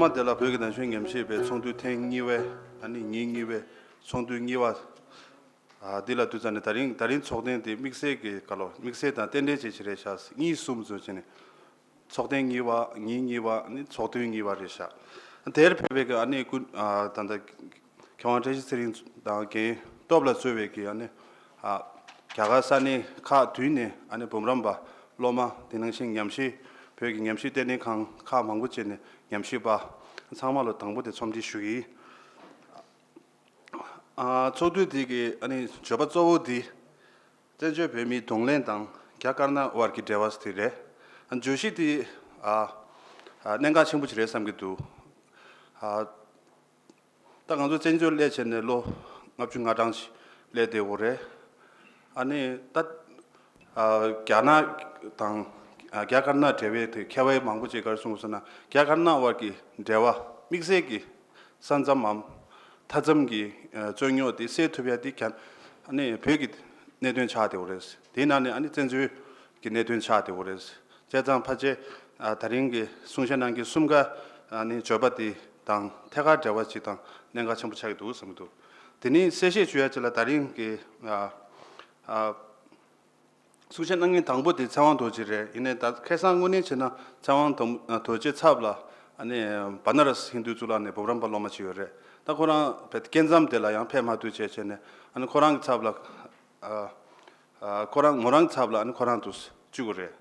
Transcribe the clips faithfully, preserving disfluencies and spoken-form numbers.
མ་དེ་ལ་བོད་ཀྱི་ན་གཞོན་ཉམས་ཞིབ་པའི་ཚོགས་འདུ་ཐེངས་གཉིས་པའི་ཨ་ནི་ཉིན་གཉིས་པའི་ཚོགས་འདུ་གཉིས་པ། ཨ་འདི་ལ་དུས་ཚོད་ནི་ད་རིང་ད་རིང་ཚོགས་ཐེངས་དེ་དམིགས་བསལ་གྱི་ག་ལོ་དམིགས་བསལ་དང་རྟེན་འབྲེལ་ཅན་ཞིག་རེད་ཤག་གཉིས་གསུམ་ཚོ་བྱས་ནས་ཚོགས་ཐེངས་གཉིས་པ་ཉིན་གཉིས་པ་ནི་ཚོགས་ཐུན་གཉིས་པ་རེད་ཤག་དེར་ཕེབས་པའི་གི་ཨ་ནི་སྐུ་ཨ་ད་ལྟ་མཁས་དབང་བཀྲ་ཤིས་ཚེ་རིང་དང་རྒན་སྟོབས་ལགས་གཙོས་པའི་གི་ཨ་ནི་ཨ་རྒྱ་གར་ས་གནས་ཁག་བསྡུས་ནས་ཨ་ནི་འབུམ་རམས་པ་སློབ་མ་དེ་ནང་བཞིན་ཉམས་ཞིབ་བོད་ཀྱི་ཉམས་ཞིབ་ལྟེ་གནས་ཁང་ཁག་མང་པོ་བྱས་ནས་ཉམས་ཞིབ་པ་ཚང་མ་ལ་དང་པོ་དེ་འཚམས་འདྲི་ཞུ་གི་ཡིན། ཨ་ཚོགས་འདུ་དེ་གི་ཨ་ནི་བརྗོད་པ་གཙོ་བོ་དེ་བཙན་བྱོལ་བོད་མིའི་གདོང་ལེན་དང་རྒྱ་དཀར་ནག་དབར་གྱི་འབྲེལ་བ་དེ་རེད། ཨ་བརྗོད་གཞི་དེ་ཨ་ཨ་གནད་འགག་ཆེན་པོ་ཞིག་རེད་བསམ་གྱི་འདུག་ཨ་ད་ང་ཚོ་བཙན་བྱོལ་སླེབས་བྱས་ནས་ལོ་ལྔ་བཅུ་ང་གྲངས་ཤིག་སླེབས་བསྡད་ཡོད་རེད། ཨ་ནི་ད་ཨ་རྒྱ་ནག་དང་ཨ་རྒྱ་དཀར་ནག་འབྲེལ་བའི་དེ་མཁས་པ་མང་པོ་ཅིག་ག་རེ་གསུངས་ཡོད་ཟེར་ན་རྒྱ་དཀར་ནག་དབར་གྱི་འབྲེལ་བ་དམིགས་བསལ་གྱི་ས་མཚམས་མམ་མཐའ་མཚམས་ཀྱི་ཨ་རྩོད་རྙོག་དེ་སེལ་ཐུབ་ཡ་དེ་རྒྱ་ཨ་ནི་བོད་ཀྱི་གནད་དོན་ཆགས་བསྡད་ཡོད་རེད། དེའི་ནང་ནས་ཨ་ནི་བཙན་བྱོལ་གྱི་གནད་དོན་ཆགས་བསྡད་ཡོད་རེད། བྱས་ཙང་ཕལ་ཆེར་ཨ་ད་རིང་གི་གསུང་བཤད་གནང་མཁན་གསུམ་ཀ་ཨ་ནི་བརྗོད་པ་དེ་དང་ཐད་ཀར་འབྲེལ་བ་ཅིག་དང་གནད་འགག་ཆེན་པོ་ཆགས་ཀྱི་འདུག་བསམ་གྱི་འདུག་དེ་ནས་གསལ་བཤད་ཞུ་ཡ་ཅིག་ལ་ད་རིང་གི་ཨ་ཨ་གསུང་བཤད་གནང་མཁན་དང་པོ་དེ་ཚེ་དབང་རྡོ་རྗེ་རེད། ཡིན་ནའི་ད་ཁ་སང་དངོས་གནས་བྱས་ན་ཚེ་དབང་དམ་རྡོ་རྗེ་ཚབ་ལ་ཨ་ནི་བ་ན་ར་སི་ཧིན་དུ་གཙུག་ལག་ནས་འབུམ་རམས་པ་སློབ་མ་ཅིག་ཡོད་རེད། ད་ཁོ་རང་བེད་སྐྱེ་མཚམས་དེ་ལ་ཡང་ཕེབས་མ་ཐུབ་བྱས་བྱས་ནས་ཨ་ནི་ཁོ་རང་གི་ཚབ་ལ་ཨ་ཨ་ཁོ་རང་མོ་རང་གི་ཚབ་ལ་ཨ་ནི་ཁོ་རང་དུ་བཅུག་གི་རེད།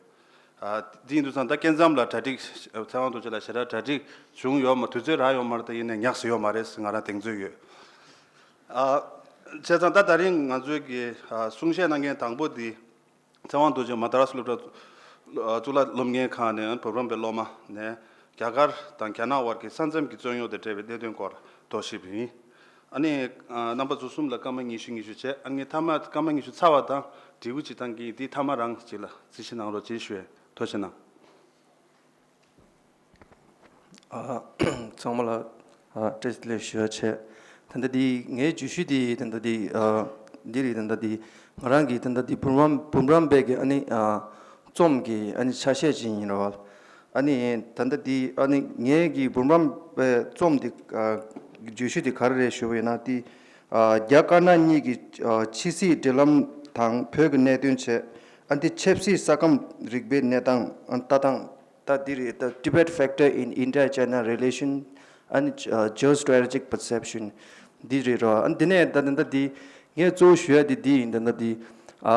ཨ་དེ་ཡིན་དུས་ཙང་ད་སྐྱེ་མཚམས་ལ་གྲ་སྒྲིག་ཚེ་དབང་རྡོ་རྗེ་ལ་ཞེ་དྲག་གྲ་སྒྲིག་བྱུང་ཡོད་མ་དུས་ཚོད་རག་ཡོད་མ་རེད། ད་ཡིན་ནའི་ཉག་སེ་ཡོད་མ་རེད་ཟེར་ང་རང་གདེང་ཚོད་ཡོད། ཨ་བྱས་ཙང་ད་ད་རིང་ང་ཚོའི་གི་ཨ་གསུང་བཤད་གནང་མཁན་དང་པོ་འདི་ཚེ་དབང་རྡོ་རྗེ་མ་དཱ་ར་སི་སློབ་གྲྭ་གཙུག་ལག་སློབ་གཉེར་ཁང་ནས་འབུམ་རམས་པའི་སློབ་མ་ནས་རྒྱ་གར་དང་རྒྱ་ནག་དབར་གྱི་ས་མཚམས་ཀྱི་རྩོད་རྙོག་དང་འབྲེལ་བའི་གནད་དོན་སྐོར་རྟོག་ཞིབ་ཡིན། ཨ་ནི་ཨ་རྣམ་པ་ཚོ་གསུམ་ལ་སྐར་མ་ཉི་ཤུ་ཉི་ཤུ་བྱས། ཨ་ངས་མཐའ་མ་སྐར་མ་ཉི་ཤུ་ཚར་བ་དང་འབྲས་བུ་ཅིག་བཏང་གི་ཡིན། དེ་མཐའ་མ་རང་ཅིག་ལ་རྩིས་ཞིབ་གནང་རོགས་ཅེས་ཞུ་བའི་ཐུགས་རྗེ་ཆེ་གནང་། ཨ་ཚང་མ་ལ་ཨ་བཀྲ་ཤིས་བདེ་ལེགས་ཞུ་ཡ་བྱས། ད་ལྟ་འདི་ངའི་བརྗོད་གཞི་འདི་ད་ལྟ་འདི་ཨ་འདི་རེད། ད་ལྟ་འདི་ང་རང་གི་ད་ལྟ་འདི་འབུམ་རམས་འབུམ་རམས་པའི་གི་ཨ་ནི་ཨ་རྩོམ་གི་ཨ་ནི་ཆ་ཤས་ཅིག་ཡིན་ར་བ། ཨ་ནི་ད་ལྟ་འདི་ཨ་ནི་ངའི་གི་འབུམ་རམས་པའི་རྩོམ་འདི་ཨ་བརྗོད་གཞི་འདི་ག་རེ་རེད་ཞུ་བ་ཡིན་ན། འདི་ཨ་རྒྱ་དཀར་ནག་གཉིས་ཀྱི་ཨ་ཕྱི་སྲིད་འབྲེལ་ལམ་དང་བོད་ཀྱི་གནད་དོན་བྱས། ཨ་འདི་ཆབ་སྲིད་ས་ཁམས་རིག་པའི་གནས་སྟངས་ཨ་ལྟ་སྟངས། ད་འདི་རེད། ད་Tibet factor in India-China relation and uh, geostrategic perception འདི་རེད་རོ། ཨ་འདི་ནས་ད་ད་ད་འདི་ངས་གཙོ་བོ་ཞུ་ཡ་འདི་འདི་ཡིན། ད་ད་འདི་ཨ་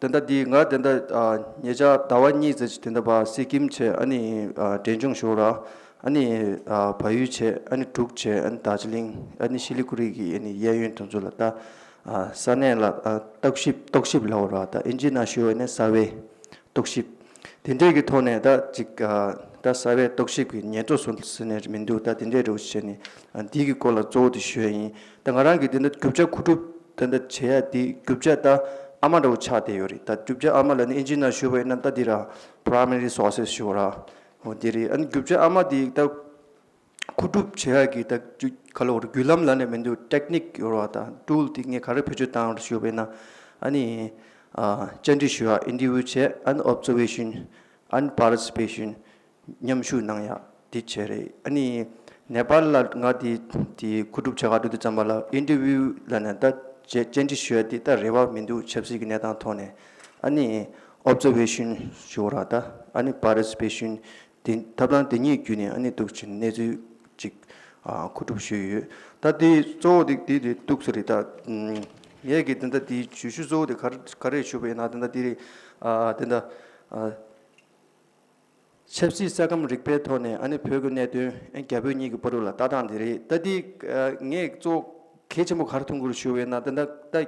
ད་ད་འདི་ང་ད་ད་ཨ་ཉེ་ཆར་ཟླ་བ་གཉིས་ཙམ་ཅིག་ད་ད་བ་སི་ཀིམ་བྱས། ཨ་ནི་ཨ་འབྲས་ལྗོངས་ཞོག་ར། ཨ་ནི་ཨ་བལ་ཡུལ་བྱས། ཨ་ནི་འབྲུག་བྱས། ཨ་ནི་དར་ཇི་ལིང་། ཨ་ནི་ཤི་ལི་གུ་རི་གི་ཨ་ནི་གཡས་གཡོན་དེ་ཚོ་ལ་ད་ཨ་ས་གནས་ལ་ཨ་རྟོག་ཞིབ་རྟོག་ཞིབ་ལབ་ར། ད་ཨིན་ཇི་ནང་ཞུ་བ་ནི་survey རྟོག་ཞིབ། དེ་འདྲས་ཀྱི་ཐོག་ནས་ད་ཅིག་ཨ་ད་survey རྟོག་ཞིབ་ཀྱི་ཉེན་རྟོག་སོ་ཟེར་ནས་མི་འདུག་ད་དེ་འདྲས་རེད་བྱས་ནས་ཨ་འདི་གི་སྐོར་ལ་གཙོ་བོ་དེ་ཞུ་ཡ་ཡིན། ད་ང་རང་གི་དེ་འདྲ་རྒྱུ་ཆ་མཁོ་སྒྲུབ་དེ་འདྲ་བྱེད་ཡ་དེ་རྒྱུ་ཆ་ད་ཨ་མ་འདྲ་བོ་ཆགས་བསྡད་ཡོད་རེད། ད་རྒྱུ་ཆ་ཨ་མ་ལ་ནི་ཨིན་ཇི་ནང་ཞུ་བ་ཡིན་ན་ད་འདི་ར་primary sources ཞུ་བ་ར། འོ་དེ་རེད། ཨ་ནི་རྒྱུ་ཆ་ཨ་མ་དེ་ད་མཁོ་སྒྲུབ་བྱེད་ཡག་གི་ད་རྒྱུ་ག་ལ་བར་བརྒྱུད་ལམ་ལ་ནས་མི་འདུག་ཊེག་ནིག་ཡོད་རེད་བ། ད་ཊུལ་དེ་ངས་ག་རེ་བེད་སྤྱོད་བཏང་ཞུས་པ་ཡིན་ན། ཨ་ནི་ཨ་བཅར་འདྲི་ཞུ་ཡག་interview བྱས། ཨ་ནི་observation ཨ་ནི་participation མཉམ་ཞུགས་གནང་ཡག་དེ་བྱས་རེད། ཨ་ནི་ནེ་པཱལ་ལ་ང་དེ་དེ་མཁོ་སྒྲུབ་བྱེད་ག་འགྲོ་དུས་ཙམ་པ་ལ་interview ལ་ནས་ད་བཅར་བཅར་འདྲི་ཞུ་ཡག་དེ་ད་རེ་བ་མི་འདུག་ཆབ་སྲིད་ཀྱི་གནས་སྟངས་ཐོག་ནས། ཨ་ནི་observation ཞུ་ར། ད་ཨ་ནི་participation དེ་ཐབས་ལམ་དེ་གཉིས་བརྒྱུད་ནས་ཨ་ནི་འདུག་ཅིང་གནས་ཚུལ་ཅིག་ཨ་མཁོ་སྒྲུབ་ཞུས་ཡོད། ད་དེ་གཙོ་བོ་དེ་དེ་དེ་འདུག་ས་རེད། ད་ངས་ཀྱི་དེ་འདྲ་དེ་ཞུ་ཞུ་གཙོ་བོ་དེ་ག་རེ་ག་རེ་ཞུ་བ་ཡིན་ན། དེ་འདྲ་དེ་རེད། ཨ་དེ་འདྲ་ཨ་ཆབ་སྲིད་ས་ཁམས་རིག་པའི་ཐོག་ནས་ཨ་ནི་བོད་ཀྱི་གནད་དོན་ཨ་རྒྱ་བོད་གཉིས་ཀྱི་བར་ལ་ལྟ་སྟངས་དེ་རེད། ད་དེ་ཨ་ངས་གཙོ་གལ་ཆེན་པོ་ག་རེ་མཐོང་གི་རེད་ཞུ་བ་ཡིན་ན། ད་ལྟ་ད་རྒྱ་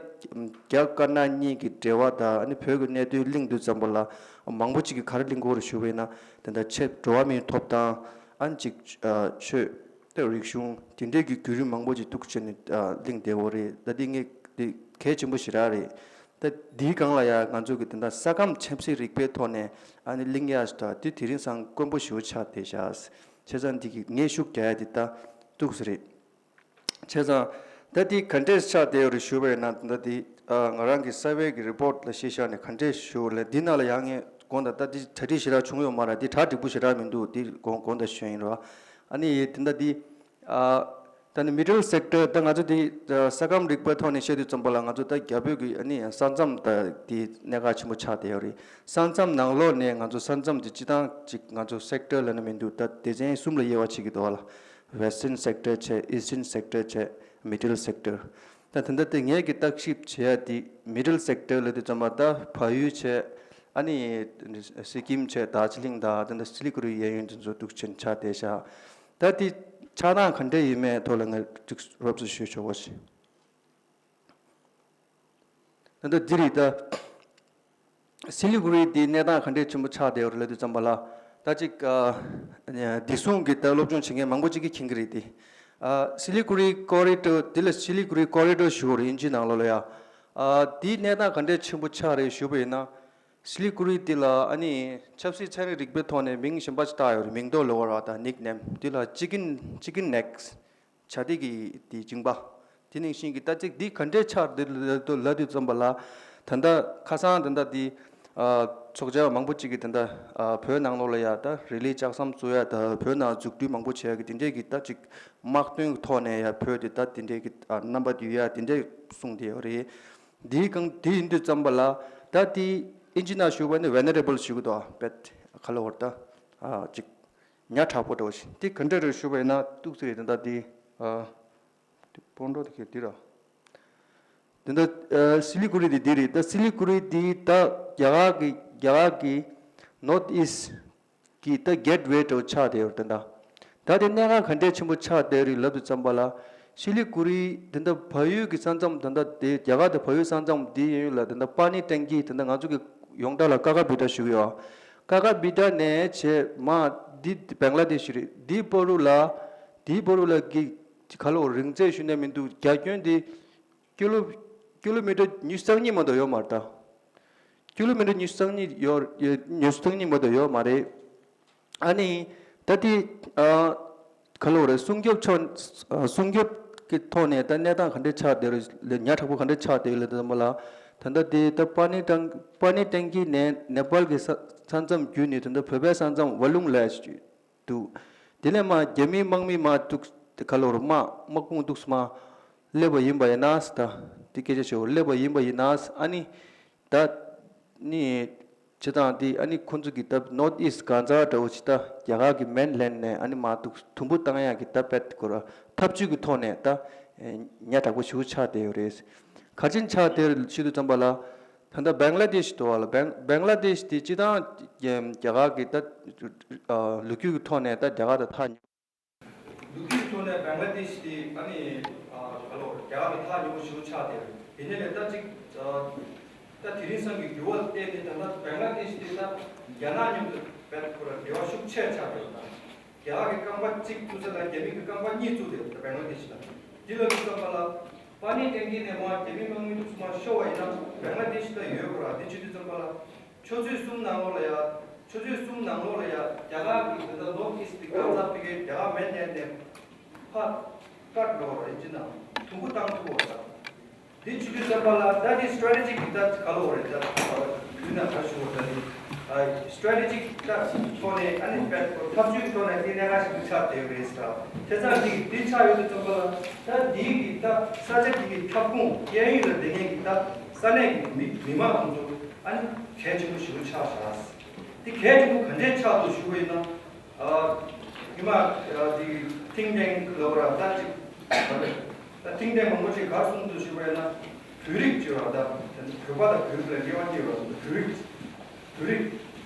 དཀར་ནག་གཉིས་ཀྱི་འབྲེལ་བ་དང་ཨ་ནི་བོད་ཀྱི་གནད་དོན་གླེང་དུས་ཙམ་པ་ལ་མང་པོ་ཅིག་གིས་ག་རེ་གླེང་གི་ཡོད་རེད་ཞུ་བ་ཡིན་ན། དེ་འདྲ་ཆེ་འགྲོ་བ་མིའི་ཐོབ་ཐང་ཨ་ནི་ཅིག་ཨ་ཆོས་དང་རིག་གཞུང་དེ་འདྲའི་གི་བརྒྱུད་རིམ་མང་པོ་ཅིག་འདུག་བྱས་ནས་ཨ་གླེང་བསྡད་ཡོད་རེད། ད་འདི་ངས་འདི་གལ་ཆེན་པོ་ཞེ་དྲག་རེད། ད་འདིའི་སྒང་ལ་ཡང་ང་ཚོ་གི་དེ་འདྲ་ས་ཁམས་ཆབ་སྲིད་རིག་པའི་ཐོག་ནས་ཨ་ནི་གླེང་ཡག་ཞིག་ད་དེ་དེ་རིང་སང་དཀོན་པོ་ཞེ་པོ་ཆགས་བསྡད་ཤག་བྱས་ཙང་འདི་གི་ངས་ཤུགས་རྒྱག་ཡ་དེ་ད་འདུག་ས་རེད། བྱས་ཙང་ད་དེ་ག་འདྲས་ཆགས་བསྡད་ཡོད་རེད་ཞུ་བ་ཡིན་ན། ད་དེ་ཨ་ང་རང་གི་survey གི་report ལ་གཞི་བཞག་ནས་ག་འདྲས་ཞུ་བ་ལས། འདི་ནང་ལ་ཡང་ངས་དགོངས་དག་ད་དེ་གྲ་སྒྲིག་ཞེ་དྲག་བྱུང་ཡོད་མ་རེད། དེ་གྲ་འགྲིག་པོ་ཞེ་དྲག་མི་འདུག་དེ་དགོངས་དགོངས་དག་ཞུ་ཡིན་རོགས། ཨ་ནི་དེ་འདྲ་དེ། ཨ། ད་ནི་མི་ཌལ་སེག་ཊར། ད་ང་ཚོ་དེ་ས་ཁམས་རིག་པའི་ཐོག་ནས་བཤད་དུས་ཙམ་པ་ལ། ང་ཚོ་ད་རྒྱ་བོད་ཀྱི་ཨ་ནི་ས་མཚམས་ད་དེ་གནད་འགག་ཆེན་པོ་ཆགས་བསྡད་ཡོད་རེད། ས་མཚམས་ནང་ལོགས་ནས་ང་ཚོ་ས་མཚམས་དེ་སྤྱི་བཏང་ཅིག་ང་ཚོ་སེག་ཊར་ལབ་ན་མི་འདུག་ད་སྡེ་ཚན་གསུམ་ལ་དབྱེ་བ་ཕྱེ་གི་འདུག་བ་ལ། Western sector བྱས། Eastern sector བྱས། Middle sector། ད་དེ་འདྲ་དེ་ངས་ཀྱི་བརྟག་ཞིབ་བྱས་ཡ་དེ་མི་ཌལ་སེག་ཊར་ལབ་དུས་ཙམ་པ། ད་བལ་ཡུལ་བྱས། ཨ་ནི་སི་ཀིམ་བྱས། དར་ཇི་ལིང་དང་དེ་འདྲ་སི་ལི་གུ་རི་གཡས་གཡོན་དེ་ཚོ་འདུག་ཆེན་ཆགས་བསྡད་ཤག་ད་དེ་ཆགས་སྟངས་ག་འདྲ་ཡིན་མིན་ཐོག་ལ་ངས་ཅིག་རོབ་ཙམ་ཞུ་ཆོག་པ་ཞིག་ད་ལྟ་འདི་རེད་ད། སི་ལི་གུ་རི་འདི་གནས་སྟངས་ག་འདྲས་ཆེན་པོ་ཆགས་བསྡད་ཡོད་རེད་ལབ་དུས་ཙམ་པ་ལ། ད་ཅིག་ཨ། བདེ་སྲུང་གི་ད་སློབ་སྦྱོང་བྱེད་མཁན་མང་པོ་ཅིག་གིས་མཁྱེན་གྱི་རེད་དེ། ཨ། སི་ལི་གུ་རི་ཀོ་རི་ཌོར། འདི་ལ་སི་ལི་གུ་རི་ཀོ་རི་ཌོར་ཞུ་དགོས་རེད་དབྱིན་ཇིའི་ནང་ལོགས་ལ་ཡ། ཨ། འདི་གནས་སྟངས་ག་འདྲས་ཆེན་པོ་ཆགས་རེད་ཞུས་པ་ཡིན་ན། སི་ལི་གུ་རི་འདི་ལ་ཨ་ནི་ཆབ་སྲིད་ཚན་རིག་རིག་པའི་ཐོག་ནས་མིང་གཞན་པ་ཅིག་བཏགས་ཡོད་རེད། མིང་འདོགས་ལབ་དགོས་རེད་བ། ད་ནིག་ནེམ། འདི་ལ་ཅི་ཀིན། ཅི་ཀིན་ནེག་བྱ་དེ་གི་དེ་གཅིན་པ། དེ་ནང་བཞིན་གྱི་ད་ཅིག་འདི་ག་འདྲས་ཆགས་འདི་ལ་དུ་ལ་དུས་ཙམ་པ་ལ། ད་ལྟ་ཁ་སང་ད་ལྟ་འདི་ཨ། ཚོགས་བཅར་མང་པོ་ཅིག་གིས་ད་ལྟ་ཨ། བོད་ནང་ལོགས་ལ་ཡ་ད་རི་ལི་ལྕགས་ཟམ་བཙུགས་ཡ། ད་བོད་ནང་འཛུགས་སྐྲུན་མང་པོ་བྱེད་ཡ་གི་དེ་འདྲས་ཀྱི་ད་ཅིག་དམག་དོན་གྱི་ཐོག་ནས་ཡ་བོད་དེ་ད་དེ་འདྲས་ཀྱི་ཨ། རྣམ་པ་བསྡུས་ཡ་དེ་འདྲས་གསུངས་བསྡད་ཡོད་རེད། འདིའི་སྒང་དེ་ཡིན་དུས་ཙམ་པ་ལ། ད་དེ་དབྱིན་ཇི་ནང་ཞུ་བ་ནི་ཝལ་ནེ་རེ་བལ་ཞུ་གི་འདུག་དཔེ་ག་ལ་བར་ད་ཨ། ཅིག་ཉག་ཕྲ་པོ་འདྲ་བོ་ཞིག་དེ་ག་འདྲ་རེད་ཞུ་བ་ཡིན་ན། ཏོག་ཙམ་རེད། ད་ལྟ་དེ་ཨ། དེ་སྤོན་ཊོ་དེ་ཁྱེད་འདི་ར། དེ་འདྲ་ཨ། སི་ལི་གུ་རི་དེ་འདི་རེད། ད་སི་ལི་གུ་རི་དེ་ད་རྒྱ་གར་གི། རྒྱ་གར་གི་North East གི་ད་གེ་ཊི་ཝེ་འདྲ་བོ་ཆགས་བསྡད་ཡོད་རེད། ད་ད་དེ་གནད་འགག་ག་འདྲས་ཆེན་པོ་ཆགས་བསྡད་རེད་ལབ་དུས་ཙམ་པ་ལ། སི་ལི་གུ་རི་དེ་འདྲ་བལ་ཡུལ་གྱི་ས་མཚམས། དེ་འདྲ་དེ་རྒྱ་གར་དང་བལ་ཡུལ་ས་མཚམས་དེ་གཡས་གཡོན་ལ་དེ་འདྲ་པ་ནི་ཊེང་ཀི། དེ་འདྲ་ང་ཚོ་གི་ཡོངས་གྲགས་ལ་ཀ་ཀ་བི་ཊ་ཞུ་གི་ཡོད། ཀ་ཀ་བི་ཊ་ནས་བྱས་མར་འདི་བེང་ལ་དེ་ཤི་རེད། འདིའི་བར་དུ་ལ། འདིའི་བར་དུ་ལ་གི་ག་ལོ་རིང་ཚད་ཞུ་ནས་མི་འདུག་རྒྱ་ཁྱོན་དེ་ཀི་ལོ། ཀི་ལོ་མི་ཊར་ཉི་ཤུ་རྩ་གཉིས་མ་གཏོགས་ཡོད་མ་རེད་ད། ཀི་ལོ་མི་ཊར་ཉི་ཤུ་རྩ་གཉིས་ཡོད། ཉི་ཤུ་རྩ་གཉིས་མ་གཏོགས་ཡོད་མ་རེད། ཨ་ནི་ད་དེ་ཨ། ག་ལོ་རེད། སྲུང་སྐྱོབ་ཕྱོགས། ཨ། སྲུང་སྐྱོབ་ཀྱི་ཐོག་ནས་ད་གནས་སྟངས་ག་འདྲས་ཆགས་བསྡད་རེད་ལ། ཉག་ཕྲ་པོ་ག་འདྲས་ཆགས་བསྡད་ཡོད་ལབ་དུས་ཙམ་པ་ལ། ད་ལྟ་དེ་ད་པ་ནི་ཊེང་། པ་ནི་ཊེང་ཀི་ནས་ནེ་པཱལ་གྱི་ས་ས་མཚམས་བརྒྱུད་ནས་ད་ལྟ་བོད་པའི་ས་མཚམས་ཝ་ལུང་ལ་འདུག་དེ་ནས་མར་རྒྱ་མིའི་དམག་མི་མར་འདུག་ག་ལོ་རེད། དམག་དམག་དཔུང་འདུག་སེ་མར་སླེབས་པ་ཡིན་པ་ཡིན་ན་ཟེར། ད་དེ་སྐད་ཆ་བཤད། འོ། སླེབས་པ་ཡིན་པ་ཡིན་ན་ཟེར། ཨ་ནི་ད་ནི་བྱེད་སྟངས་དེ། ཨ་ནི་ཁོང་ཚོ་གི་ད་North East གང་ཟག་འདྲ་བོ་ཞིག་ད་རྒྱ་གར་གྱི་མེན་ལེན་ནས་ཨ་ནི་མར་འདུག་དུམ་བུ་བཏང་ཡག་གི་ད་དཔེ་དེ་ཁོ་ར་འཐབ་ཇུས་ཀྱི་ཐོག་ནས་ད་ཉག་ཕྲ་པོ་ཞིག་ཆགས་བསྡད་ཡོད་རེད། ག་རེ་བྱས་ནས་ཆགས་བསྡད་ཡོད་རེད་ཞུ་དུས་ཙམ་པ་ལ། ད་ལྟ་བེང་ལ་དེཤ་འདུག་བ་ལ། བེང་བེང་ལ་དེཤ་དེ་སྤྱིར་བཏང་རྒྱ་གར་གྱི་ད་ཨ། ལོ་རྒྱུས་ཀྱི་ཐོག་ནས་ད་རྒྱ་གར་དང་ཐག་ཉེ། ལོ་རྒྱུས་ཀྱི་ཐོག་ནས་བེང་ལ་དེཤ་དེ་ཨ་ནི་ཨ། ག་ལོ་རྒྱ་གར་དང་ཐག་ཉེ་པོ་ཞིག་ཆགས་བསྡད་ཡོད་རེད། དེ་ནས་ལས་ད་ཅིག་ཨ། ད་དེ་རིང་སང་གི་འགྱུར་བ་བལྟས་ནས་ད་ལྟ་བེང་ལ་དེཤ་དེ་ད་རྒྱ་ནག་མཉམ་དུ་དཔེ་ཁོ་ར་འབྲེལ་བ་ཤུགས་ཆེ་ཆགས་བསྡད་ཡོད་ད། རྒྱ་གར་གྱི་རྐང་པ་གཅིག་བཙུགས་ས་ལ་རྒྱ་མི་གི་རྐང་པ་གཉིས་བཙུགས་བསྡད་ཡོད་ད། བེང་ལ་དེཤ་ལ། འདི་ལ་ལྟོས་ཙམ་པ་ལ། པ་ནི་ཊེང་ཀི་ནས་མར་རྒྱ་མི་དམག་མི་འདུག་སེ་མར་ཤོར་བ་ཡིན་ན་བེང་ལ་དེཤ་ལ་ཡོད་དགོས་ར། འདི་བྱེད་དུས་ཙམ་པ་ལ་ཆུ་ཚོད་གསུམ་ནང་ལོགས་ལ་ཡ། ཆུ་ཚོད་གསུམ་ནང་ལོགས་ལ་ཡ་རྒྱ་གར་གྱི་དེ་འདྲ་North East གི་གང་ཟག་ཕ་གིར་རྒྱ་གར་མེན་ལེན་ནས་ཕར་ཀཊ་འགྲོ་བ་ར། ཡིན་གཅིག་ན་དུམ་བུ་བཏང་ཐུབ་པ་ར། འདི་བྱེད་དུས་ཙམ་པ་ལ་ད་འདི་strategic གི་ད་ག་ལོ་རེད། ད་དུས་ན་ག་ཞུ་བ་ད་འདི་strategic ད་ཐོག་ནས་ཨ་ནི་དཔེ་འཐབ་ཇུས་ཐོག་ནས་འདི་གནད་འགག་ཞིག་ཏུ་ཆགས་བསྡད་ཡོད་རེད་ཟེར། བྱས་ཙང་འདི་འདི་ཆགས་ཡོད་དུས་ཙམ་པ་ལ་ད་འདི་གི་ད་ས་ཆ་འདི་གི་ཁྱབ་ཁོངས་གཡས་གཡོན་ལ་བསྡད་མཁན་གྱི་ད་ས་གནས་ཀྱི་མི་མི་མང་ཁོང་ཚོ་ཨ་ནི་གལ་ཆེན་པོ་ཞིག་ཏུ་ཆགས་བཞག་འདི་གལ་ཆེན་པོ་ག་འདྲས་ཆགས་འདུག་ཞུ་བ་ཡིན་ན། ཨ། ཉི་མ་ཨ། འདི་ཐིང་ཊེང་ལབ་ར་ད་ཅིག་ད་ཐིང་ཊེང་མང་པོ་ཅིག་ག་རེ་གསུངས་འདུག་ཞུ་བ་ཡིན་ན། བོད་རིགས་ཅིག་ཡོད་ར། ད་བོད་པ་དང་བོད་རིགས་ལ་དབྱེ་བ་གཉིས་ཡོད་ར། བོད་རིགས་བོད་རིགས་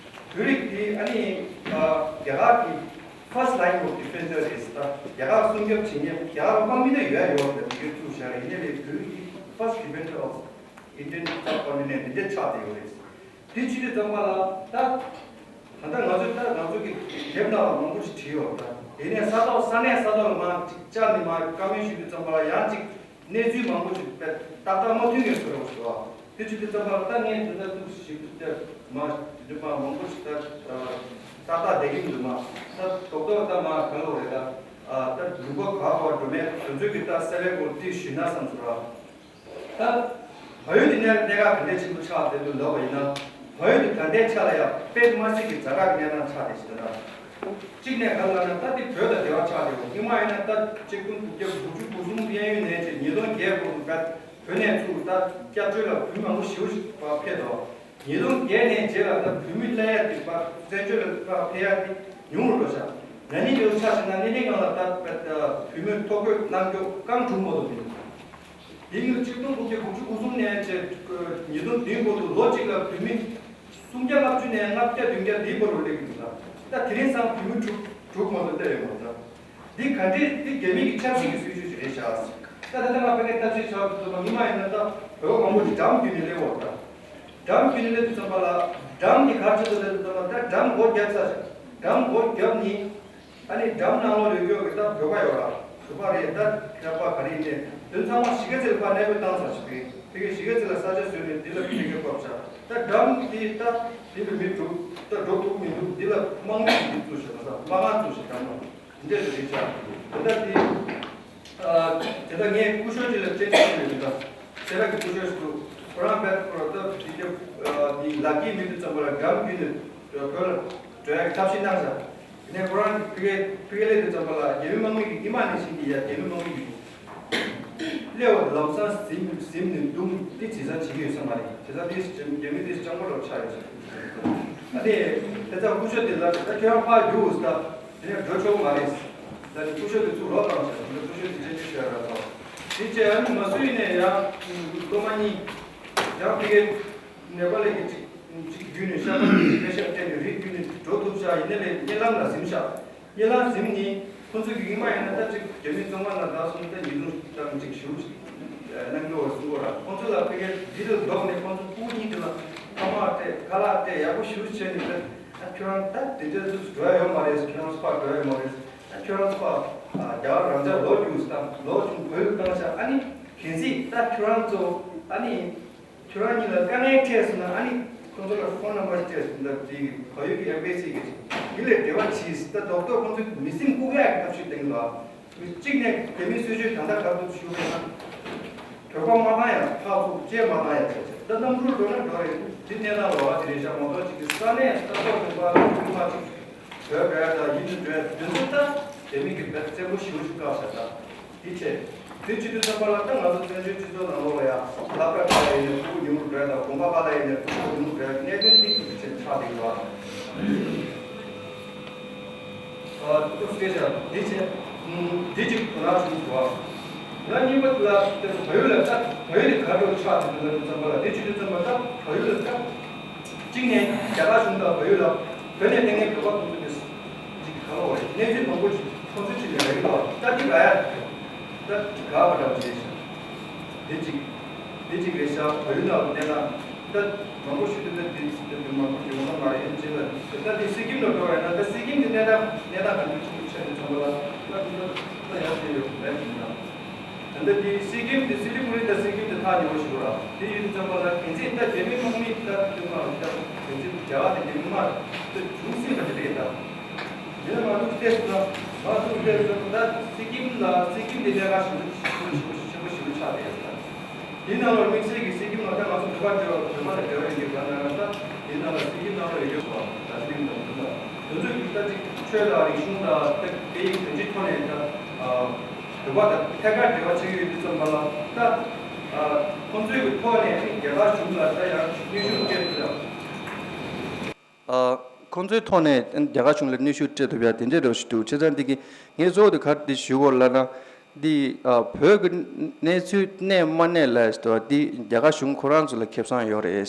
བོད་རིགས་དེ་ཨ་ནི་ཨ། རྒྱ་གར་གྱི་first line of defender རེད་ད། རྒྱ་གར་སྲུང་སྐྱོབ་བྱེད་མཁན་རྒྱ་གར་དམག་མི་ད་ཡོད་ཡོད་རེད། དེ་གའི་ཚུགས་བཞག་རེད། ཡིན་ནའི་བོད་རིགས་དེ་first defender of Indian subcontinent འདི་འདྲ་ཆགས་བསྡད་ཡོད་རེད། དེ་བྱེད་དུས་ཙམ་པ་ལ་ད་ད་ལྟ་ང་ཚོས་ད་ང་ཚོ་གི་དེབ་ནང་ལ་མང་པོ་ཞིག་བྲིས་ཡོད་ད། དེ་ནས་ས་ཐོག་ས་གནས་ས་ཐོག་ལ་མར་ཅིག་བཅར་ནས་མར་བཀའ་མོལ་ཞུ་དུས་ཙམ་པ་ལ་ཡང་ཅིག་གནས་ཚུལ་མང་པོ་ཞིག་ཏག་ཏག་མ་མཐུན་ངེས་བཟོ་འདྲ་བོ་ཞིག་འདུག་ཨ། དེ་བྱེད་དུས་ཙམ་པ་ལ་ད་ངས་དེ་འདྲ་འདུག་ཞིབ་ཏུ་བལྟས་མར་དེ་འདྲ་མར་མང་པོ་ཞིག་ད་ཏག་ཏག་བསྡད་ཀྱི་མི་འདུག་མ་ད་རྡོག་རྡོག་ད་མར་གང་ལོག་རེད་ད། ད་ལུང་པ་ག་པར་འགྲོ་མེད་དེ་ཚོ་གི་ད་སེ་བའི་སྐོར་ཏིག་ཞུས་ན་བསམ་སོང་ར། ད་བལ་ཡུལ་དེ་གནད་གནད་འགག་ག་འདྲས་ཆེན་པོ་ཆགས་བསྡད་འདུག་ལབ་པ་ཡིན་ན། བལ་ཡུལ་དེ་ད་ལྟའི་ཆ་ལ་ཡང་དཔེ་མ་སྲིད་ཀྱི་ཛ་དྲག་གི་གནས་སྟངས་ཆགས་བསྡད་ཤག་ད། གཅིག་ནས་ག་ལ་ན་ད་དེ་བོད་དང་འབྲེལ་བ་ཆགས་ཡོད། སྔོན་མ་ཡིན་ན་ད་ཆིག་སྟོང་དགུ་བརྒྱ་དགུ་བཅུ་གོ་གསུམ་གཡས་གཡོན་ནས་བྱས་ཉིས་སྟོང་བརྒྱད་བར་དུ་ད་བོད་ནས་ཚུར་ད་སྐྱབས་བཅོལ་ལ་བོད་མི་མང་པོ་ཞེ་པོ་ཕེབས་འདུག། ཉིས་སྟོང་བརྒྱད་ནས་རྗེས་ལ་ད་བོད་མི་སླེབས་ཡ་དེ་བར་བཙན་བྱོལ་ལ་ཕར་ཕེབས་ཡ་དེ་ཉུང་རུ་འགྲོ་ཤག། ན་ནིང་དེ་ཆ་བཞག་ན་ནི་ནི་སྒང་ལ་ད་བོད་མི་ཐོ་འགོད་གནང་རྒྱུ་རྐང་དྲུག་མ་གཏོགས་མི་འདུག། དེ་ཡང་ཆིག་སྟོང་དགུ་བརྒྱ་དགུ་བཅུ་གོ་གསུམ་ནས་བྱས་ཉིས་སྟོང་བདུན་བར་དུ་ལོ་གཅིག་ལ་བོད་མི་སུམ་བརྒྱ་ལྔ་བཅུ་ནས་ལྔ་བརྒྱ་བདུན་བརྒྱ་དེའི་བར་དུ་སླེབས་ཀྱི་འདུག་ད། ད་དེ་རིང་སང་བོད་མི་དྲུག་དྲུག་མ་གཏོགས་སླེབས་ཡོད་མ་རེད། འདི་ག་འདྲས་འདི་རྒྱ་མི་གི་ཆབ་སྲིད་ཀྱི་སྲིད་བྱུས་ཤིག་རེད་ཤག། ད་ད་ལྟ་ང་ཕ་གིར་ཐབས་ཤེས་བྱ་བ་དུ་མ་ཉི་མ་ཡིན་ན་ད་བོད་པ་མང་པོ་ཞིག་འགྲམ་བརྒྱུད་ནས་སླེབས་ཡོད་རེད། འགྲམ་བརྒྱུད་ནས་སླེབས་དུས་ཙམ་པ་ལ་འགྲམ་གྱི་གར་ཆེད་དུ་སླེབས་དུས་ཙམ་པ་ད་འགྲམ་སྒོ་བརྒྱབ་ཚར་ཤག། འགྲམ་སྒོ་བརྒྱབ་ནི་ཨ་ནི་འགྲམ་ནང་ལོགས་ལ་ཡོད་ཀྱི་ད་བོད་པ་ཡོད་ར། བོད་པ་རེད། ད་ཁྱད་པར་ག་རེ་ཡིན་ནའི་དོན་ཚང་མ་གཞིས་ཀ་རྩེ་ལ་ཕར་གནས་སྤོས་བཏང་ཚར་ཤག། ཕ་གིར་གཞིས་ཀ་རྩེ་ལ་ས་ཆ་བཟོས་ནས་འདི་ལ་ཕ་གིར་བབས་ཤག། ད་འགྲམ་དེ་ད་དེ་ལ་མི་འགྲོ་ད་འགྲོ་ཐུབ་མི་འདུག། འདི་ལ་དམག་མི་ཞིག་བཙུགས་ཤག། ད་དམག་ཁང་བཙུགས་ཤག་འགྲམ་ལ། འདི་འདྲ་ཞིག་རེད་ཤག། ད་ལྟ་དེ་ཨ་དེ་ད་ངས་སྐུ་ཞབས་ཅིག་ལ་བཅར་འདྲི་ཞུས་ཡོད། ད་སེ་ར་གི་སྐུ་ཞབས་ཤིག་འདུག། ཁོ་རང་བེད་ཁོ་རང་ད་དེ་ག་ཨ་དེ་ལག་འཁྱེར་མེད་དུས་ཙམ་པ་ལ་འགྲམ་བརྒྱུད་ནས་བོད་ལ་འགྲོ་ཡག་གི་ཐབས་ཤེས་གནང་ཤག། དེ་ནས་ཁོ་རང་ཕ་གིར་ཕ་གིར་སླེབས་དུས་ཙམ་པ་ལ་རྒྱ་མི་དམག་མི་གིས་ཉི་མ་ནས་བཞིན་གྱི་ཡ་རྒྱ་མི་དམག་མི་གིས་སླེབས་པ་ལམ་སང་གཟིམ་གཟིམ་ནས་འདུག། དེ་བྱས་ཙང་བྱེད་ཀྱི་ཡོད་ས་མ་རེད། བྱས་ཙང་དེ་རྒྱ་མི་དེ་སྤྱང་པོ་འདྲ་པོ་ཆགས་ཡོད་ས་རེད། ཨ་ནི་དེ་ཚོ་སྐུ་ཞབས་དེ་ལ་ད་ཁྱོད་རང་ཕར་རྒྱུགས་ད། དེ་ནས་འགྲོ་ཆོག་མ་རེད། ད་ནི་སྐུ་ཞབས་དེ་ཚུར་ལོག་བཏང་ཤག། ད་སྐུ་ཞབས་དེ་བཅར་འདྲི་ཞུ་ཡ་རག་སོང་། དེ་བྱས་ཨ་ནི་མ་སུ་ཡིན་ནས་ཡང་སློབ་མ་གཉིས་ཡང་ཕ་གིར་ནེ་པ་ལི་གི་གཅིག་གཅིག་བརྒྱུད་ནས་ཤག་པ་གི་པེ་ཤག་སྤྲད་ནས་རི་བརྒྱུད་ནས་འགྲོ་ཐུབ་ཤག། ཡིན་ནའི་ལས་གཉིད་ལམ་ལ་གཟིམ་ཤག། གཉིད་ལམ་གཟིམ་ནི་ཁོང་ཚོ་གི་ཉི་མ་ཡིན་ན་ད་ཅིག་རྒྱ་མི་བཙོན་ཁང་ནང་བདག་སོང་ད་ཉིན་དུ་ཙམ་ཅིག་ཞུ་གནང་རྒྱུ་བར་གསུང་གོ་ར། ཁོང་ཚོ་ལ་ཕ་གིར་འདི་ལ་ལྡོག་ནས་ཁོང་ཚོ་སྤུ་གུ་གཉིས་དེ་ལ་ཐ་མག་སྤྲད་ཁ་ལག་སྤྲད་ཡག་པོ་ཞུ་བྱས་ནས་ད། ཨ་ཁྱོད་རང་ད་དེ་འདྲ་ཚུགས་འགྲོ་ཡ་ཡོད་མ་རེད། ཁྱོད་རང་ཚོ་ཕར་འགྲོ་ཡ་ཡོད་མ་རེད། ཨ་ཁྱོད་རང་ཚོ་ཕར་རྒྱ་གར་རང་ཅག་ལོག་རྒྱུགས་སམ་ལོག་བྱུང་བོད་ལ་བཏང་ཤག། ཨ་ནི་གལ་སྲིད་ད་ཁྱོད་རང་ཚོ་ཨ་ནི་ཁྱོད་རང་གཉིས་ལ་དཀའ་ངལ་འཕྲད་སོང་ན་ཨ་ནི་ཁོང་ཚོ་ལ་ཕོན་ནམ་བར་སྤྲད་སོང་ད་དེ་བལ་ཡུལ་གྱི་ཨེམ་བྷེ་སི་གི་མི་ལ་འབྲེལ་བ་བྱས་ད་རྡོག་རྡོག་ཁོང་ཚོ་མི་སེམས་འགུག་ཡ་གི་ཐབས་ཤེས་གཏོང་གི་འདུག། གཅིག་ནས་རྒྱ་མིའི་སྲིད་བྱུས་ད་ལྟ་ག་རེ་འདུག་ཞུ་དགོས་ན། བོད་པ་མ་བཏང་ཡ་ཕར་ཚུར་བཅད་མ་བཏང་ཡ་བྱས་བྱས་ད་གནམ་གྲུར་འགྲོ་ན་འགྲོ་རེད། འདི་གནས་སྟངས་ལོགས་ཀ་དེ་རེད་ཤག། མ་གཏོགས་ཅིག་གི་ས་གནས་ས་ཐོག་དུ་པ་ཐུག་མ་ཅིག་བོད་བོད་ད་ཡིན་དུ་འགྲོ་ཡ་དོན་ཚོ་ད་རྒྱ་མི་གི་བེད་བཙན་པོ་ཞེ་པོ་ཞིག་བཀག་ཤག། ད་འདི་བྱས་དེ་བྱེད་དུས་ཙམ་པ་ལ་ད་ང་ཚོ་བཙན་བྱོལ་སྤྱི་ཚོགས་ནང་ལོགས་ལ་ཡ་ལྷག་དཀར་ཁ་ལ་ཡིན་ནས་ཕྲུ་གུ་ཉུང་རུ་འགྲོ་ཡ་དང་དགོན་པ་ཁ་ལ་ཡིན་ནས་ཕྲུ་གུ་ཉུང་རུ་འགྲོ་ཡ་གནད་དོན་འདི་གི་ཆེད་ཆགས་བསྡད་ཡོད། ཨ་ཏུ་སྐད་ཆ་འདི་བྱས། འདི་གཅིག་དོ་སྣང་བྱུང་སོང་། ང་གཉིས་པ་ལ་བལ་ཡུལ་ལ་ལྟ་བལ་ཡུལ་ག་འདྲ་ཆགས་འདུག་ལབ་དུས་ཙམ་པ་ལ་འདི་བྱེད་དུས་ཙམ་པ་ལ་བལ་ཡུལ་ལ་ལྟ། གཅིག་ནས་རྒྱ་གར་གཞུང་དང་བལ་ཡུལ་ལ་བོད་ནས་གནས་མཁན་བོད་པ་ཁོང་ཚོ་གིས་གཅིག་ག་ལ་བ་རེད་གནས་ཚུལ་མང་པོ་ཞིག་ཁོང་ཚོའི་ཁྲིད་ནས་རེད་ལ་ལྟ་འདི་ག་ཡ་ད་ག་བ་འདྲ་བ་ཞིག་རེད་ཤག། འདི་གཅིག་འདི་གཅིག་རེད་ཤག། བལ་ཡུལ་ནང་ལ་གནས་ན། ད་མང་པོ་ཞིག་ཏུ་ད་དེ་དེ་དེ་མང་པོ་ཞིག་ཡོང་ན་མ་རེད་ཡིན་ཅེས་ལ་ད་དེ་སི་ཀིམ་ལ་འགྲོ་བས་ན་ད་སི་ཀིམ་དེ་གནས་སྟངས་གནས་སྟངས་ག་འདྲ་ཞིག་ཆགས་ཏེ་ཚང་མ་ལ་ད་དེ་ད་ད་ཡང་དེ་ཡོད་མེད་ཡིན་ན། ད་ལྟ་དེ་སི་ཀིམ་དེ་སི་ལི་གུ་རི་ད་སི་ཀིམ་དེ་ཐག་ཉེ་བོ་ཞིག་ར་དེ་ཡིན་དུས་ཙམ་པ་ལ་གལ་སྲིད་ད་རྒྱ་མི་དམག་མི་ད་དེ་མ་ད་གལ་སྲིད་རྒྱ་གར་དེ་རྒྱ་མི་མ་ད་བྱུང་སྲིད་པ་དེ་རེད་ད། དེ་ནས་མ་གཏོགས་བལྟས་སོང་ན་མ་གཏོགས་བལྟས་སོང་ན་ད་སི་ཀིམ་ལ་སི་ཀིམ་དེ་གནད་འགག་ཞེ་པོ་ཞེ་པོ་ཞེ་པོ་ཞེ་པོ་ཞེ་པོ་ཆགས་བསྡད་ཡོད་ད། དེའི་ནང་ལ་དམིགས་བསལ་གྱི་སི་ཀིམ་ལ་ད་ང་ཚོ་བོད་པ་འབྲེལ་བ་བོད་པ་དང་འབྲེལ་བ་ཡོད་མཁན་ག་ན་ད་དེའི་ནང་ལ་སི་ཀིམ་ནང་ལ་ཡོད་པ་ད་སི་ཀིམ་དང་བོད་པ་དེ་ཚོ་གི་ད་ཅིག་ཆོས་དང་རིག་གཞུང་དང་ད་སྐད་ཡིག་དོན་སྤྱིའི་ཐོག་ནས་ད་བོད་པ་དང་ཐད་ཀར་འབྲེལ་བ་བྱེད་ཀྱི་ཡོད་དུས་ཙམ་པ་ལ་ད་ཁོང་ཚོའི་གི་ཐོག་ནས་རྒྱ་གར་གཞུང་ལ་ད་ཡང་གནོན་ཤུགས་སྤྲད་ཐུབ་ཡ། ཨ། ཁོང་ཚོའི་ཐོག་ནས་རྒྱ་གར་གཞུང་ལ་གནོན་ཤུགས་སྤྲད་ཐུབ་ཡ་དེ་འདྲའི་འདྲ་ཞིག་འདུག་བྱས་ཙང་འདི་གི་ངས་གཙོ་བོ་དེ་ག་རེ་འདི་ཞུ་དགོས་ལབ་ན། འདི་ཨ་བོད་ཀྱི་གནས་ཚུལ་གནས་མ་གནས་ལ་ཟེར་བ་འདི་རྒྱ་གར་གཞུང་ཁོ་རང་ཚོ་ལ་ཁེ་བཟང་ཡོད་རེད།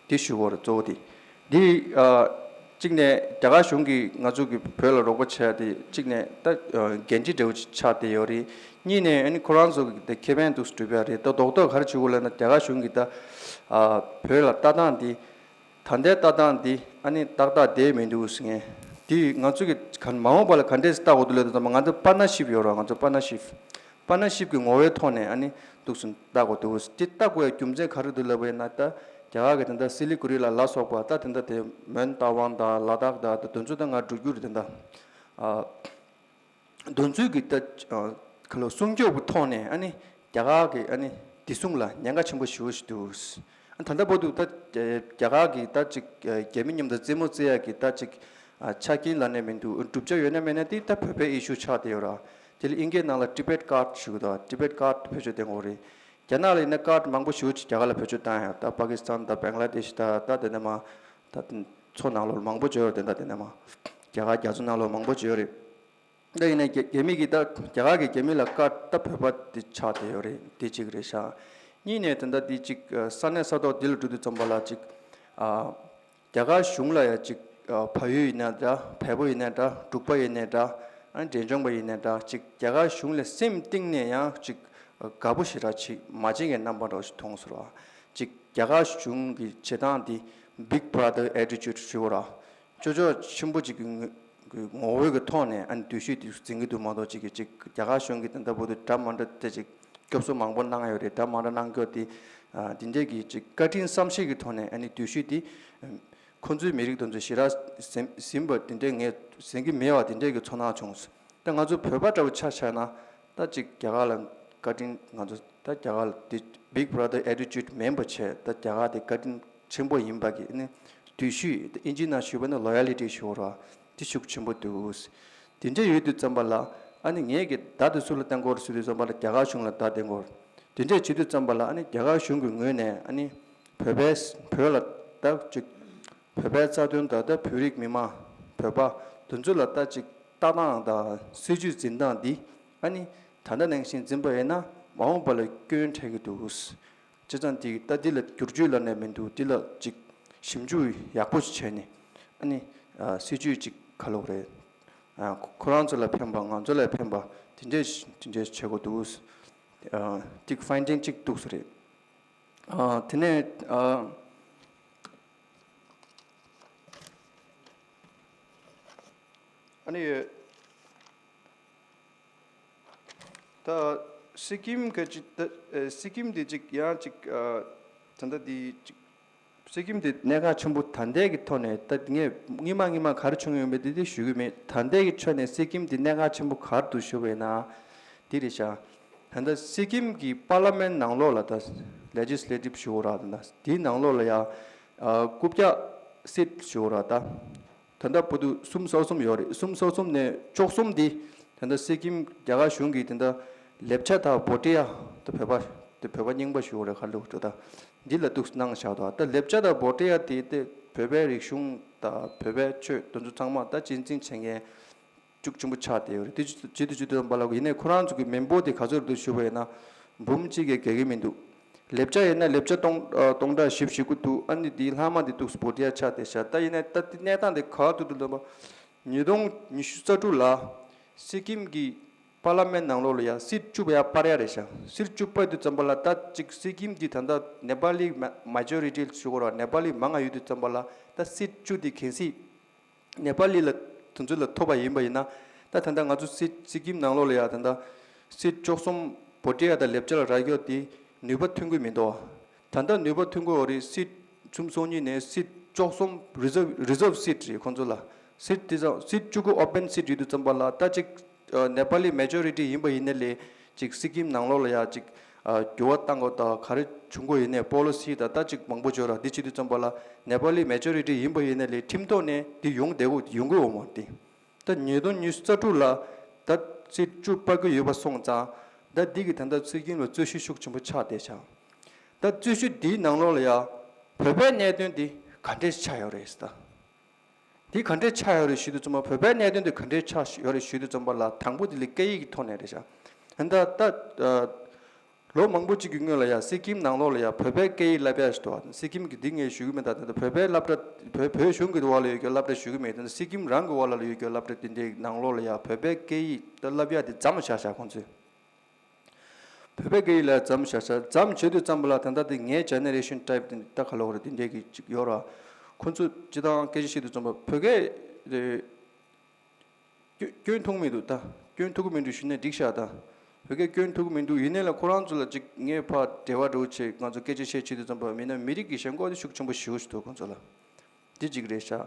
འདི་ཞུ་དགོས་རེད་གཙོ་བོ་དེ། འདི་ཨ་གཅིག་ནས་རྒྱ་གར་གཞུང་གིས་ང་ཚོ་གི་བོད་ལ་རོགས་པ་བྱས་ཏེ་གཅིག་ནས་ད་ཨ་འགན་འཁྲི་འདྲ་བོ་ཅིག་ཆགས་བསྡད་ཡོད་རེད། གཉིས་ནས་ཨ་ནི་ཁོ་རང་ཚོ་གི་དེ་ཁེ་ཕན་འདུག་སེ་སྒྲུབ་ཡ་རེད། ད་རྡོག་རྡོག་ག་རེ་བྱེད་དགོས་ལབ་ན་རྒྱ་གར་གཞུང་གིས་ད་ཨ་བོད་ལ་ལྟ་སྟངས་འདི། ད་ལྟའི་ལྟ་སྟངས་འདི་ཨ་ནི་ཏག་ཏག་བསྡད་མི་འདུག་ཟེར་མཁན། འདི་ང་ཚོ་གི་ག་མ་འོངས་པ་ལ་ག་འདྲས་ལྟ་དགོས་འདུག་ལབ་དུས་ཙམ་པ་ང་ཚོ་པ་ཊ་ནར་ཤིབ་ཡོད་རེད། ང་ཚོ་པ་ཊ་ནར་ཤིབ། པ་ཊ་ནར་ཤིབ་ཀྱི་ངོ་བོའི་ཐོག་ནས་ཨ་ནི་འདུག་སེ་ལྟ་དགོས་འདུག། འདི་ལྟ་དགོས་ཡ་རྒྱུ་མཚན་ག་རེ་འདུག་ལབ་པ་ཡིན་ན་ད་རྒྱ་གར་གི་ད་ལྟ་སི་ལི་གུ་རི་ལ་ལ་སོགས་པ་ད་དེ་འདྲ་དེ་མོན་རྟ་དབང་དང་ལ་དྭགས་དང་ད་དེ་ཚོ་ད་ང་འགྲོ་རྒྱུ་རེད་དེ་འདྲ། ཨ། དེ་ཚོའི་གི་ད་ཨ་ག་ལོ་སྲུང་སྐྱོབ་ཀྱི་ཐོག་ནས་ཨ་ནི་རྒྱ་གར་གི་ཨ་ནི་བདེ་སྲུང་ལ་ཉེན་ཁ་ཆེན་པོ་ཞེ་པོ་ཞིག་འདུག། ཨ་ད་ལྟ་བར་དུ་ད་རྒྱ་གར་གི་ད་ཅིག་རྒྱ་མི་མཉམ་དུ་རྩེད་མོ་རྩེ་ཡ་གི་ད་ཅིག་ ཨ་ཆ་རྐྱེན་ལབ་ནས་མི་འདུག་བསྒྲུབ་བྱ་ཡོད་ན་མེད་ན་དེ་ད་བོད་པའི་ཨི་ཤུ་ཆགས་བསྡད་ཡོད་ར། དེ་ལ་དབྱིན་སྐད་ནང་ལ་Tibet card ཞུ་གི་འདུག Tibet card བེད་སྤྱོད་གཏོང་གི་རེད། རྒྱ་ནག་ལ་ཡིན་ན་card མང་པོ་ཞེ་པོ་ཅིག་རྒྱ་གར་ལ་བེད་སྤྱོད་བཏང་ཡོད། ད་པ་ཀི་སི་ཐན་དང་བེང་ལ་དེ་ཤི་ད་ད་དེ་འདྲ་མ་ད་མཚོ་ནང་ལོགས་མང་པོ་ཅིག་ཡོད་རེད། དེ་འདྲ་དེ་འདྲ་མ་རྒྱ་གར་རྒྱ་མཚོ་ནང་ལོགས་མང་པོ་ཅིག་ཡོད་རེད། ད་ཡིན་ན་རྒྱ་རྒྱ་མི་གིས་ད་རྒྱ་གར་གྱི་རྒྱ་མི་ལ་ཀ་ད་བོད་པ་དེ་ཆགས་བསྡད་ཡོད་རེད། དེ་གཅིག་རེད་ཤག་གཉིས་ནས་དེ་འདྲ་དེ་གཅིག་ས་གནས་ས་ཐོག་དེ་ལ་འགྲོ་དུས་ཙམ་པ་ལ་གཅིག་ཨ་རྒྱ་གར་གཞུང་ལ་ཡ་གཅིག་ཨ་ཕ་ཡུལ་ཡིན་ན་འདྲ། བལ་པོ་ཡིན་ན་འདྲ། འབྲུག་པ་ཡིན་ན་འདྲ། ཨ་འབྲས་ལྗོངས་པ་ཡིན་ན་འདྲ། གཅིག་རྒྱ་གར་གཞུང་ལ་སེམས་གཏིང་ནས་ཡང་གཅིག་དགའ་པོ་ཞེ་དྲག་ཅིག་མ་བྱེད་མཁན་རྣམ་པ་འདྲ་ཞིག་མཐོང་ཟེར་བ། གཅིག་རྒྱ་གར་གཞུང་གི་བྱེད་སྟངས་དེ་Big Brother attitude ཞུ་བ་ར། ཅོ་ཅོ་ཆེན་པོ་ཅིག་གི་ངོ་ངོ་བོའི་གི་ཐོག་ནས་ཨ་ནི་འདུ་ཤེས་དེ་འཛིན་གྱི་འདུག་མ་གཏོགས་ཅིག་གི་ཅིག་རྒྱ་གར་གཞུང་གིས་དེ་འདྲ་བོ་དེ་འདྲ་མ་འདྲ་དེ་ཅིག་སྐྱོབ་གསོ་མང་པོ་གནང་ཡོད་རེད། འདྲ་མ་འདྲ་གནང་རྒྱུ་དེ་ཨ་དེ་འདྲས་ཀྱི་ཅིག་བཀའ་དྲིན་བསམ་ཤེས་ཀྱི་ཐོག་ནས་ཨ་ནི་འདུ་ཤེས་དེ་ཁོང་ཚོའི་མི་རིགས་དེ་ཚོ་ཞེ་དྲག་ཟིན་ཟིན་པ་དེ་འདྲས་ངས་ཟིན་གྱི་མེད་པ་དེ་འདྲས་ཀྱི་ཚོར་སྣང་བྱུང་། ད་ང་ཚོ་བོད་པ་འདྲ་བོ་ཆ་བཞག་ན་ད་ཅིག་རྒྱ་གར་ལ་བཀའ་དྲིན་ང་ཚོ་ད་རྒྱ་གར་ལ་དེ་Big Brother attitude མིན་པ་བྱས། ད་རྒྱ་གར་དེ་བཀའ་དྲིན་ཆེན་པོ་ཡིན་པ་གི་ཨ་ནི་འདུ་ཤེས་ཨིན་ཇིའི་ནང་ཞུས་པ་ན་loyality ཞུ་བ་ར། དེ་ཤུགས་ཆེན་པོ་འདུག་དེ་འདྲ་ཡོད་དུས་ཙམ་པ་ལ་ཨ་ནི་ངས་གི་བརྡ་དེ་སུ་ལ་བཏང་དགོས་ཟེར་དུས་ཙམ་པ་ལ་རྒྱ་གར་གཞུང་ལ་བརྡ་བཏང་དགོས། དེ་འདྲས་བྱེད་དུས་ཙམ་པ་ལ་ཨ་ནི་རྒྱ་གར་གཞུང་གི་ངོས་ནས་ཨ་ནི་བོད་པའི་བོད་ལ་ད་ཅིག་བོད་པའི་རྩ་དོན་དང་ད་བོད་རིགས་མི་མང་བོད་པ་དེ་ཚོ་ལ་ད་ཅིག་ལྟ་སྟངས་དང་སྲིད་ཇུས་འཛིན་སྟངས་འདི་ཨ་ནི་ད་ལྟ་ནང་བཞིན་འཛིན་པ་ཡིན་ན་མ་འོངས་པ་ལ་སྐྱོན་འཕྲད་ཀྱི་འདུག་བྱས་ཙང་དེ་ད་འདི་ལ་བསྒྱུར་བཅོས་ལབ་ནས་མི་འདུག་འདི་ལ་ཅིག་ཞིབ་འཇུག་ཡག་པོ་ཞིག་བྱས་ནས་ཨ་ནི་ཨ་སྲིད་ཇུས་ཅིག་ག་ལབ་དགོས་རེད། ཨ་ཁོ་ཁོ་རང་ཚོ་ལ་ཕན་པ་ང་ཚོ་ལ་ཕན་པ་དེ་འདྲས་དེ་འདྲས་བྱེད་དགོས་འདུག་ཨ་ཅིག་finding ཅིག་འདུག་ས་རེད། ཨ་དེ་ནས་ཨ་ཨ་ནི་ད་སི་ཀིམ་ག་ཅི་ད་ཨེ་སི་ཀིམ་དེ་ཅིག་ཡང་ཅིག་ཨ་ད་ལྟ་དེ་ཅིག་སི་ཀིམ་དེ་གནད་འགག་ཆེན་པོ་ད་ལྟའི་གི་ཐོག་ནས་ད་ངས་སྔོན་མ་སྔོན་མ་ག་རེ་བྱུང་ཡོད་མེད་དེ་དེ་ཞུ་གི་མེད། ད་ལྟའི་གི་ཆ་ནས་སི་ཀིམ་དེ་གནད་འགག་ཆེན་པོ་ག་རེ་འདུག་ཞུ་བས་ན་དེ་རེད་ཤག་ད་ལྟ་སི་ཀིམ་གི་པར་ལི་མེན་ནང་ལོགས་ལ་ད་ལེ་ཇི་སི་ལེ་ཊིབ་ཞུ་བ་ར། ད་ལྟ་དེའི་ནང་ལོགས་ལ་ཡ་ཨ་རྐུབ་བཀྱག་སིཊ་ཞུ་བ་ར། ད་ད་ལྟ་བོད་དུ་གསུམ་སོ་གསུམ་ཡོད་རེད། གསུམ་སོ་གསུམ་ནས་བཅུ་གསུམ་དེ་ད་ལྟ་སི་ཀིམ་རྒྱ་གར་གཞུང་གིས་ད་ལྟ་ལེབ་ཅ་དང་བྷོ་ཊི་ཡ་ད་བོད་པ་དེ་བོད་པ་རྙིང་པ་ཞུ་བ་རེད། ཁ་ལུག་འགྲོ་ད་འདི་ལ་གཏུགས་གནང་བཞག་འདུག་ད་ལེབ་ཅ་དང་བྷོ་ཊི་ཡ་དེ་དེ་བོད་པའི་རིག་གཞུང་དང་བོད་པའི་ཆོས་དེ་ཚོ་ཚང་མ་ད་གཅེས་འཛིན་བྱེད་མཁན་ཤུགས་ཆེན་པོ་ཆགས་བསྡད་ཡོད་རེད། དེ་བྱེད་དུ་བྱེད་དུ་བྱེད་དུ་བ་ལ་ཡིན་ནའི་ཁོ་རང་ཚོ་གི་མི་འབོར་དེ་ག་ཚོད་འདུག་ཞུ་བ་ཡིན་ན་འབུམ་གཅིག་གིས་བརྒལ་གི་མི་འདུག་ལེབ་ཅ་ཡིན་ན་ལེབ་ཅ་སྟོང་ཨ་སྟོང་ཕྲག་བཞི་བཅུ་ཞེ་དགུ་འདུག་ཨ་ནི་དེའི་ལྷག་མ་དེ་འདུག་བྷོ་ཊི་ཡ་ཆགས་བསྡད་ཤག་ད་ཡིན་ནའི་ད་དེ་གནས་སྟངས་དེ་ག་འདུག་འདུག་ལབ་པ། ཉིས་སྟོང་ཉི་ཤུ་རྩ་དྲུག་ལ་སི་ཀིམ་གི་པར་ལི་མེན་ནང་ལོགས་ལ་ཡ་སིཊ་བཅུ་པ་ཡ་སྤར་ཡ་རེད་ཤག་སིཊ་བཅུ་སྤར་དུས་ཙམ་པ་ལ་ད་ཅིག་སི་ཀིམ་གྱི་ད་ལྟ་ནེ་པ་ལི་མ་ཇོ་རི་ཊི་ཞུ་དགོས་ར། ནེ་པ་ལི་མང་ང་ཡོད་དུས་ཙམ་པ་ལ་ད་སིཊ་བཅུ་དེ་གལ་སྲིད་ནེ་པ་ལི་ལ་དེ་ཚོ་ལ་ཐོབ་པ་ཡིན་པ་ཡིན་ན་ད་ད་ལྟ་ང་ཚོ་སི་སི་ཀིམ་ནང་ལོགས་ལ་ཡ་ད་ལྟ་སིཊ་བཅུ་གསུམ་བྷོ་ཊི་ཡ་དང་ལེབ་ཅ་ལ་རག་ཡོད་དེ་ནུས་པ་ཐོན་གི་མི་འདུག་ད་ལྟ་ནུས་པ་ཐོན་གི་ཡོད་རེད། སིཊ་ཚུམ་སོང་ཉིན་ནས་སིཊ་བཅུ་གསུམ་རི་ཛརབ་རི་ཛརབ་སིཊ་རེད་ཁོང་ཚོ་ལ། སིཊ་དེ་ཚོ་སིཊ་བཅུ་དགུ་ཨོ་པན་སིཊ་ཡོད་དུས་ཙམ་པ་ལ་ད་ཅིག་ཨ་ནེ་པ་ལི་མེ་ཇོ་རི་ཊི་ཡིན་པ་ཡིན་ན་ལས་ཅིག་སི་ཀིམ་ནང་ལོགས་ལ་ཡ་ཅིག་ཨ་འགྱུར་བ་བཏང་དགོས་དང་ག་རེ་བྱུང་དགོས་ཡིན་ནའི་པོ་ལི་སི་དང་ད་ཅིག་མང་པོ་འབྱོར་ར། འདི་བྱེད་དུས་ཙམ་པ་ལ་ནེ་པ་ལི་མེ་ཇོ་རི་ཊི་ཡིན་པ་ཡིན་ན་ལས་ཁྲིམས་ཐོག་ནས་འདི་ཡོང་བསྡད་དགོས་ཡོང་གི་ཡོད་མ་རེད། ད་ཉིས་སྟོང་ཉི་ཤུ་རྩ་དྲུག་ལ་ད་སིཊ་བཅུ་སྤར་གི་ཡོད་པ་སོང་ཙང་ད་འདི་གི་ད་ལྟ་སི་ཀིམ་ལ་རྩོད་གཞི་ཤུགས་ཆེན་པོ་ཆགས་བསྡད་ཤག་ད་རྩོད་གཞི་འདིའི་ནང་ལོགས་ལ་ཡ་བོད་པའི་གནད་དོན་འདི་ག་འདྲས་ཆགས་ཡོད་རེད་ད། དེ་ག་འདྲས་ཆགས་ཡོད་རེད་ཞུས་དུས་ཙམ་པ། བོད་པའི་གནད་དོན་དེ་ག་འདྲས་ཆགས་ཡོད་རེད་ཞུས་དུས་ཙམ་པ་ལ་དང་པོ་དེ་ལ་སྐད་ཡིག་གི་ཐོག་ནས་རེད་ཤག་ད་ལྟ་ད་ལོ་མང་པོ་གཅིག་གི་སྔོན་ལ་ཡ་སི་ཀིམ་ནང་ལོགས་ལ་ཡ་བོད་པའི་སྐད་ཡིག་བསླབ་ཡ་ཞིག་འདུག་སི་ཀིམ་གི་འདི་ངས་ཞུ་གི་མེད། ད་ད་བོད་པའི་སློབ་གྲྭ་བོད་བོད་གཞུང་གི་འོག་ལ་ཡོད་རྒྱུ་སློབ་གྲྭ་ཞུ་གི་མེད། ད་སི་ཀིམ་རང་གི་འོག་ལ་ཡོད་རྒྱུ་སློབ་གྲྭ་དེ་འདྲའི་ནང་ལོགས་ལ་ཡ་བོད་པའི་སྐད་ཡིག་ད་བསླབ་ཡ་དེ་མཚམས་བཞག་ཤག་ཁོང་ཚོས། བོད་པའི་སྐད་ཡིག་ལ་མཚམས་བཞག་ཤག་མཚམས་བྱེད་དུས་ཙམ་པ་ལ་ད་ལྟ་དེ་ངའི་ཇེ་ནེ་རེ་ཤན་ཊའིབ་དེ་ད་ག་ལབ་དགོས་རེད། དེ་འདྲས་ཀྱི་ཅིག་ཡོད་ར། ཁོ་ཚོ་སྤྱི་བཏང་སྐད་ཆ་བཤད་དུས་ཙམ་པ་བོད་སྐད་རེད། སྐྱོན་སྐྱོན་ཐུག་མི་འདུག་ད་སྐྱོན་ཐུག་གི་མི་འདུག་ཞུས་ན་འགྲིག་ཤག་ད་བོད་སྐད་སྐྱོན་ཐུག་གི་མི་འདུག་ཡིན་ནའི་ལ་ཁོ་རང་ཚོ་ལ་ཅིག་ངས་ཕར་འབྲེལ་བ་འདྲ་བོ་བྱས་ང་ཚོ་སྐད་ཆ་བཤད་བྱེད་དུས་ཙམ་པ་མིན་ན་མི་རིགས་ཀྱི་ཞེན་ཁོག་དེ་ཤུགས་ཆེན་པོ་ཞེ་པོ་ཞིག་འདུག་ཁོ་ཚོ་ལ། འདི་གཅིག་རེད་ཤག་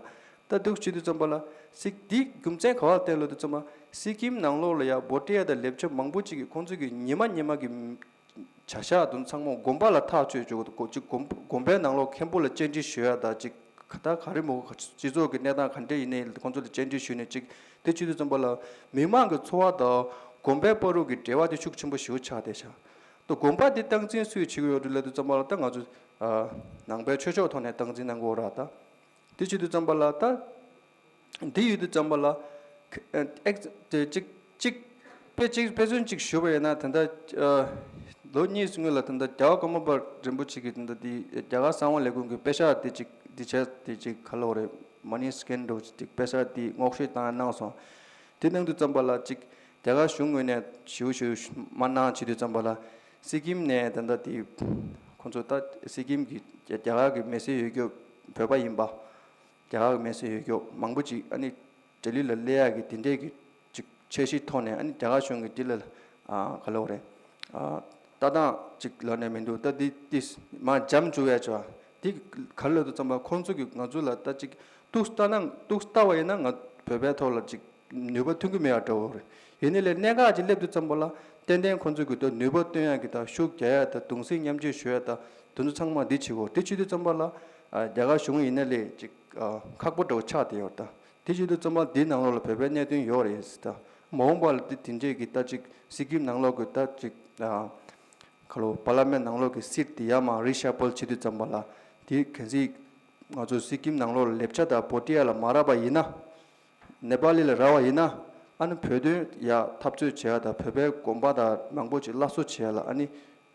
ད་འདུག་བྱེད་དུས་ཙམ་པ་ལ་སི་འདི་རྒྱུ་མཚན་ག་བ་བརྟེན་ལོ་དུས་ཙམ་པ་སི་ཀིམ་ནང་ལོགས་ལ་ཡ་བྷོ་ཊི་ཡ་དང་ལེབ་ཅ་མང་པོ་ཅིག་གིས་ཁོང་ཚོ་གི་ཉི་མ་ཉི་མ་གི་བྱ་གཞག་དུ་ཚང་མ་དགོན་པ་ལ་ཐག་གཅོད་བྱེད་དགོས་འདུག་ཅིག་དགོན་དགོན་པའི་ནང་ལོགས་མཁན་པོ་ལ་བཅར་འདྲི་ཞུ་ཡ་དང་ཅིག་ ག་ད་ག་རེ་མོ་སྤྱི་ཚོགས་ཀྱི་གནས་སྟངས་ག་འདྲ་ཡིན་ནའི་ཁོང་ཚོ་ལ་བཅར་འདྲི་ཞུས་ནས་ཅིག་དེ་བྱེད་དུས་ཙམ་པ་ལ་མི་མང་གི་འཚོ་བ་དང་དགོན་པའི་བར་དུ་གི་འབྲེལ་བ་དེ་ཤུགས་ཆེན་པོ་ཞེ་པོ་ཆགས་བསྡད་ཤག་ད་དགོན་པ་དེ་སྟངས་འཛིན་སུས་བྱེད་ཀྱི་ཡོད་རེད་ལབ་དུས་ཙམ་པ་ལ་ད་ང་ཚོ་ཨ་ནང་པའི་ཆོས་ཕྱོགས་ཐོག་ནས་སྟངས་འཛིན་གནང་གི་ཡོད་རེད། ད་དེ་བྱེད་དུས་ཙམ་པ་ལ་ད། འདི་ཡོད་དུས་ཙམ་པ་ལ། ཨེག་དེ་གཅིག་གཅིག་དཔེ་གཅིག་དཔེ་མཚོན་གཅིག་ཞུ་བ་ཡིན་ན་ད་ལྟ། ལོ་གཉིས་སྔོན་ལ་ད་ལྟ་རྒྱལ་བ་ཀརྨ་པ་རིན་པོ་ཆེ་གིས་ད་ལྟ་འདི་རྒྱ་གར་གསང་བ་ལས་ཁུངས་ཀྱི་དཔེ་ཤག་དེ་གཅིག་འདི་བྱས་དེ་གཅིག་ག་ལབ་རེད། མ་ཎི་སི་ཀེན་འདྲ་བོ་ཅིག་དཔེ་ཤག་དེ་སྔོག་བཤེར་བཏང་གནང་སོང་། དེ་གནང་དུས་ཙམ་པ་ལ་གཅིག་རྒྱ་གར་གཞུང་ངོས་ནས་ཞུ་ཞུ་མ་གནང་བྱེད་དུས་ཙམ་པ་ལ་སི་ཀིམ་ནས་ད་ལྟ་དེ་ཁོང་ཚོ་ད་སི་ཀིམ་གྱི་རྒྱ་གར་གྱི་མི་སེར་ཡོད་རྒྱུ་བོད་པ་ཡིན་པ། རྒྱ་གར་གྱི་མི་སེར་ཡོད་རྒྱུ་མང་པོ་ཅིག་ཨ་ནི་འབྲེལ་ཡོད་ལ་སླེབས་ཡག་གི་དེ་འདྲས་ཀྱི་ཅིག་འཆར་གཞིའི་ཐོག་ནས་ཨ་ནི་རྒྱ་གར་གཞུང་གིས་འདི་ལ་ཨ་ག་ལབ་རེད། ཨ་ལྟ་སྟངས་ཅིག་ལབ་ནས་མི་འདུག་ད་འདི་འདི་མར་འཇམ་བཅུག་ཡ་ཅིག་འདི་ག་རེ་ལབ་དུས་ཙམ་པ་ཁོང་ཚོ་གིས་ང་ཚོ་ལ་ད་ཅིག་ཏོག་ཙམ་ལྟ་ན་ཏོག་ཙམ་ལྟ་བ་ཡིན་ན་ང་བོད་པའི་ཐོག་ལ་ཅིག་ནུས་པ་ཐོན་གྱི་མེད་པ་འདྲ་བོ་རེད། ཡིན་ནའི་ལས་གནད་འགག་ཅིག་སླེབས་དུས་ཙམ་པ་ལ་ཏན་ཏན་ཁོང་ཚོ་གིས་ད་ནུས་པ་བཏོན་ཡག་གི་ད་ཤུགས་རྒྱག་ཡག་ད་གདུང་སེམས་མཉམ་སྐྱེད་ཞུ་ཡག་ད་དེ་ཚོ་ཚང་མ་འདི་བྱེད་དགོས། དེ་བྱེད་དུས་ཙམ་པ་ལ་ཨ་རྒྱ་གར་གཞུང་ཡིན་ནའི་ལས་ཅིག་ཨ་ཁག་པོ་འདྲ་བོ་ཆགས་བསྡད་ཡོད་རེད། ད་དེ་བྱེད་དུས་ཙམ་པ་འདིའི་ནང་ལོགས་ལ་བོད་པའི་གནད་དོན་ཡོད་རེད་ཟེར། ད་མ་འོངས་པ་ལ་དེ་དེ་འདྲས་ཀྱི་ད་ཅིག་སི་ཀིམ་ནང་ལོགས་ཀྱི་ད་ཅིག་ཨ་ག་ལབ་པར་ལི་མེན་ནང་ལོགས་ཀྱི་སིཊ་དེ་ཡར་མར་རི་ཤ་ཕལ་བྱེད་དུས་ཙམ་པ་ལ་དེ་གལ་སྲིད་ང་ཚོ་སི་ཀིམ་ནང་ལོགས་ལ་ལེབ་ཆ་དང་བྷོ་ཊི་ཡ་ལ་མ་རག་པ་ཡིན་ན། ནེ་པ་ལི་ལ་རག་པ་ཡིན་ན་ཨ་ནི་བོད་དོན་ཡ་འཐབ་རྩོད་བྱེད་ཡ་དང་བོད་པའི་དགོན་པ་དང་མང་པོ་ཅིག་སླར་གསོ་བྱེད་ཡ་ལ་ཨ་ནི་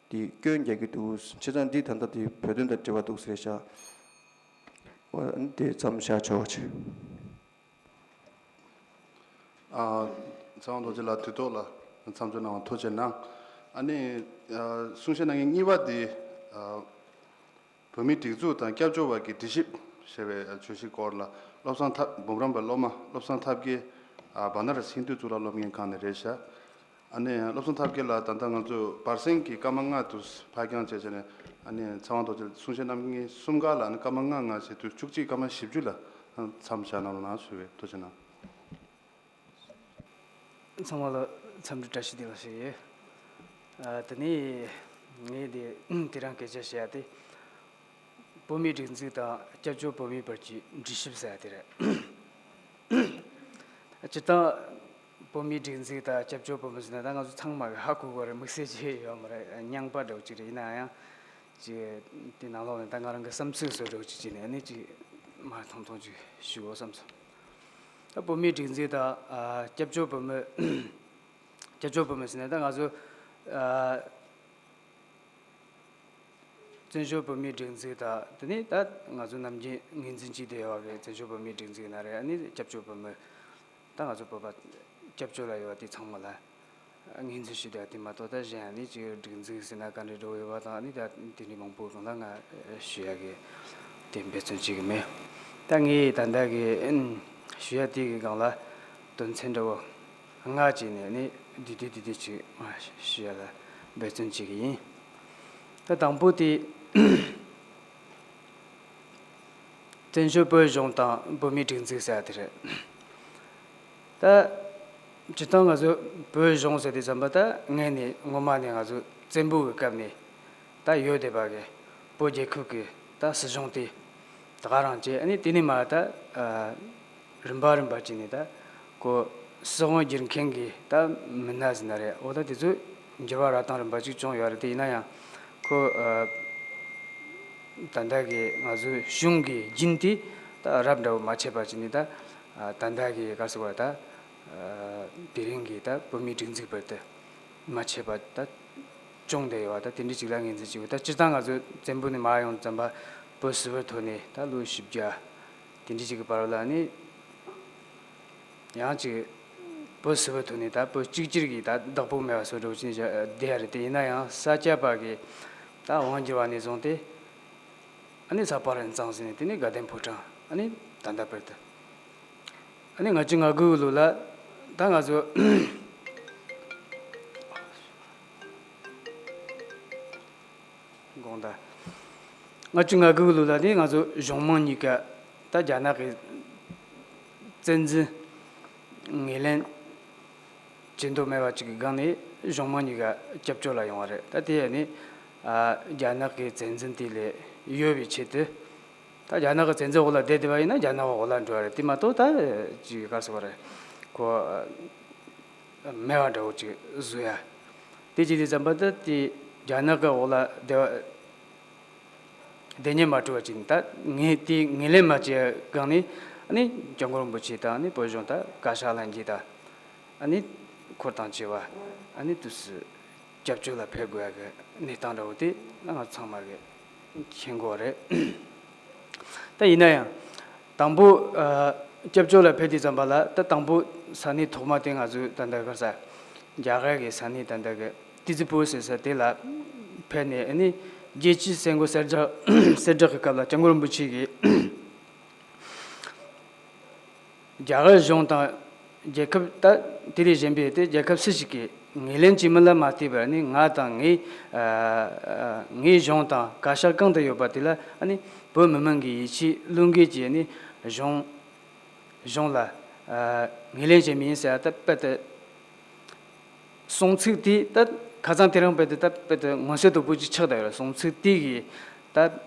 དེ་སྐྱོན་རྒྱག་གི་འདུག་བྱས་ཙང་འདི་ད་ལྟ་དེ་བོད་དོན་དང་འབྲེལ་བ་འདུག་ཟེར་བཞག་ཨ་ནི་དེ་ཙམ་བཞག་ཆོག་ཅིག་ཨ་ཚེ་དབང་རྡོ་རྗེ་ལགས་དུས་ཐོག་ལ་མཚམས་འཇོག་གནང་བ་ཐུགས་རྗེ་གནང་། ཨ་ནི་ཨ་གསུང་བཤད་གནང་མཁན་གཉིས་པ་དེ་ཨ་བོད་མིའི་སྒྲིག་འཛུགས་དང་སྐྱབས་བཅོལ་བ་གི་འདྲི་ཞིབ་ཞེས་པའི་བརྗོད་གཞིའི་སྐོར་ལ་བློ་བཟང་ཐབས་འབུམ་རམས་པ་སློབ་མ་བློ་བཟང་ཐབས་མཁས་ཨ་བ་ན་ར་སི་ཧིན་རྡུ་གཙུག་ལག་སློབ་གཉེར་ཁང་ནས་རེད་ཤག་ཨ་ནི་བློ་བཟང་ཐབས་མཁས་ལགས་ད་ལྟ་ང་ཚོས་བར་གསེང་གི་སྐར་མ་ལྔ་དུ་ཕར་འགྱངས་བྱས་བྱས་ནས་ཨ་ནི་ཚེ་དབང་རྡོ་རྗེ་གསུང་བཤད་གནང་མཁན་གསུམ་ཀ་ལ་ཨ་ནི་སྐར་མ་ལྔ་ལྔ་བྱས་དུས་བཅུ་གཅིག་སྐར་མ་བཞི་བཅུ་ལ་མཚམས་བཞག་གནང་རོགས་གནང་ཞུ་བའི་ཐུགས་རྗེ་གནང་། ཚང་མ་ལ་འཚམས་འདྲི་བཀྲ་ཤིས་བདེ་ལེགས་ཞུ་ཡོད། ཨ་དེ་ནས་ངས་དེ་དེ་རིང་སྐད་ཆ་བཤད་ཡ་དེ། བོད་མིའི་སྒྲིག་འཛུགས་དང་སྐྱབས་བཅོལ་བོད་མིའི་བར་གྱི་འདྲིས་གཤིབ་ཟེར་ཡ་དེ་རེད། སྤྱིར་བཏང་བོད་མིའི་སྒྲིག་འཛུགས་དང་སྐྱབས་བཅོལ་བོད་མི་ཟེར་ན་ད་ང་ཚོ་ཚང་མ་གི་ཧ་གོ་གི་རེད། དམིགས་བསལ་ཅིག་ཡོད་མ་རེད། རྙིང་པ་འདྲ་བོ་ཅིག་རེད། ཡིན་ན་ཡང་ཅིག་དེ་ནང་ལོགས་ནས་ད་ང་རང་གི་བསམ་ཚུལ་བཟོ་འདྲ་བོ་ཅིག་བྱས་ནས་ཨ་ནི་ཅིག་མར་ཐུང་ཐུང་ཅིག་ཞུ་འོ་བསམ་སོང་། ད་བོད་མིའི་སྒྲིག་འཛུགས་དང་ཨ་སྐྱབས་བཅོལ་བོད་མི་སྐྱབས་བཅོལ་བོད་མི་ཟེར་ན་ད་ང་ཚོ་ཨ་བཙན་བྱོལ་བོད་མིའི་སྒྲིག་འཛུགས་དང་དེ་ནས་ད་ང་ཚོ་ནམ་རྒྱུན་ངོས་འཛིན་བྱེད་བསྡད་ཡོད་པའི་བཙན་བྱོལ་བོད་མིའི་སྒྲིག་འཛུགས་ཡིན་ན་རེད། ཨ་ནི་སྐྱབས་བཅོལ་བོད་མི་ད་ང་ཚོ་བོད་པ་སྐྱབས་བཅོལ་ལ་ཡོད་པ་དེ་ཚང་མ་ལ་ངོས་འཛིན་ཞུ་བསྡད་པ་དེ་མ་གཏོགས་ད་གཞན་ཡང་ནི་ཅིག་སྒྲིག་འཛུགས་ཟེར་ན་ག་འདྲ་འདྲ་བོ་ཡོད་པ་དང་ཨ་ནི་ད་དེ་འདྲའི་མང་པོའི་སྒང་ལ་ང་ཞུ་ཡ་གི་དེ་འབད་བརྩོན་བྱེད་ཀྱི་མེད། ད་ངས་ད་ལྟ་གི་ཞུ་ཡ་དེ་གི་སྒང་ལ་དོན་ཚན་འདྲ་བོ་ལྔ་བྱས་ནས་ནི་འདི་དུས་འདི་དུས་ཅིག་ཞུ་ཡ་ལ་འབད་བརྩོན་བྱེད་ཀྱི་ཡིན། ད་དང་པོ་དེ་བཙན་བྱོལ་བོད་གཞུང་དང་བོད་མིའི་སྒྲིག་འཛུགས་ཟེར་ཡ་དེ་རེད། ད་སྤྱིར་བཏང་ང་ཚོ་བོད་གཞུང་ཟེར་དུས་ཙམ་པ་ད་ངས་ནི་སྔོན་མ་ནས་ང་ཚོ་བཙན་པོ་གི་སྐབས་ནས་ད་ཡོད་བསྡད་པ་གི་བོད་རྒྱལ་ཁབ་ཀྱི་ད་སྲིད་གཞུང་དེ་ད་ག་རང་བྱས། ཨ་ནི་དེ་ནས་མར་ད་རིམ་པ་རིམ་པ་བྱས་ནས་ད་ཁོ་སྲིད་དབང་སྒྱུར་མཁན་གྱི་ད་མི་སྣ་ཟེར་ན་རེད། འོ་ད་དེ་ཚོ་འགྱུར་བ་རག་སྟངས་རིམ་པ་ཅིག་བྱུང་ཡོད་རེད། དེ་ཡིན་ན་ཡང་ཁོ་ཨ་ད་ལྟ་གི་ང་ཚོའི་གཞུང་གི་རྒྱུན་དེ་ད་རབས་འདྲ་བོ་མ་ཆད་པ་བྱས་ནས་ད་ཨ་ད་ལྟ་གི་ག་རེ་ཟེར་དགོས་རེད། ད་ཨ་དེ་རིང་གི་ད་བོད་མིའི་སྒྲིག་འཛུགས་བར་དུ་མ་ཆད་པ་ད་བྱུང་བསྡད་ཡོད་པ་ད་དེ་འདྲ་ཅིག་ལ་ངོས་འཛིན་བྱེད་དགོས། ད་སྤྱིར་བཏང་ང་ཚོ་བཙན་པོ་ནས་མར་ཡོང་ཙམ་པ་བོད་སིལ་བུར་ཐོན་ནས་ད་ལོ་བཞི་བརྒྱ་དེ་འདྲ་ཅིག་གི་བར་ལ་ནི་ཡང་ཅིག་བོད་སིལ་བུར་ཐོན་ནས་ད་བོད་གཅིག་གྱུར་གྱི་ད་བདག་པོ་མེད་པ་བཟོ་འདྲ་བྱས་ནས་བསྡད་ཡ་རེད། དེ་ཡིན་ན་ཡང་ས་སྐྱ་པ་གི་ད་དབང་བསྒྱུར་བ་ནས་བཟུང་སྟེ་ཨ་ནི་ས་པ་རན་གཙང་ཟེར་ནས་དེ་ནས་དགའ་ལྡན་ཕོ་བྲང་ཨ་ནི་ད་ལྟ་བར་དུ་ཨ་ནི་ལྔ་བཅུ་ང་དགུ་ལོ་ལ་ད་ང་ཚོ་དགོངས་དག་ལྔ་བཅུ་ང་དགུ་ལོ་ལ་ནི་ང་ཚོ་གཞུང་མང་གཉིས་ཀ་ད་རྒྱ་ནག་གི་བཙན་འཛིན་ངོས་ལེན་བྱེད་འདོད་མེད་པ་ཅིག་གི་སྒང་ནས་གཞུང་མང་གཉིས་ཀ་སྐྱབས་བཅོལ་ལ་ཡོང་བ་རེད། ད་དེ་ཡང་ནི་ཨ་རྒྱ་ནག་གི་བཙན་འཛིན་དེ་ལས་གཡོལ་བའི་ཆེད་དུ་ ད་རྒྱ་ནག་གི་བཙན་འཛུལ་འོག་ལ་བསྡད་བསྡད་པ་ཡིན་ན་རྒྱ་ནག་འོག་ལ་འགྲོ་བ་རེད། དེ་མ་གཏོགས་ད་ཅིག་ག་རེ་ཟེར་བ་རེད། ཁོ་མེད་པ་འདྲ་བོ་ཅིག་བཟོ་ཡ། དེ་ཅིག་དེ་ཙམ་པ་ད་དེ་རྒྱ་ནག་གི་འོག་ལ་བསྡད་པ། བདེན་གཉེར་མ་སྤྲོད་པ་ཅིག་ད་ངས་དེ་ངོས་ལེན་མ་བྱས་སྒང་ནས་ཨ་ནི་སྐྱབས་མགོན་རིན་པོ་ཆེ་དང་ཨ་ནི་བོད་གཞུང་ད་བཀའ་ཤག་ལྷན་རྒྱས་དང་ཨ་ནི་འཁོར་དང་བཅས་པ་ཨ་ནི་དུས་སུ་སྐྱབས་བཅོལ་ལ་ཕེབས་དགོས་ཡ་གི་གནས་སྟངས་འདྲ་བོ་དེ་ང་ཚང་མ་གི་མཁྱེན་གོ་རེད། ད་ཡིན་ན་ཡང་དང་པོ་ཨ་སྐྱབས་བཅོལ་ལ་ཕེབས་དུས་ཙམ་པ་ལ་ད་དང་པོ་ས་གནས་ཐོག་མ་དེ་ང་ཚོའི་ད་ལྟ་ག་ས་རྒྱ་གར་གི་ས་གནས་ད་ལྟ་གི་ཏི་ཙི་པུར་ཟེར་ས་དེ་ལ་ཕེབས་ནས་ཨ་ནི་རྒྱལ་སྤྱིའི་གསར་འགོད་གསལ་བསྒྲགས་གསལ་བསྒྲགས་ཀྱི་སྐབས་ལ་སྐྱབས་མགོན་རིན་པོ་ཆེ་གིས་རྒྱ་གར་གཞུང་དང་རྒྱལ་ཁབ་ད་དེ་ལས་གཞན་པའི་དེ་རྒྱལ་ཁབ་སུ་ཞིག་གིས་ངོས་ལེན་བྱེད་མིན་ལ་མ་ལྟོས་པར་ནི་ང་དང་ངའི་ཨ་ངའི་གཞུང་དང་བཀའ་ཤག་གང་དུ་ཡོད་པ་དེ་ལ་ཨ་ནི་བོད་མི་མང་གི་ཡིད་ཆེས་བློས་འགེལ་གྱིས་ནི་གཞུང་གཞུང་ལ་ཨ་ངོས་ལེན་བྱེད་མི་ཡིན་ཟེར་བ་ད་དཔེ་དེ། གསུང་ཚིག་དེ་ད་ཁ་སང་དེ་རིང་དཔེ་དེ་ད་དཔེ་དེ་མངོན་གསལ་དོད་པོ་ཅིག་ཆགས་བསྡད་ཡོད་རེད། གསུང་ཚིག་དེ་གི་ད་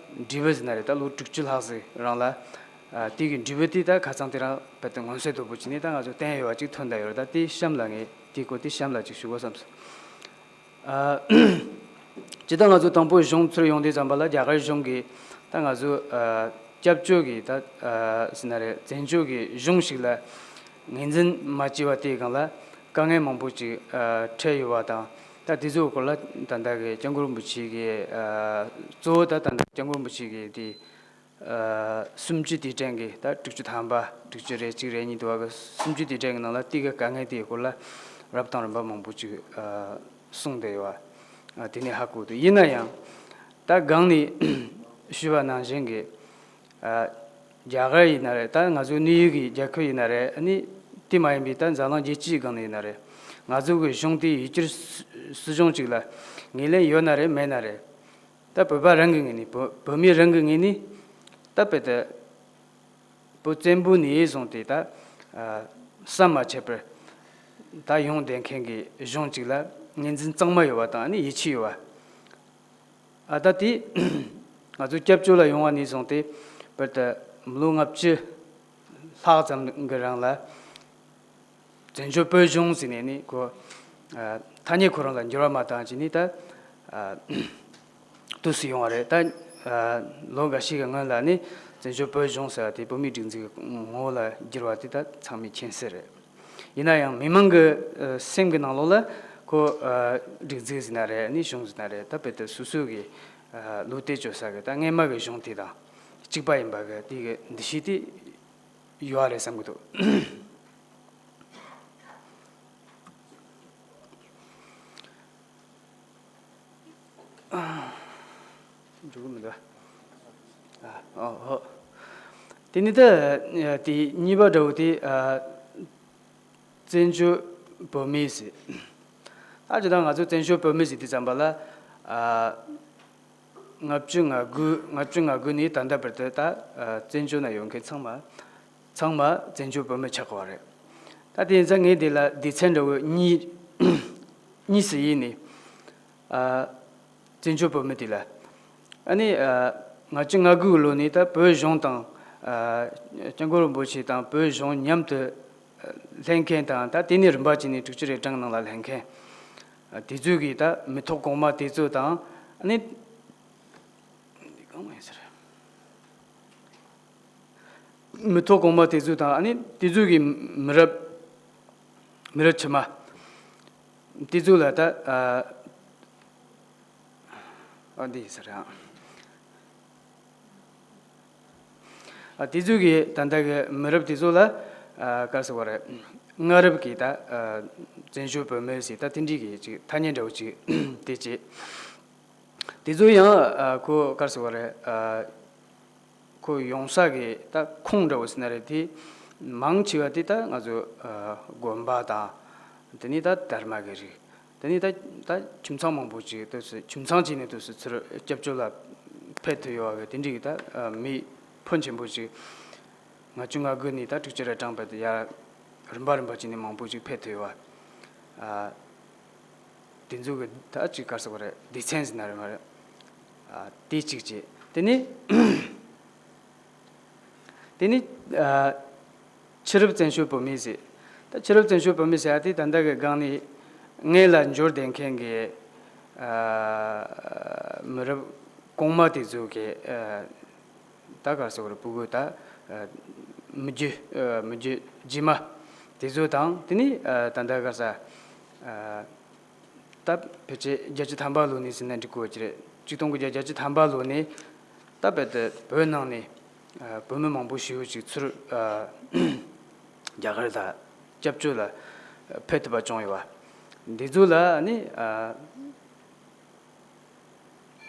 འབྲས་བུ་ཟེར་ན་རེད། ད་ལོ་དྲུག་ཅུ་ལྷག་ཙམ་རིང་ལ་ཨ་དེ་གི་འབྲས་བུ་དེ་ད་ཁ་སང་དེ་རིང་དཔེ་དེ་མངོན་གསལ་དོད་པོ་ཅིག་ནས་ད་ང་ཚོ་བསྟན་ཡོད་པ་ཅིག་ཐོན་བསྡད་ཡོད་རེད། ད་དེ་གཤམ་ལ་ངས་དེའི་སྐོར་དེ་གཤམ་ལ་ཅིག་ཞུ་དགོས་བསམ་སོང་། ཨ་ཇི་ལྟར་ང་ཚོ་དང་པོ་གཞུང་ཚུར་ཡོང་དུས་ཙམ་པ་ལ་རྒྱ་གར་གཞུང་གིས་ད་ང་ཚོ་ཨ་སྐྱབས་བཅོལ་གྱི་ད་ཨ་ཟེར་ན་རེད། བཙན་བྱོལ་གྱི་གཞུང་ཞིག་ལ་ངོས་འཛིན་མ་བྱས་པ་དེའི་སྒང་ལ་དཀའ་ངལ་མང་པོ་ཅིག་ཨ་འཕྲད་ཡོད་པ་དང་། ད་དེ་ཚོའི་སྐོར་ལ་ད་ལྟ་གི་སྐྱབས་མགོན་རིན་པོ་ཆེ་གི་ཨ་གཙོ་བོ་ད་ད་ལྟ་སྐྱབས་མགོན་རིན་པོ་ཆེ་གི་དེ་ཨ་སུམ་ཅུ་དུས་དྲན་གྱི་ད་དྲུག་ཅུ་ཐམ་པ། དྲུག་ཅུ་རེ་གཅིག་རེ་གཉིས་དུ་བ་གི་སུམ་ཅུ་དུས་དྲན་གྱི་ནང་ལ་དེ་གི་དཀའ་ངལ་དེའི་སྐོར་ལ་རབ་དང་རིམ་པ་མང་པོ་ཅིག་ཨ་གསུངས་བསྡད་ཡོད་པ་ཨ་དེ་ནས་ཧ་གོ་འདུག་ཡིན་ན་ཡང་ད་སྒང་ནས་ཞུས་པ་ནང་བཞིན་གྱི་ཨ་རྒྱ་གར་ཡིན་ན་རེད། ད་ང་ཚོའི་གནས་ཡུལ་གྱི་རྒྱལ་ཁབ་ཡིན་ན་རེད། ཨ་ནི་དེ་མ་ཡིན་པའི་ད་འཛམ་གླིང་རྒྱལ་སྤྱིའི་སྒང་ནས་ཡིན་ན་རེད། ང་ཚོ་གི་གཞུང་དེ་ཡུལ་གྱར་སྲིད་གཞུང་ཅིག་ལ་ངོས་ལེན་ཡོད་ན་རེད་མེད་ན་རེད། ད་བོད་པ་རང་གི་ངོས་ནས་བོད་བོད་མི་རང་གི་ངོས་ནས་ད་དཔེ་ད་བོད་བཙན་པོ་ནས་བཟུང་སྟེ་ད་ཨ་བསམ་མ་ཆད་པར་ད་ཡོང་བསྡད་མཁན་གྱི་གཞུང་ཅིག་ལ་ངོས་འཛིན་གཙང་མ་ཡོད་པ་དང་ཨ་ནི་ཡིད་ཆེས་ཡོད་པ། ཨ་ད་དེ་ང་ཚོ་སྐྱབས་བཅོལ་ལ་ཡོང་བ་ནས་བཟུང་སྟེ་བར་དུ་ལོ་ལྔ་བཅུ་ལྷག་ཙམ་གྱི་རིང་ལ་བཙན་བྱོལ་བོད་གཞུང་ཟེར་ནས་ནི་ཁོ་ཨ་ཐ་སྙད་ཁོ་རང་ལ་འགྱུར་བ་མ་བཏང་བྱས་ནས་ད་ཨ་དུས་སུ་ཡོང་བ་རེད། ད་ཨ་ལོ་འགའ་ཤས་ཀྱི་སྔོན་ལ་ནི་བཙན་བྱོལ་བོད་གཞུང་ཟེར་བ་དེ་བོད་མིའི་སྒྲིག་འཛུགས་ཀྱི་ངོ་བོ་ལ་བསྒྱུར་བ་དེ་ད་ཚང་མས་མཁྱེན་གསལ་རེད། ཡིན་ན་ཡང་མི་མང་གི་ཨ་སེམས་ཀྱི་ནང་ལོགས་ལ་ཁོ་ཨ་སྒྲིག་འཛུགས་ཟེར་ན་རེད། ནི་གཞུང་ཟེར་ན་རེད། ད་དཔེ་དེ་སོ་སོ་གི་ཨ་བློ་གཏད་བཅོལ་ས་གི་ད་སྔས་མ་གི་གཞུང་དེ་དང་གཅིག་པ་ཡིན་པ་གི་དེ་གི་འདུ་ཤེས་དེ་ཡོད་རེད་བསམ་གི་འདུག་འགྲོ་གི་མི་འདུག་ཨ་ཨོ་ཨོ། དེ་ནི་ད་དེ་གཉིས་པ་འདྲ་བོ་དེ་ཨ་བཙན་བྱོལ་བོད་མི་ཟེར། ད་ཅི་ད་ང་ཚོ་བཙན་བྱོལ་བོད་མི་ཟེར་དུས་ཙམ་པ་ལ་ཨ་ལྔ་བཅུ་ང་དགུ་ལྔ་བཅུ་ང་དགུ་ནས་ད་ལྟ་བར་དུ་ད་ཨ་བཙན་བྱོལ་ན་ཡོད་མཁན་ཚང་མ་ཚང་མ་བཙན་བྱོལ་བོད་མི་ཆགས་པ་རེད། ད་དེ་ཡིན་ཙང་ངས་འདི་ལ་སྡེ་ཚན་འདྲ་བོ་གཉིས་གཉིས་སུ་དབྱེ་ནས་ཨ་བཙན་བྱོལ་བོད་མི་དེ་ལ་ཨ་ནི་ཨ་ལྔ་བཅུ་ང་དགུ་གི་ལོ་ནས་ད་བོད་གཞུང་དང་ཨ་སྐྱབས་མགོན་རིན་པོ་ཆེ་དང་བོད་གཞུང་མཉམ་དུ་ལྷན་མཁན་དང་། ད་དེ་ནས་རིམ་པ་བྱས་ནས་དྲུག་ཅུ་རེ་གྲངས་ནང་ལ་ལྷན་མཁན་དེ་ཚོ་གིས་ད་མི་ཐོག་གོང་མ་དེ་ཚོ་དང་། ཨ་ནི་འདི་གང་མ་ཡིན་ཟེར། མི་ཐོག་གོང་མ་དེ་ཚོ་དང་། ཨ་ནི་དེ་ཚོ་གི་མི་རབས་མི་རབས་ཕྱི་མ་དེ་ཚོ་ལ་ད་ཨ་ཨ་འདི་ཡིན་ཟེར་ཡང་། ཨ་དེ་ཚོ་གི་ད་ལྟ་གི་མི་རབས་དེ་ཚོ་ལ་ཨ་ག་རེ་ཟེར་བ་རེད། སྔ་རབས་ཀྱི་ད་ཨ་བཙན་བྱོལ་བོད་མི་ཟེར་ད་དེ་འདྲའི་གི་ཅིག་ཐ་སྙད་འདྲ་བོ་ཅིག་དེ་བྱས། དེ་ཚོ་ཡང་ཨ་ཁོ་ག་རེ་ཟེར་བ་རེད། ཨ་ཁོ་ཡོང་ས་གི་ད་ཁུངས་འདྲ་བོ་ཟེར་ན་རེད། དེ་མང་ཆེ་བ་དེ་ད་ང་ཚོ་ཨ་དགོན་པ་དང་། དེ་ནས་ད་དར་མ་གི་རིགས། དེ་ནས་ད་ད་ཁྱིམ་ཚང་མང་པོ་ཅིག་དུས་སུ་ཁྱིམ་ཚང་གཅིག་ནས་དུས་སུ་ཚུར་སྐྱབས་བཅོལ་ལ་ཕེབས་ཐུབ་ཡོད་པ་གི་དེ་འདྲའི་གི་ད་ཨ་མི་ཕོན་ཆེན་པོ་ཅིག་ལྔ་བཅུ་ང་དགུ་ནས་ད་དྲུག་ཅུ་རེ་གྲངས་བར་དུ་ཡར་རིམ་པ་རིམ་པ་བྱས་ནས་མང་པོ་ཅིག་ཕེབས་ཐུབ་ཡོད་པ། ཨ་དེ་ཚོ་གི་ད་ཅིག་ག་རེ་ཟེར་དགོས་རེད། སྡེ་ཚན་ཟེར་ན་རེད་མ་རེད། ཨ་དེ་གཅིག་བྱས། དེ་ནས་ དེ་ནི་ཨ་ཕྱི་རབས་བཙན་བྱོལ་བོད་མི་ཟེར། ད་ཕྱི་རབས་བཙན་བྱོལ་བོད་མི་ཟེར་ཡ་དེ་ད་ལྟ་གི་སྒང་ནས་སྔོན་ལ་འབྱོར་བསྡད་མཁན་གྱི་ཨ་མི་རབས་གོང་མ་དེ་ཚོ་གི་ཨ་ད་ག་རེ་ཟེར་དགོས་རེད། ཕྲུ་གུ་ད་ཨ་མི་རྒྱུད་ཨ་མི་རྒྱུད་རྗེས་མ་དེ་ཚོ་དང་། དེ་ནི་ཨ་ད་ལྟ་ག་རེ་ཟེར་ཨ། ད་ཕལ་ཆེར་བརྒྱད་ཅུ་ཐམ་པ་ལོ་ནས་ཟེར་ན་འགྲིག་གོ་གི་རེད། ཆིག་སྟོང་དགུ་བརྒྱ་བརྒྱད་ཅུ་ཐམ་པ་ལོ་ནས་ད་རྦད་དེ་བོད་ནང་ནས་ཨ་བོད་མི་མང་པོ་ཞེ་པོ་ཅིག་ཚུར་ཨ་རྒྱ་གར་དང་སྐྱབས་བཅོལ་ལ་ཕེབས་ཐུབ་པ་བྱུང་ཡོད་པ། འདི་ཚོ་ལ་ནི་ཨ་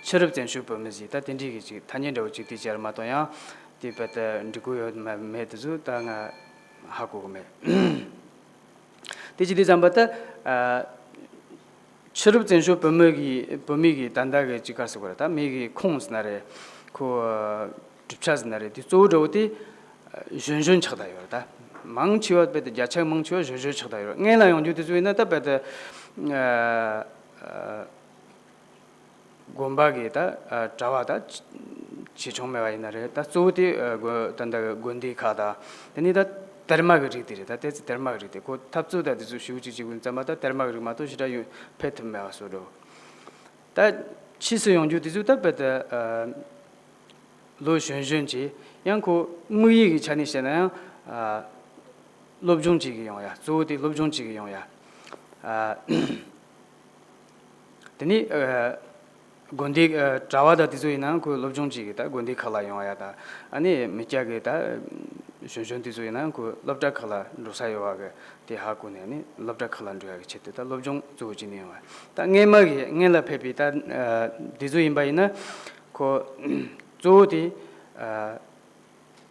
ཕྱི་རབས་བཙན་བྱོལ་བོད་མི་ཟེར། ད་དེ་འདྲའི་གི་ཅིག་ཐ་སྙད་འདྲ་བོ་ཅིག་དེ་བྱས་མ་གཏོགས་ཡང་དེ་རྦད་དེ་འགྲིག་གོ་ཡོད་མ་མེད་དེ་ཚོ་ད་ང་ཧ་གོ་གི་མེད། དེ་ཅི་དེ་བསམ་པ་ད་ཨ་ཕྱི་རབས་བཙན་བྱོལ་བོད་མི་གི་བོད་མི་གི་ད་ལྟ་གི་ཅིག་ག་རེ་ཟེར་དགོས་རེད། ད་མི་གི་ཁོངས་ཟེར་ན་རེད། ཁོ་ཨ་གྲུབ་ཆ་ཟེར་ན་རེད། དེ་གཙོ་བོ་འདྲ་བོ་དེ་ཨ་གཞོན་གཞོན་ཆགས་བསྡད་ཡོད་རེད། ད་མང་ཆེ་བ་རྦད་དེ་བརྒྱ་ཆ་མང་ཆེ་བ་གཞོན་གཞོན་ཆགས་བསྡད་ཡོད་རེད། སྔོན་ལ་ཡོང་རྒྱུ་དེ་ཚོ་ཡིན་ན་ད་རྦད་དེ་ཨ་ཨ། དགོན་པ་གི་ད་ཨ་གྲྭ་བ་ད་ཆེ་ཆུང་མེད་པ་ཡིན་ན་རེད། ད་གཙོ་བོ་དེ་ཨ་དགོན་ད་ལྟ་དགོན་སྡེ་ཁག་དང་། དེ་ནས་ད་དར་མ་གི་རིགས་དེ་རེད། ད་ལྟའི་ཚེ་དར་མ་གི་རིགས་དེ་ཁོ་འཐབ་རྩོད་ད་དེ་ཚོ་ཞེ་པོ་ཅིག་བྱེད་དགོས་ཙམ་པ། ད་དར་མ་གི་རིགས་མ་གཏོགས་ཞེ་དྲག་ཡོད་ཕེབས་ཐུབ་མེད་པ་བཟོ་འགྲོ། ད་ཕྱིས་སུ་ཡོང་རྒྱུ་དེ་ཚོ་ད་རྦད་དེ་ཨ་ལོ་གཞོན་གཞོན་གྱི་ཡང་ཁོ་དམིགས་ཡུལ་གྱི་ཆ་ནས་བཤད་ན་ཡང་ཨ་སློབ་སྦྱོང་བྱེད་ཀྱི་ཡོང་ཡ། གཙོ་བོ་དེ་སློབ་སྦྱོང་བྱེད་ཀྱི་ཡོང་ཡ། ཨ། དེ་ནས་ཨ་དགོན་སྡེ་ཨ་གྲྭ་བ་དང་དེ་ཚོ་ཡིན་ན་ཁོ་སློབ་སྦྱོང་བྱེད་ཀྱི་ད་དགོན་སྡེ་ཁག་ལ་ཡོང་ཡ་དང་། ཨ་ནི་མི་སྐྱ་གི་ད་གཞོན་གཞོན་དེ་ཚོ་ཡིན་ན་ཁོ་སློབ་གྲྭ་ཁག་ལ་འགྲོ་ས་ཡོད་པ་གི་དེ་ཧ་གོ་ནས་ནི་སློབ་གྲྭ་ཁག་ལ་འགྲོ་ཡ་གི་ཆེད་དུ་ད་སློབ་སྦྱོང་གཙོ་བོ་བྱས་ནས་ཡོང་བ། ད་སྔོན་མ་གི་སྔོན་ལ་ཕེབས་པའི་ད་ཨ་དེ་ཚོ་ཡིན་པ་ཡིན་ན་ཁོ་གཙོ་བོ་དེ་ཨ་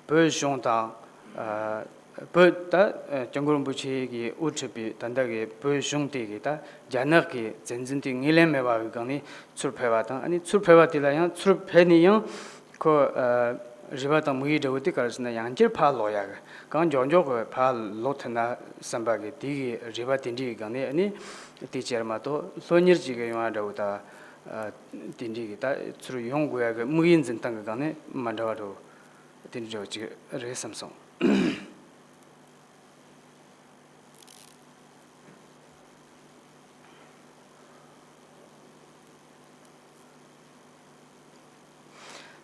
བོད་གཞུང་དང་ཨ་བོད་ད་ཨ་སྐྱབས་མགོན་རིན་པོ་ཆེ་གིས་དབུ་ཁྲིད་པའི་ད་ལྟ་གི་བོད་གཞུང་དེ་གི་ད་རྒྱ་ནག་གི་བཙན་འཛུལ་དེ་ངོས་ལེན་མེད་པ་གི་སྒང་ནས་ཚུར་ཕེབས་པ་དང་། ཨ་ནི་ཚུར་ཕེབས་པ་དེ་ལ་ཡང་ཚུར་ཕེབས་ནས་ཡང་ཁོ་ཨ་རེ་བ་དང་དམིགས་ཡུལ་འདྲ་བོ་དེ་ག་རེ་ཟེར་ན་ཡང་བསྐྱར་ཕར་ལོག་ཡ་གི། གང་མགྱོགས་མགྱོགས་གི་ཕར་ལོག་ཐུབ་ན་བསམ་པ་གི་དེ་གི་རེ་བ་དེ་འདྲའི་གི་སྒང་ནས། ཨ་ནི་དེ་བྱས་མ་གཏོགས་སློབ་གཉེར་བྱེད་གི་ཡོང་བ་འདྲ་བོ་དང་ཨ་དེ་འདྲའི་གི་ད་ཚུར་ཡོང་དགོས་ཡ་གི་དམིགས་ཡུལ་འཛིན་སྟངས་གི་སྒང་ནས་མ་འདྲ་བ་འདྲ་བོ། དེ་འདྲ་བ་ཅིག་རེད་བསམ་སོང་།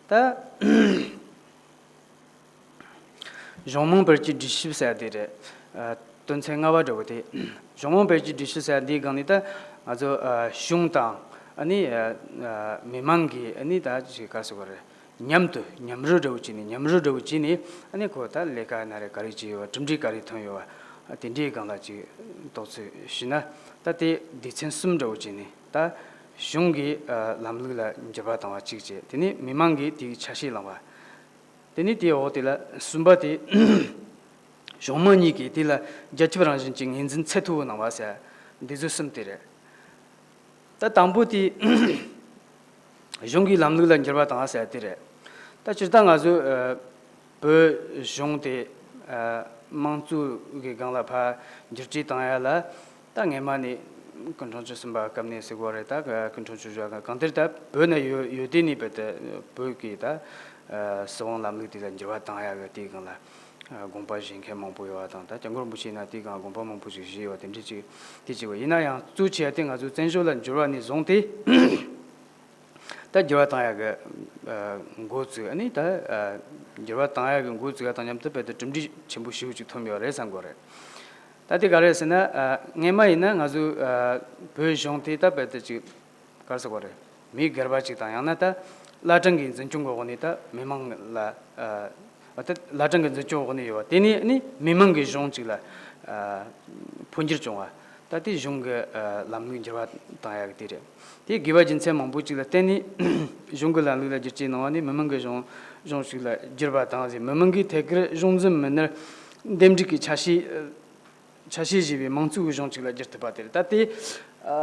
ད་གཞུང་མང་བར་གྱི་སྒྲིག་གཞི་ཟེར་དེ་རེད། ཨ་དོན་ཚན་ལྔ་པ་འདྲ་བོ་དེ། གཞུང་མང་བར་གྱི་སྒྲིག་གཞི་ཟེར་འདིའི་སྒང་ནས་ད་ང་ཚོ་ཨ་གཞུང་དང་ཨ་ནི་ཨ་མི་མང་གི་ཨ་ནི་ད་ཅིག་ག་རེ་ཟེར་དགོས་རེད། མཉམ་དུ་མཉམ་རུབ་འདྲ་བོ་བྱས་ནས། མཉམ་རུབ་འདྲ་བོ་བྱས་ནས་ཨ་ནི་ཁོ་ད་ལས་ཀ་ན་རེ་ག་རེ་བྱས་ཡོད་པ། གྲུབ་འབྲས་ག་རེ་ཐོན་ཡོད་པ། དེ་འདྲའི་སྒང་ལ་ཅིག་རྟོག་ཚོད་ཞུས་ན། ད་དེ་སྡེ་ཚན་གསུམ་འདྲ་བོ་བྱས་ནས་ད་གཞུང་གི་ཨ་ལམ་ལུགས་ལ་འགྱུར་བ་བཏང་བ་གཅིག་བྱས། དེ་ནས་མི་མང་གིས་དེའི་ཆ་ཤས་བླངས་པ། དེ་ནས་དེའི་འོག་དེ་ལ་གསུམ་པ་དེ་གཞུང་མང་གཉིས་ཀྱིས་དེ་ལ་རྒྱལ་ཁབ་རང་བཞིན་གྱི་ངོས་འཛིན་ཚད་མཐོ་བོ་གནང་བ་ཟེར། འདི་ཚོ་གསུམ་དེ་རེད། ད་དང་པོ་དེ་གཞུང་གི་ལམ་ལུགས་ལ་འགྱུར་བ་བཏང་བ་ཟེར་དེ་རེད། ད་སྤྱིར་བཏང་ང་ཚོས་ཨ་བོད་གཞུང་དེ་ཨ་དམངས་གཙོ་གི་སྒང་ལ་ཕར་འགྱུར་བཅོས་བཏང་ཡ་ལ། ད་སྔོན་མ་ནས་སྐུ་ཕྲེང་བཅུ་གསུམ་པ་སྐབས་ནས་ཟེར་དགོས་རེད། ད་སྐུ་ཕྲེང་བཅུ་བཞི་པ་གང་ལྟར་ད་བོད་ན་ཡོད་ཡོད་དུས་ནས་རྦད་དེ་བོད་ཀྱི་ད་ཨ་སྲིད་དབང་ལམ་ལུགས་དེ་ལ་འགྱུར་བ་བཏང་ཡ་གི་དེའི་སྒང་ལ་ཨ་དགོངས་པ་བཞེས་མཁན་མང་པོ་ཡོད་པ་དང་། ད་སྐྱབས་མགོན་རིན་པོ་ཆེ་ན་དེའི་སྒང་དགོངས་པ་མང་པོ་ཞིག་བཞེས་ཡོད་པ་དེ་འདྲ་ཅིག་དེ་གཅིག་པ། ཡིན་ན་ཡང་གཙོ་ཆེ་བ་དེ་ང་ཚོ་བཙན་བྱོལ་ལ་འབྱོར་བ་ནས་བཟུང་སྟེ། ད་འགྱུར་བ་བཏང་ཡག་གི་ཨ་འགོ་བཙུགས། ཨ་ནི་ད་ཨ་འགྱུར་བ་བཏང་ཡག་གི་འགོ་བཙུགས་ཡ་དང་མཉམ་དུ་རྦད་དེ་གྲུབ་འབྲས་ཆེན་པོ་ཞེ་པོ་ཅིག་ཐོན་ཡོད་རེད་བསམ་གི་རེད། ད་དེ་ག་རེ་ཟེར་ན། ཨ་སྔོན་མ་ཡིན་ན་ང་ཚོའི་ཨ་བོད་གཞུང་དེ་ད་རྦད་དེ་ཅིག་ག་རེ་ཟེར་དགོས་རེད། མི་སྒེར་པ་ཅིག་དང་། ཡང་ན་ད་བླ་བྲང་གི་འཛིན་སྐྱོང་གི་འོག་ནས་ད་མི་མང་ལ་ཨ་ད་བླ་བྲང་གི་འཛིན་སྐྱོང་འོག་ནས་ཡོད་པ་དེ་ནས་ནི་མི་མང་གི་གཞུང་ཅིག་ལ་ཨ་འཕོ་འགྱུར་བྱུང་བ། ད་དེ་གཞུང་གི་ཨ་ལམ་ལུགས་འགྱུར་བ་བཏང་ཡག་གི་དེ་རེད། དེ་དགོས་པ་རྒྱུ་མཚན་མང་པོ་ཅིག་ལ་བརྟེན་ནས་གཞུང་གི་ལམ་ལུགས་ལ་བསྒྱུར་བཅོས་གནང་བ་ནས་མི་མང་གི་གཞུང་གཞུང་ཞིག་ལ་བསྒྱུར་བ་དང་ཟེར། མི་མང་གིས་ཐད་ཀར་གཞུང་འཛིན་མི་སྣར་འདེམས་སྒྲུག་གི་ཆ་ཤས་ཆ་ཤས་བཞེས་པའི་མང་གཙོའི་གཞུང་ཅིག་ལ་བསྒྱུར་ཐུབ་པ་དེ་རེད། ད་དེ་ཨ།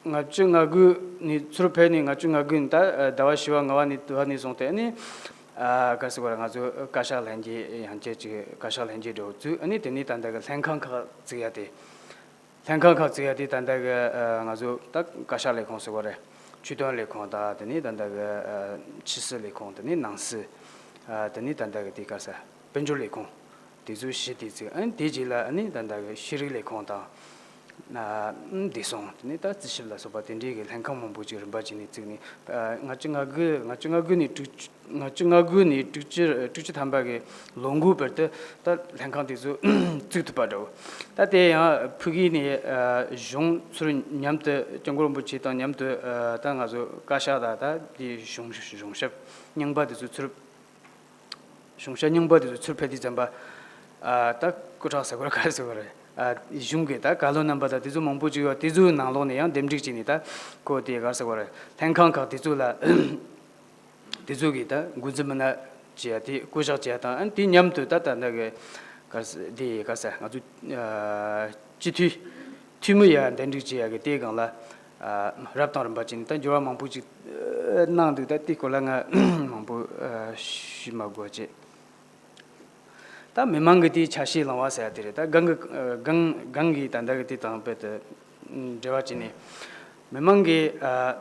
ལྔ་བཅུ་ང་དགུ་ནས་ཚུར་ཕེབས་ནས། ལྔ་བཅུ་ང་དགུ་ནས་ད་ཟླ་བ་བཞི་པ་ལྔ་པ་ནས་དུ་བ་ནས་བཟུང་སྟེ་ནི་ཨ་ག་རེ་ཟེར་དགོས་རེད། ང་ཚོ་བཀའ་ཤག་ལྷན་རྒྱས་ཡང་བསྐྱར་ཅིག་བཀའ་ཤག་ལྷན་རྒྱས་འདྲ་བོ་བཙུགས། ཨ་ནི་དེ་ནས་ད་ལྟ་གི་ལྷན་ཁང་ཁག་བཙུགས་ཡ་དེ། ལྷན་ཁང་ཁག་བཙུགས་ཡ་དེ་ད་ལྟ་གི་ཨ་ང་ཚོ་ད་བཀའ་ཤག་ལས་ཁུངས་ཟེར་དགོས་རེད། ཆོས་དོན་ལས་ཁུངས་དང་། དེ་ནས་ད་ལྟ་གི་ཨ་ཕྱི་སྲིད་ལས་ཁུངས། དེ་ནས་ནང་སྲིད། ཨ་དེ་ནས་ད་ལྟ་གི་དེ་ག་ས་དཔལ་འབྱོར་ལས་ཁུངས། དེ་ཚོ་བཞི་དེ་བཙུགས། ཨ་ནི་དེ་རྗེས་ལ་ཨ་ནི་ད་ལྟ་གི་ཤེས་རིག་ལས་ཁུངས་དང་། ཨ་བདེ་སྲུང་། དེ་ནས་ད་རྩིས་ཞིབ་ལ་སོགས་པ་དེ་འདྲའི་གི་ལྷན་ཁང་མང་པོ་ཅིག་རིམ་པ་བྱས་ནས་བཙུགས་ནས། ཨ་ལྔ་བཅུ་ང་དགུ། ལྔ་བཅུ་ང་དགུ་ནས་དྲུག་ཅུ། ལྔ་བཅུ་ང་དགུ་ནས་དྲུག་ཅུ། དྲུག་ཅུ་ཐམ་པ་གི་ལོ་འགོའི་བར་དུ་ད་ལྷན་ཁང་དེ་ཚོ་བཙུགས་ཐུབ་པ་འདྲ་བོ། ད་དེ་ཡང་ཕ་གི་ནས་ཨ་གཞུང་ཚུར་མཉམ་དུ་སྐྱབས་མགོན་རིན་པོ་ཆེ་དང་མཉམ་དུ་ཨ་ད་ང་ཚོ་བཀའ་ཤག་དང་། ད་དེ་གཞུང་གཞུང་ཞབས་རྙིང་པ་དེ་ཚོ་ཚུར། གཞུང་ཞབས་རྙིང་པ་དེ་ཚོ་ཚུར་ཕེབས་དུས་ཙམ་པ། ཨ་ད་སྐུ་དྲག་ཟེར་དགོས་རེད། ག་རེ་ཟེར་དགོས་རེད། ཨ་གཞུང་གི་ད་བཀའ་བློན་རྣམ་པ་དང་དེ་ཚོ་མང་པོ་ཅིག་ཡོད། དེ་ཚོའི་ནང་ལོགས་ནས་ཡང་འདེམས་སྒྲིག་བྱས་ནས། ད་ཁོ་དེ་ག་རེ་ཟེར་དགོས་རེད། ལྷན་ཁང་ཁག་དེ་ཚོ་ལ། དེ་ཚོ་གི་ད་འགོ་འཛིན་མི་སྣ་བྱས་ཡ་དེ། བསྐོ་གཞག་བྱས་ཡ་དང་། ཨ་ནི་དེ་མཉམ་དུ་ད་ད་ལྟ་གི་ག་རེ་ཟེར། དེ་ག་རེ་ཟེར། ང་ཚོ་ཨ་སྤྱི་འཐུས་འཐུས་མི་ཡ་འདེམས་སྒྲིག་བྱེད་ཡ་གི་དེའི་སྒང་ལ། ཨ་རབ་དང་རིམ་པ་བྱས་ནས་ད་འགྱུར་བ་མང་པོ་ཅིག་ཨ་གནང་འདུག། ད་དེའི་སྐོར་ལ་ང་མང་པོ་ཨ་ཞུ་མ་དགོས་བྱས། ད་མི་མང་གི་དེའི་ཆ་ཤས་བླང་བ་ཟེར་ཡ་དེ་རེད། ད་སྒང་གི་ཨ་སྒང་སྒང་གི་ད་ལྟ་གི་དེ་དང་དཔེ་དེ་འབྲེལ་བ་བྱས་ནས། མི་མང་གི་ཨ་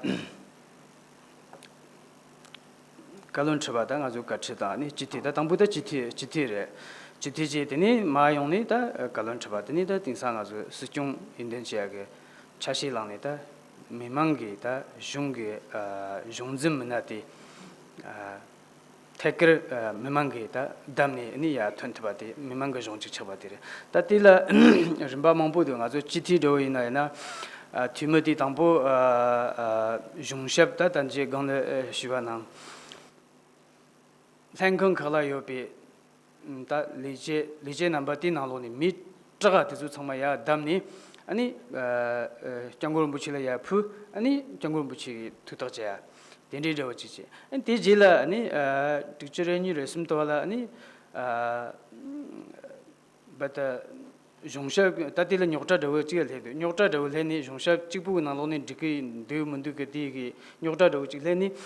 བཀའ་བློན་ཁྲི་པ་དང་། ང་ཚོའི་བཀའ་ཁྲི་དང་། ཨ་ནི་སྤྱི་འཐུས། ད་དང་པོ་ད་སྤྱི་འཐུས། སྤྱི་འཐུས་རེད། སྤྱི་འཐུས་བྱས། དེ་ནས་མར་ཡོང་ནས་ད་བཀའ་བློན་ཁྲི་པ། དེ་ནས་ད་དེང་སང་ང་ཚོའི་སྲིད་སྐྱོང་ཡོན་ཏན་ཅན་ཡ་གི་ཆ་ཤས་བླངས་ནས། ད་མི་མང་གི་ད་གཞུང་གི་ཨ་གཞུང་འཛིན་མི་སྣ་དེ་ཨ་ཐད་ཀར་ཨ་མི་མང་གིས་ད་བདམས་ནས་ནི་ཡར་ཐོན་ཐུབ་པ་དེ། མི་མང་གི་གཞུང་ཅིག་ཆགས་པ་དེ་རེད། ད་དེ་ལ་རིམ་པ་མང་པོ་འདུག། ང་ཚོ་སྤྱི་འཐུས་འདྲ་བོ་ཡིན་ན། ཡིན་ན་ཨ་འཐུས་མི་དེ་དང་པོ་ཨ་ཨ་གཞུང་ཞབས། ད་ད་ཅི་སྒང་ལ་ཨ་ཞུས་པ་ནང་། ལྷན་ཁང་ཁག་ལ་ཡོད་པའི་ད་ལས་བྱེད། ལས་བྱེད་རྣམ་པ་དེའི་ནང་ལོགས་ནས་མི་དྲག་དེ་ཚོ་ཚང་མ་ཡར་བདམས་ནས། ཨ་ནི་ཨ་ཨ་སྐྱབས་མགོན་རིན་པོ་ཆེ་ལ་ཡར་ཕུལ། ཨ་ནི་སྐྱབས་མགོན་རིན་པོ་ཆེ་གི་ཐུགས་ཐག་བཅད་ཡ། དེ་འདྲའི་འདྲ་བོ་ཅིག་བྱས། ཨ་ནི་དེ་རྗེས་ལ་ཨ་ནི་ཨ་དྲུག་ཅུ་རེ་གཉིས་རེ་གསུམ་དུ་བ་ལ། ཨ་ནི་ཨ་བ་ད་གཞུང་ཞབས། ད་དེ་ལ་རྙོག་དྲ་འདྲ་བོ་ཅིག་སླེབས་འདུག། རྙོག་དྲ་འདྲ་བོ་སླེབས་ནས། གཞུང་ཞབས་གཅིག་པུའི་ནང་ལོགས་ནས་འགྲིག་གི་འདུག་མི་འདུག་གི་དེ་གི་རྙོག་དྲ་འདྲ་བོ་ཅིག་སླེབས་ནས།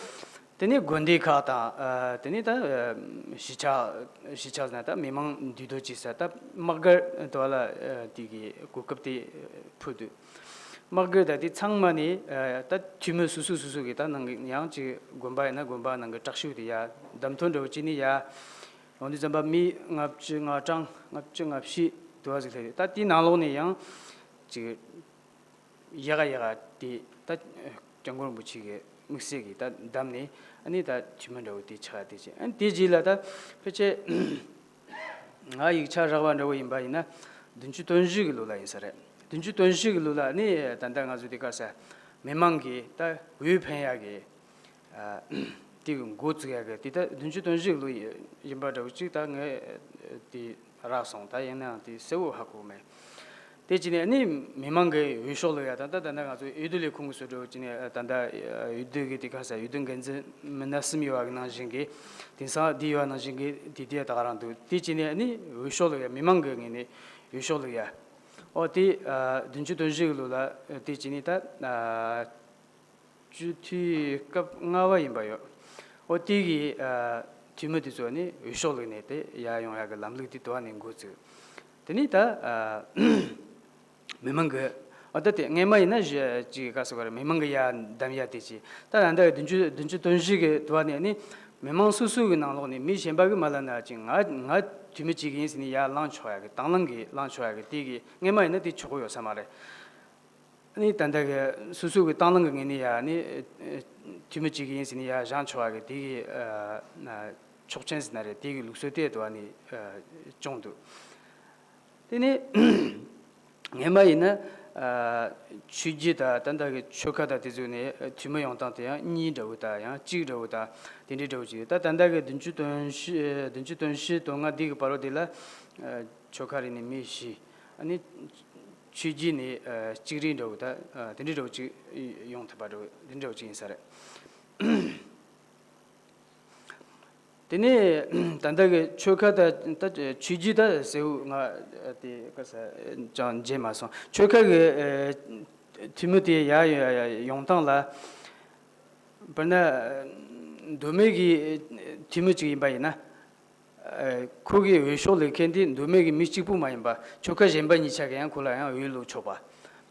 དེ་ནས་དགོན་སྡེ་ཁག་དང་། ཨ་དེ་ནས་ད་ཨ་གཞིས་ཆགས། གཞིས་ཆགས་ཟེར་ན་ད་མི་མང་འདུས་སྡོད་ཅིག་ས། ད་དམག་སྒར་དུ་བ་ལ་ཨ་དེ་གི་གོ་སྐབས་དེ་ཕུལ་འདུག། དམག་སྒར་ད་དེ་ཚང་མ་ནས་ཨ་ད་འཐུས་མི་སོ་སོ་སོ་སོ་གི་ད་ནང་གི། ཡང་ཅིག་དགོན་པ་ཡིན་ན་དགོན་པ་ནང་གི་དྲག་ཤོས་དེ་ཡར་བདམས་ཐོན་འདྲ་བོ་བྱས་ནས་ཡར་ཡོང་དུས་ཙམ་པ། མི་ལྔ་བཅུ་ང་གྲངས། ལྔ་བཅུ་ང་བཞི་དུ་བ་ཟིག་སླེབས་ཡོད། ད་དེའི་ནང་ལོགས་ནས་ཡང་ཅིག་ཡག་ག་ཡག་ག་དེ་ད་སྐྱབས་མགོན་རིན་པོ་ཆེ་གི་དམིགས་བསལ་གྱིས་ད་བདམས་ནས། ཨ་ནི་ད་འཐུས་མི་འདྲ་བོ་དེ་ཆགས་ཡ་དེ་བྱས། ཨ་ནི་དེ་རྗེས་ལ་ད་ཕལ་ཆེར་ང་ཡིག་ཆ་རག་པ་འདྲ་བོ་ཡིན་པ་ཡིན་ན། བདུན་ཅུ་དོན་བཞི་གི་ལོ་ལ་ཡིན་ས་རེད། བདུན་ཅུ་དོན་བཞི་གི་ལོ་ལ་ཨ་ནི་ད་ལྟ་ང་ཚོ་དེ་ག་རེ་ཟེར། མི་མང་གིས་ད་འོས་འཕེན་ཡ་གི་ཨ་དེ་གི་འགོ་བཙུགས་ཡ་གི་དེ་ད་བདུན་ཅུ་དོན་བཞི་གི་ལོ་ཡིན་པ་འདྲ་བོ་ཅིག་ད་ངས་དེ་རག་སོང་། ད་ཡིན་ནའང་དེ་གསལ་བོ་ཧ་གོ་མེད། དེ་བྱས་ནས་ནི་མི་མང་གི་འོས་ཤོག་བླུག་ཡ་དང་། ད་ད་ལྟ་ང་ཚོ་འོས་བསྡུ་ལས་ཁུངས་ཀྱི་སྲོལ་འདྲ་བོ་བྱས་ནས། ད་ལྟ་འོས་བསྡུ་གི་དེ་ག་རེ་ཟེར། འོས་བསྡུ་འགན་འཛིན་མི་སྣ་གསུམ་ཡོད་པ་གི་ནང་བཞིན་གྱི། དེང་སང་འདི་ཡོད་པ་ནང་བཞིན་གྱི་དེ་དེ་ད་ག་རང་འདུག། དེ་བྱས་ནས་ནི་འོས་ཤོག་བླུག་ཡ། མི་མང་གི་ངོས་ནས་འོས་ཤོག་བླུག་ཡ། ཨོ་དེ་ཨ་བདུན་ཅུ་དོན་བཞི་གི་ལོ་ལ། དེ་བྱས་ནས་ད་ཨ་སྤྱི་འཐུས་སྐབས་ལྔ་པ་ཡིན་པ་ཡོད། ཨོ་དེ་གི་ཨ་འཐུས་མི་དེ་ཚོ་ནི་འོས་ཤོག་བླུགས་ནས་དེ་ཡར་ཡོང་ཡ་གི་ལམ་ལུགས་དེ་དུ་བ་ནས་འགོ་བཙུགས། དེ་ནས་ད་ཨ་མི་མང་གི། ཨ་ད་དེ་སྔས་མ་ཡིན་ན་གཞི་ཅིག་ག་རེ་ཟེར་དགོས་རེད། མི་མང་གི་ཡར་བདམས་ཡ་དེ་བྱས། ད་ད་ལྟ་བདུན་ཅུ། བདུན་ཅུ་དོན་བཞི་གི་དུ་བ་ནས་ནི་མི་མང་སོ་སོ་གི་ནང་ལོགས་ནས་མི་གཞན་པ་གི་མ་ལབ་ན་ཅིག་ང་ང་འཐུས་མི་བྱེད་གི་ཡིན་ཟེར་ནས་ཡར་ལངས་ཆོག་ཡ་གི། དང་བླངས་གི་ལངས་ཆོག་ཡ་གི་དེ་གི། སྔས་མ་ཡིན་ན་དེ་ཆོག་གི་ཡོད་ས་མ་རེད། ནི་ད་ལྟ་གི་སོ་སོ་གི་དང་བླངས་གི་ངོས་ནས་ཡ་ནི་འཐུས་མི་བྱེད་གི་ཡིན་ཟེར་ནས་ཡར་བཞེངས་ཆོག་པ་གི་དེ་གི་ཨ་ཆོག་མཆན་ཟེར་ན་རེད། དེ་གི་ལུགས་སྲོལ་དེ་དུ་བ་ནས་ཨ་བྱུང་འདུག། དེ་ནས་སྔས་མ་ཡིན་ན་ཨ་ཆོས་བརྒྱུད་དང་། ད་ལྟ་གི་ཆོལ་ཁ་དང་དེ་ཚོ་ནས་འཐུས་མི་ཡོང་སྟངས་དེ་ཡང་གཉིས་འདྲ་བོ་དང་། ཡང་གཅིག་འདྲ་བོ་དང་། དེ་འདྲའི་འདྲ་བོ་ཅིག་ཡོད། ད་ད་ལྟ་གི་བདུན་ཅུ་དོན་བཞི། བདུན་ཅུ་དོན་བཞི་དོན་ལྔ་འདི་གི་བར་བ་དེ་ལ་ཨ་ཆོལ་ཁ་རེ་ནས་མི་བཞི། ཨ་ནི་ཆོས་བརྒྱུད་ནས་ཨ་གཅིག་རེ་འདྲ་བོ་དང་། ཨ་དེ་འདྲའི་འདྲ་བོ་ཅིག་ཡོང་ཐུབ་པ་འདྲ་བོ། དེ་འདྲ་བོ་ཅིག་ཡིན་ས་རེད། དེ་ནས་ད་ལྟ་གི་ཆོལ་ཁ་དང་། ད་ཆོས་བརྒྱུད་ད་གསལ་བོ་ང་དེ་ག་ས་ཅང་མཇལ་མ་སོང་། ཆོལ་ཁ་གི་ཨ་འཐུས་མི་དེ་ཡར་ཡོང་སྟངས་ལ། དཔེར་ན་མདོ་སྨད་ཀྱི་འཐུས་མི་ཅིག་ཡིན་པ་ཡིན་ན། ཨ་ཁོ་གི་འོས་ཤོག་བླུག་མཁན་དེ་མདོ་སྨད་ཀྱི་མི་གཅིག་པུ་མ་ཡིན་པ། ཆོལ་ཁ་གཞན་པ་གཉིས་ཆ་གིས་ཡང་ཁོ་ལ་ཡང་འོས་བླུག་ཆོག་པ།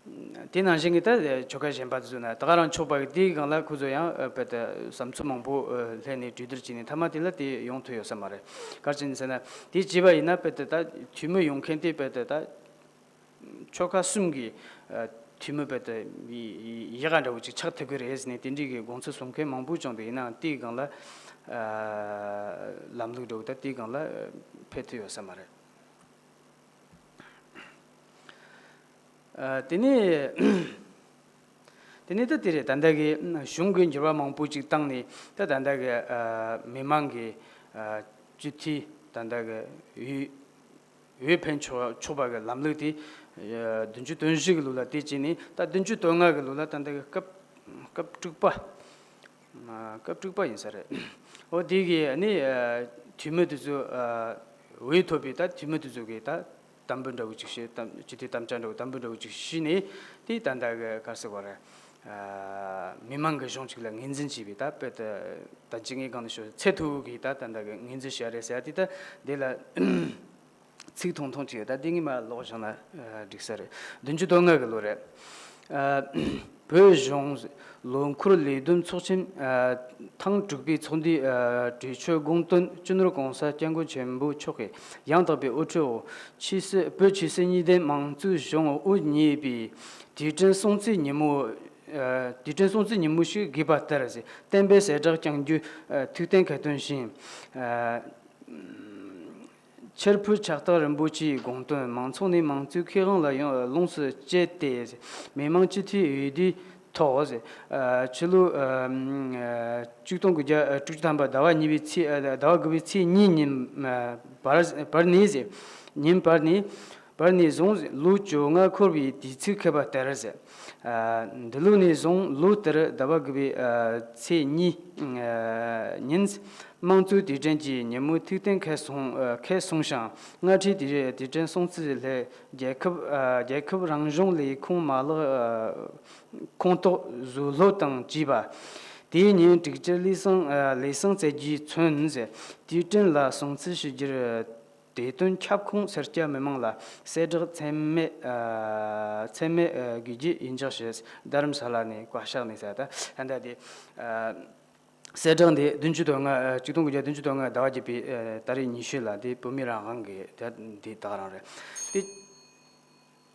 དེ་ནང་བཞིན་གྱི་ད་ཆོལ་ཁ་གཞན་པ་དེ་ཚོ་ན་ད་ག་རང་ཆོག་པ་གི་དེའི་སྒང་ལ་ཁོ་ཚོ་ཡང་དཔེ་ད་བསམ་ཚུལ་མང་པོ་ལྷན་ནས་གྲོས་བསྡུར་བྱས་ནས་མཐའ་མ་དེ་ལ་དེ་ཡོང་ཐུབ་ཡོད་ས་མ་རེད། ག་རེ་བྱས་ནས་ཟེར་ན་དེ་བྱས་པ་ཡིན་ན་དཔེ་ད་ད་འཐུས་མི་ཡོང་མཁན་དེ་དཔེ་ད་ད་ཆོལ་ཁ་གསུམ་གྱི་འཐུས་མི་དཔེ་ད་ཡག་ག་འདྲ་བོ་ཅིག་ཆགས་ཐུབ་ཀྱི་རེད་ཟེར་ནས་དེ་འདྲའི་གི་དགོངས་ཚུལ་གསུང་མཁན་མང་པོ་བྱུང་འདུག་ཡིན་ནའང་དེའི་སྒང་ལ་ལམ་ལུགས་འདྲ་བོ་ད་དེའི་སྒང་ལ་ཕེབས་ཐུབ་ཡོད་ས་མ་རེད། ཨ། དེ་ནས་དེ་ནས་ད་དེ་རེད། ད་ལྟ་གི་གཞུང་གི་འགྱུར་བ་མང་པོ་ཅིག་བཏང་ནས་ད་ད་ལྟ་གི་ཨ་མི་མང་གི་ཨ་སྤྱི་འཐུས་ད་ལྟ་གི་འོས་འོས་འཕེན་ཆོག་ཆོག་པ་གི་ལམ་ལུགས་དེ་ཨ་བདུན་ཅུ་དོན་བཞི་གི་ལོ་ལ་དེ་བྱས་ནས་ད་བདུན་ཅུ་དོན་ལྔ་གི་ལོ་ལ་ད་ལྟ་གི་སྐབས་སྐབས་དྲུག་པ། སྐབས་དྲུག་པ་ཡིན་ས་རེད། འོ་དེ་གི་ནི་འཐུས་མི་དེ་ཚོ་འོས་ཐོབ་པའི་ད་འཐུས་མི་དེ་ཚོ་གི་ད་དམ་འབུལ་འདྲ་བོ་ཅིག་བྱས། དམ་སྤྱི་འཐུས་དམ་བཅའ་འདྲ་བོ་དམ་འབུལ་འདྲ་བོ་ཅིག་ཞུས་ནས་དེ་ད་ལྟ་གི་ག་རེ་ཟེར་དགོས་རེད། མི་མང་གི་གཞུང་ཅིག་ལ་ངོས་འཛིན་བྱས་པའི་ད་དཔེ་ད་ད་ཅི་ངས་གང་ནས་ཤོད་ཚད་མཐོ་བོ་གི་ད་ད་ལྟ་གི་ངོས་འཛིན་བྱས་རེད་ཟེར་ཡ་དེ་ད་འདི་ལ། ཚིག་ཐུང་ཐུང་ཅིག་ཡོད། ད་འདི་ངས་མར་ཀློག་བཞག་ན་འགྲིག་ས་རེད། བདུན་ཅུ་དོན་ལྔ་གི་ལོ་རེད། ཨ། བོད་གཞུང་ལོ་འཁོར་ལས་བསྡོམས་ཚོགས་ཆེན། ཨ། ཐེངས་དྲུག་པའི་ཚོགས་འདུའི། ཨ། གྲོས་ཆོད་དགོངས་དོན་སྤྱི་ནོར་༸གོང་ས་༸སྐྱབས་མགོན་ཆེན་པོ་མཆོག་གི་ཡང་དག་པའི་དབུ་ཁྲིད་འོག་ཆོས་སྲིད་བོད་ཆོས་སྲིད་གཉིས་ལྡན་མང་གཙོའི་གཞུང་དབུ་བརྙེས་པའི་དུས་དྲན་སྲུང་བརྩིའི་ཉིན་མོ། ཨ། དུས་དྲན་སྲུང་བརྩིའི་ཉིན་མོ་ཞིག་དགོས་པ་ལྟར་བསྟན་པའི་གསལ་བསྒྲགས་བསྐྱང་རྒྱུའི། ཨ། ཐུགས་གཏན་ཁ་ཏོན་བཞིན། ཨ། ཕྱིར་འཕུར་ཕྱག་རྟགས་རིན་པོ་ཆེའི་དགོངས་དོན་མང་ཚོགས་ནས་མང་གཙོའི་ཁེ་དབང་ལ་ཡང་ལོངས་སུ་སྤྱད་དེ། མི་མང་སྤྱི་འཐུས་འོས་བསྡུའི་ཐོག་ཕྱི་ལོ། ཨ། ཆིག་སྟོང་དགུ་བརྒྱ་དྲུག་ཅུ་ཐམ་པ་ཟླ་བ་གཉིས་པའི་ཚེས། ཨ། ཟླ་བ་དགུ་པའི་ཚེས་གཉིས་ཉིན། ཨ། བར་བར་ནས། ཉིན་བར་ནས་བར་ནས་བཟུང་ལོ་བཅོ་ལྔ་འཁོར་བའི་དུས་ཚིགས་འཁེལ་བ་ལྟར། ཨ། འདི་ལོ་ནས་བཟུང་ལོ་ལྟར་ཟླ་བ་དགུ་པའི། ཨ། ཚེས་གཉིས། ཨ། ཉིན། དམངས་གཙོའི་དུས་དྲན་གྱི་ཉིན་མོ་ཐུགས་གཏན་འཁེལ་སོང་། ཨ། འཁེལ་སོང་ཞིང་། སྔ་འཕྲལ་དུས་དུས་དྲན་སྲུང་བརྩིའི་སླད་རྒྱལ་ཁབ། ཨ། རྒྱལ་ཁབ་རང་སྐྱོང་ལས་ཁུངས་མ་ལག། ཨ། ཁོངས་གཏོགས་བཟོ་སློབ་དང་བཅས་པ། དེའི་ཉིན་དྲུག་ཅུ་ལས་བྱང་། ཨ། ལས་བྱང་བཙལ་རྒྱུས་མཚོན། དུས་དྲན་ལ་སྲུང་བརྩི་ཞུ་རྒྱུར། དེ་དོན་ཁྱབ་ཁོངས་སེར་སྐྱ་མི་མང་ལ་གསལ་བསྒྲགས་ཚད་མེད། ཨ། ཚད་མེད། ཨ། དགོས་རྒྱུ་ཡིད་འཇོག་ཞུ། རྡ་རམ་ས་ལ་ནས་བཀའ་ཤག་ནས་ཟེར། ད་ད་ལྟ་དེ། ཨ། གསལ་བསྒྲགས་འདི་བདུན་ཅུ་དོན་ལྔ། ཨ། ཆིག་སྟོང་དགུ་བརྒྱ་བདུན་ཅུ་དོན་ལྔ་ཟླ་བ་བརྒྱད་པའི། ཨ། ཏ་རིག་ཉི་ཤུ་ལ་དེ་བོད་མི་རང་དབང་གི་དེ་འདི་དག་རང་རེད། དེ།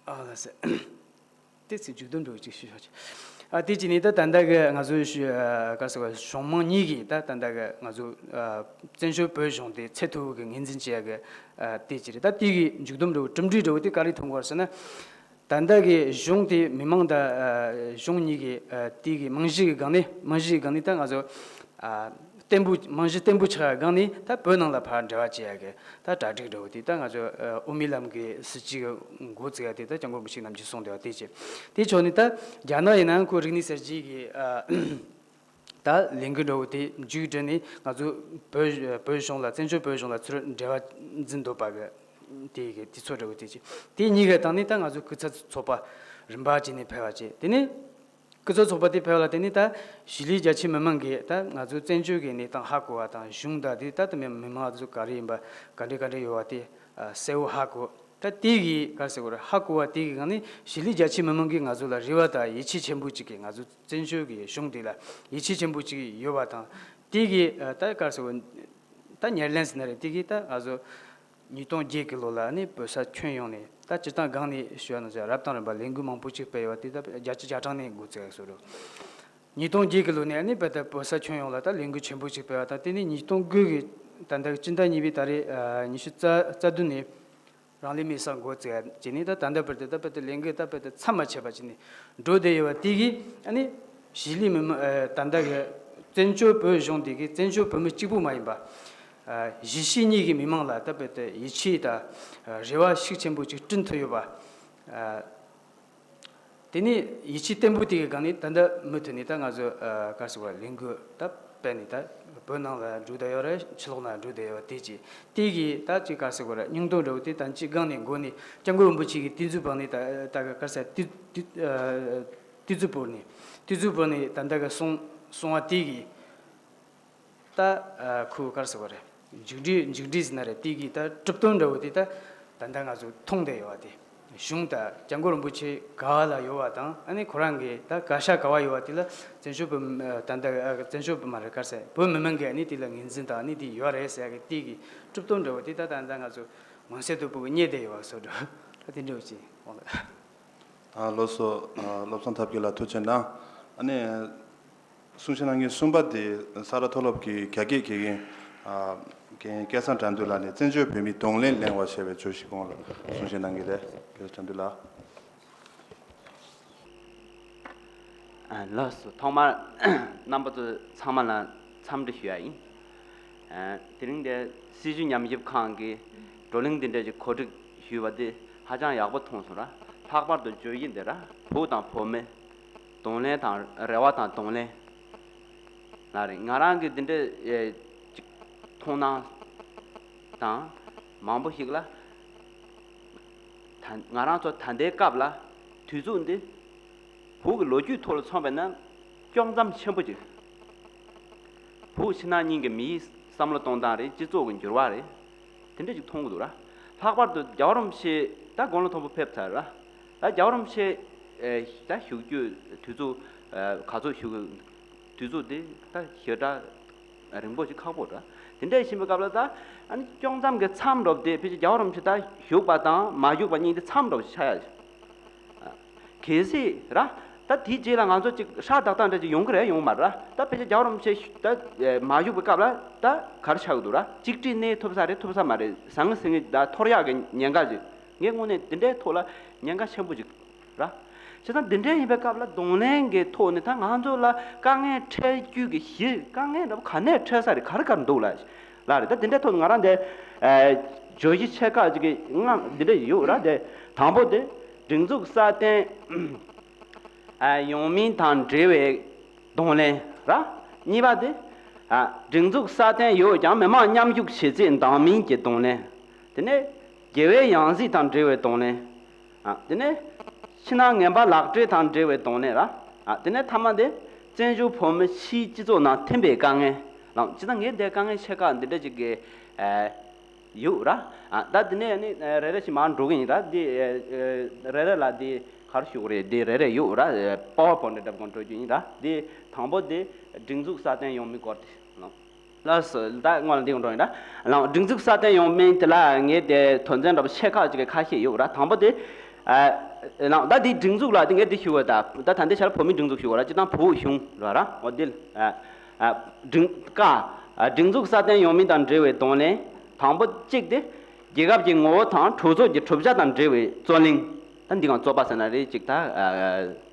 ཨ་ལ་ཟེར། དེ་ཚེ་མཇུག་སྡོམ་འགྲོ་གཅིག་ཞུ་ཆོག་ཅིག་ཨ། དེ་གཅིག་ནི་ད་ད་ལྟ་གི་ང་ཚོའི་ཞུ། ཨ། ག་རེ་ཟེར་བ། གཞུང་མང་གཉིས་ཀྱིས་ད་ད་ལྟ་གི་ང་ཚོ། ཨ། བཙན་བྱོལ་བོད་གཞུང་དེ་ཚད་མཐོ་བོ་གི་ངོས་འཛིན་བྱེད་ཡ་གི། ཨ། དེ་གཅིག་རེད། ད་དེ་གི་མཇུག་སྡོམ་འགྲོ་གྲུབ་འབྲས་འགྲོ་དེ་ག་རེ་ཐོན་གོ་ཟེར་ན། ད་ལྟ་གི་གཞུང་དེ་མི་མང་དང་། ཨ། གཞུང་གཉིས་ཀྱི། ཨ། དེ་གི་རྨང་གཞི་གི་སྒང་ནས། རྨང་གཞི་གི་སྒང་ནས་ད་ང་ཚོ། ཨ། བརྟན་པོ། རྨང་གཞི་བརྟན་པོ་ཆགས་ཡ་སྒང་ནས་ད་བོད་ནང་ལ་ཕར་འབྲེལ་བ་བྱེད་ཡ་གི་ད་གྲ་སྒྲིག་འགྲོ་གི་དེ་ད་ང་ཚོ། ཨ། དབུ་མའི་ལམ་གྱི་སྲིད་བྱུས་ཀྱི་འགོ་བཙུགས་ཡ་དེ་ད་༸སྐྱབས་མགོན་རིན་པོ་ཆེ་རྣམས་ཀྱིས་གསུངས་བསྡད་པ་དེ་བྱས། དེ་ཕྱོགས་ནས་ད་རྒྱ་ནག་ཡིན་ནའང་ཁོ་རིག་གནས་གསར་བརྗེ་གི། ཨ། ད་ལས་འགུལ་འདྲ་བོ་དེ་མཇུག་བསྒྲིལ་ནས་ང་ཚོ་བོད། བོད་གཞུང་ལ། བཙན་བྱོལ་བོད་གཞུང་ལ་ཚུར་འབྲེལ་བ་འཛིན་འདོད་པ་གི་དེ་གི་དུས་ཚོད་འདྲ་བོ་དེ་བྱས། དེ་གཉིས་ཀའི་སྟེང་ནས་ད་ང་ཚོ་སྐུ་ཚབ་ཚོགས་པ་རིམ་པ་བྱས་ནས་ཕེབས་པ་བྱས། དེ་ནས། སྐུ་ཚབ་ཚོགས་པ་དེ་ཕེབས་ལ་དེ་ནས་ད་གཞིས་ལུས་རྒྱ་ཆེ་མི་མང་གིས་ད་ང་ཚོའི་བཙན་བྱོལ་གྱི་གནས་སྟངས་ཧ་གོ་བ་དང་། གཞུང་དང་དེ་ད་ད་མི་མི་མང་ཚོ་ག་རེ་ཡིན་པ། ག་འདྲ་ག་འདྲ་ཡོད་པ་དེ། ཨ། གསལ་བོ་ཧ་གོ། ད་དེ་གི་ག་རེ་ཟེར་དགོས་རེད། ཧ་གོ་བ་དེ་གི་སྒང་ནས་གཞིས་ལུས་རྒྱ་ཆེ་མི་མང་གིས་ང་ཚོ་ལ་རེ་བ་དང་ཡིད་ཆེས་ཆེན་པོ་ཅིག་གིས། ང་ཚོ་བཙན་བྱོལ་གྱི་གཞུང་དེ་ལ་ཡིད་ཆེས་ཆེན་པོ་ཅིག་ཡོད་པ་དང་། དེ་གི། ཨ། ད་ག་རེ་ཟེར་དགོས། ད་ཉེར་ལེན་ཟེར་ན་རེད། དེ་གི་ད་ང་ཚོ་ཉིས་སྟོང་བརྒྱད་ཀྱི་ལོ་ལ་ནི་བོད་ས་ཁྱོན་ཡོངས་ནས། ད་སྤྱིར་བཏང་སྒང་ནས་ཞུ་བ་ན་ཟེར། རབ་དང་རིམ་པ་ལས་འགུལ་མང་པོ་ཅིག་སྤེལ་ཡོད་པ་དེ་ད་བརྒྱད་ཅུ་གྱ་གྲངས་ནས་འགོ་བཙུགས་ཡོད་ཟེར་རོ། ཉིས་སྟོང་བརྒྱད་ཀྱི་ལོ་ནས་ནི་བོད་ད་བོད་ས་ཁྱོན་ཡོངས་ལ་ད་ལས་འགུལ་ཆེན་པོ་ཅིག་སྤེལ་བ་དང་། དེ་ནས་ཉིས་སྟོང་དགུ་གི་ད་ལྟ་སྤྱི་ཟླ་གཉིས་པའི་ཏ་རིག་ཉི་ཤུ་རྩ་རྩ་བདུན་ནས་རང་ལུས་མེར་སྲེག་འགོ་བཙུགས་བྱས་ནས། ད་ད་ལྟ་བར་དུ་ད་བོད་ད་ལས་འགུལ་ད་བོད་ད་མཚམས་མ་ཆད་པ་བྱས་ནས་འགྲོ་བསྡད་ཡོད་པ་དེ་གིས། ཨ་ནི་གཞིས་ལུས་མི་མང་། ཨ། ད་ལྟ་གི་བཙན་བྱོལ་བོད་གཞུང་དེ་གིས་བཙན་བྱོལ་བོད་མི་གཅིག་པུ་མ་ཡིན་པ། ཨ། གཞིས་བྱེས་གཉིས་ཀྱི་མི་མང་ལ་ད་བོད་ད་ཡིད་ཆེས་དང་རེ་བ་ཤུགས་ཆེན་པོ་ཅིག་བསྐྲུན་ཐུབ་ཡོད་པ། ཨ། དེ་ནས་ཡིད་ཆེས་བརྟན་པོ་དེ་གི་སྒང་ནས་ད་ལྟ་མུ་མཐུད་ནས་ད་ང་ཚོ། ཨ། ག་རེ་ཟེར་དགོས་རེད། ལས་འགུལ་ད་སྤེལ་ནས་ད་བོད་ནང་ལ་འགྲོ་བསྡད་ཡོད་རེད། ཕྱི་ལོགས་ནང་འགྲོ་བསྡད་ཡོད་པ་དེ་བྱས། དེ་གིས་ད་ཅིག་ག་རེ་ཟེར་དགོས་རེད། སྙིང་སྟོབས་འདྲ་བོ་དེ་ད་ཅིག་སྒང་ནས་འགོ་ནས་༸སྐྱབས་མགོན་རིན་པོ་ཆེ་གིས་དུས་ཚོད་བབས་ནས། ད་ད་ག་རེ་ཟེར། དུས་དུས། ཨ། དུས་ཚོད་བབས་ནས། དུས་ཚོད་བབས་ནས་ད་ལྟ་གི་གསུང་གསུང་བ་དེ་གིས། ད། ཨ། ཁོ་ག་རེ་ཟེར་དགོས་རེད། མཇུག་སྒྲིལ། མཇུག་སྒྲིལ་ཟེར་ན་རེད། དེ་གི་ད་གྲུབ་དོན་འདྲ་བོ་དེ་ད་ད་ལྟ་ང་ཚོ་མཐོང་བསྡད་ཡོད་པ་དེ། གཞུང་དང་སྐྱབས་མགོན་རིན་པོ་ཆེ་ག་བ་ལ་ཡོད་པ་དང་། ཨ་ནི་ཁོ་རང་གི་ད་བཀའ་ཤག་ག་བ་ཡོད་པ་དེ་ལ་བཙན་བྱོལ་བོད་མི་ད་ལྟ་བཙན་བྱོལ་བོད་མ་རེད། ག་རེ་ཟེར། བོད་མི་མང་གིས་ཨ་ནི་དེ་ལ་ངོས་འཛིན་དང་། ཨ་ནི་དེ་ཡོད་རེད་ཟེར་གི་དེ་གི་གྲུབ་དོན་འདྲ་བོ་དེ་ད་ད་ལྟ་ང་ཚོ་མངོན་གསལ་དོད་པོ་གི་རྙེད་བསྡད་ཡོད་པ་བཟོ་འདྲ། ད་དེ་འདྲ་བོ་ཅིག་འོང་ལ། ཨ་ལགས་སོ། ཨ་བློ་བཟང་ཐབས་མཁས་ལགས་ཐུགས་རྗེ་གནང་། ཨ་ནི་གསུང་བཤད་གནང་མཁན་གསུམ་པ་དེ་ས་རཱ་མཐོ་སློབ་ཀྱི་རྒྱ་སྐད་དགེ་རྒན་ཨ་རྒན་སྐལ་བཟང་དགྲ་འདུལ་ལགས་ནས་བཙན་བྱོལ་བོད་མིའི་གདོང་ལེན་གླེང་བ་ཞེས་པའི་བརྗོད་གཞི་སྐོར་ལ་གསུང་བཤད་གནང་གི་རེད། རྒན་དགྲ་འདུལ་ལགས། ཨ་ལགས་སོ། ཐོག་མར་རྣམ་པ་ཚོ་ཚང་མ་ལ་འཚམས་འདྲི་ཞུ་ཡ་ཡིན། ཨ་དེ་རིང་འདིར་སྲིད་བྱུས་ཉམས་ཞིབ་ཁང་གིས་བགྲོ་གླེང་འདི་འདྲ་ཞིག་གོ་སྒྲིག་ཞུས་པ་འདི་ཧ་ཅང་ཡག་པོ་མཐོང་སོང་ར། ལྷག་པར་དུ་བརྗོད་གཞི་འདི་ར་བོད་དང་བོད་མི། གདོང་ལེན་དང་། རེ་བ་དང་གདོང་ལེན་ལ་རེད། ང་རང་གིས་འདི་འདྲ་ཨེ་ཅིག་མཐོང་སྣང་དང་མང་པོ་ཞིག་ལ། ད་ང་རང་ཚོ་ད་ལྟའི་སྐབས་ལ་དུས་ཚོད་འདི་བོད་ཀྱི་ལོ་རྒྱུས་ཐོག་ལ་མཚོན་པ་ན་དཀྱོག་མཚམས་ཆེན་པོ་ཅིག་བོད་ཕྱི་ནང་གཉིས་ཀྱི་མིའི་བསམ་བློ་གཏོང་སྟངས་རེད། སྤྱི་ཚོགས་ཀྱི་འགྱུར་བ་རེད། དེ་འདྲ་ཅིག་མཐོང་གི་འདུག་ར། ལྷག་པར་དུ་རྒྱལ་བ་རིན་པོ་ཆེ་ད་དགུང་ལོ་མཐོན་པོ་ཕེབས་ཚར་ར། ད་རྒྱལ་བ་རིན་པོ་ཆེ་ཨེ་ད་བཞུགས་རྒྱུ་དུས་ཚོད་ཨེ་ག་ཚོད་བཞུགས་དུས་ཚོད་དེ་ད་ཞེ་དྲག་རིང་པོ་ཞིག་ཁག་པོ་འདྲ། དེ་འདྲ་ཡིན་པའི་སྐབས་ལ་ད་ཨ་ནི་དཀྱོག་མཚམས་ཀྱི་མཚམས་འདྲ་བོ་དེ་ཕལ་ཆེར་རྒྱལ་བ་རིན་པོ་ཆེ་ད་བཞུགས་པ་དང་མ་བཞུགས་པ་གཉིས་དེ་མཚམས་འདྲ་བོ་ཞིག་ཆགས་ཡ། གལ་སྲིད་ར། ད་དེའི་རྗེས་ལ་ང་ཚོ་ཅིག་ཧྲག་ཏག་ཏག་འདྲ་ཅིག་ཡོང་གི་རེད་ཡོང་མ་རེད་ར། ད་ཕལ་ཆེར་རྒྱལ་བ་རིན་པོ་ཆེ་ད་མ་བཞུགས་པའི་སྐབས་ལ་ད་ག་རེ་ཆགས་ཀྱི་འདུག་ར། གཅིག་སྒྲིལ་གནས་ཐུབ་ས་རེད། ཐུབ་ས་མ་རེད། ཟང་ངེ་ཟིང་ངེ་ད་འཐོར་ཡག་གི་ཉེན་ཁ་ཅིག་ངའི་དངོས་གནས་འདི་འདྲའི་ཐོག་ལ་ཉེན་ཁ་ཆེན་པོ་ཅིག་ར། བྱས་ཙང་འདི་འདྲའི་ཡིན་པའི་སྐབས་ལ་གདོང་ལེན་གྱི་ཐོག་ནས་ད་ང་ཚོ་ལ་དཀའ་ངལ་འཕྲད་རྒྱུ་གི་གཞི་དཀའ་ངལ་འདྲ་པོ་ག་ནས་འཕྲད་ས་རེད། ག་རེ་ག་རེ་འདུག་ལ་ལ་རེད། ད་འདི་འདྲའི་ཐོག་ནས་ང་རང་འདི་ཨ་བརྗོད་གཞི་ཆེ་ཁག་ཅིག་གི་ལྔ་འདི་འདྲ་ཡོད་ར། དེ་དང་པོ་དེ་སྒྲིག་འཛུགས་སྲ་བརྟན་ཨ་ཡོང་མིན་དང་འབྲེལ་བའི་གདོང་ལེན་ར། གཉིས་པ་དེ་ཨ་སྒྲིག་འཛུགས་སྲ་བརྟན་ཡོད་ཀྱང་མི་མང་མཉམ་ཞུགས་བྱེད་ཚད་འདང་མིན་གྱི་གདོང་ལེན། དེ་ནས་དགེ་བའི་ཡང་སྲིད་དང་འབྲེལ་བའི་གདོང་ལེན། ཨ་དེ་ནས་ཕྱི་ནང་ངན་པ་ལག་སྦྲེལ་དང་འབྲེལ་བའི་གདོང་ལེན་ར། ཨ་དེ་ནས་མཐའ་མ་དེ་བཙན་བྱོལ་བོད་མི་ཕྱིའི་སྤྱི་ཚོགས་ནང་ཐིམ་པའི་དཀའ་ངལ་ལ། ཇི་ལྟར་ངས་འདིའི་དཀའ་ངལ་ཆེ་ཁག་འདི་འདྲ་ཅིག་གི་ཨ་ཡོད་ར། ཨ་ད་འདི་ནས་ནི་ཨ་རེ་རེ་བཞིན་མར་འགྲོ་གི་ཡིན་ར། འདི་ཨ་ཨ་རེ་རེ་ལ་འདི་ག་རེ་ཞུ་དགོས་རེད། འདི་རེ་རེ་ཡོད་ར། ཨ་པ་ཝར་པོའིན་ཊི་འདྲ་པོ་འགྲོ་རྒྱུ་ཡིན་ར། འདི་དང་པོ་འདི་སྒྲིག་འཛུགས་སྲ་བརྟན་ཡོང་མིན་སྐོར་དེ་ལ། ལགས་སོ། ད་སྔོན་ལ་འདི་འགྲོ་ཡིན་ར། ལགས། སྒྲིག་འཛུགས་སྲ་བརྟན་ཡོང་མིན་དེ་ལ་ངས་དེ་དོན་ཚན་འདྲ་པོ་ཆེ་ཁག་ཅིག་གི་ཁ་ཤས་ཡོད་ར། དང་པོ་དེ་ཨ་ལགས། ད་འདི་སྒྲིག་འཛུགས་ལ་དེ་ངས་འདི་ཞུ་དགོས། ད་ད་ད་ལྟའི་ཆར་བོད་མིའི་སྒྲིག་འཛུགས་ཞུ་དགོས་ར། སྤྱིར་བཏང་བོད་གཞུང་ར་ར། འོ་འདི་ཨ་ཨ་སྒྲིག་ཀ་ཨ་སྒྲིག་འཛུགས་སྲ་བརྟན་ཡོང་མིན་དང་འབྲེལ་བའི་གདོང་ལེན། དང་པོ་གཅིག་དེ་རྒྱལ་ཁབ་ཀྱི་ངོ་བོ་དང་གྲོས་ཚོགས་ཀྱི་གྲུབ་ཆ་དང་འབྲེལ་བའི་རྩོད་གླེང་། ད་འདི་གང་རྩོད་པ་ཟེར་ན་རེད། ཅིག་ད་ཨ་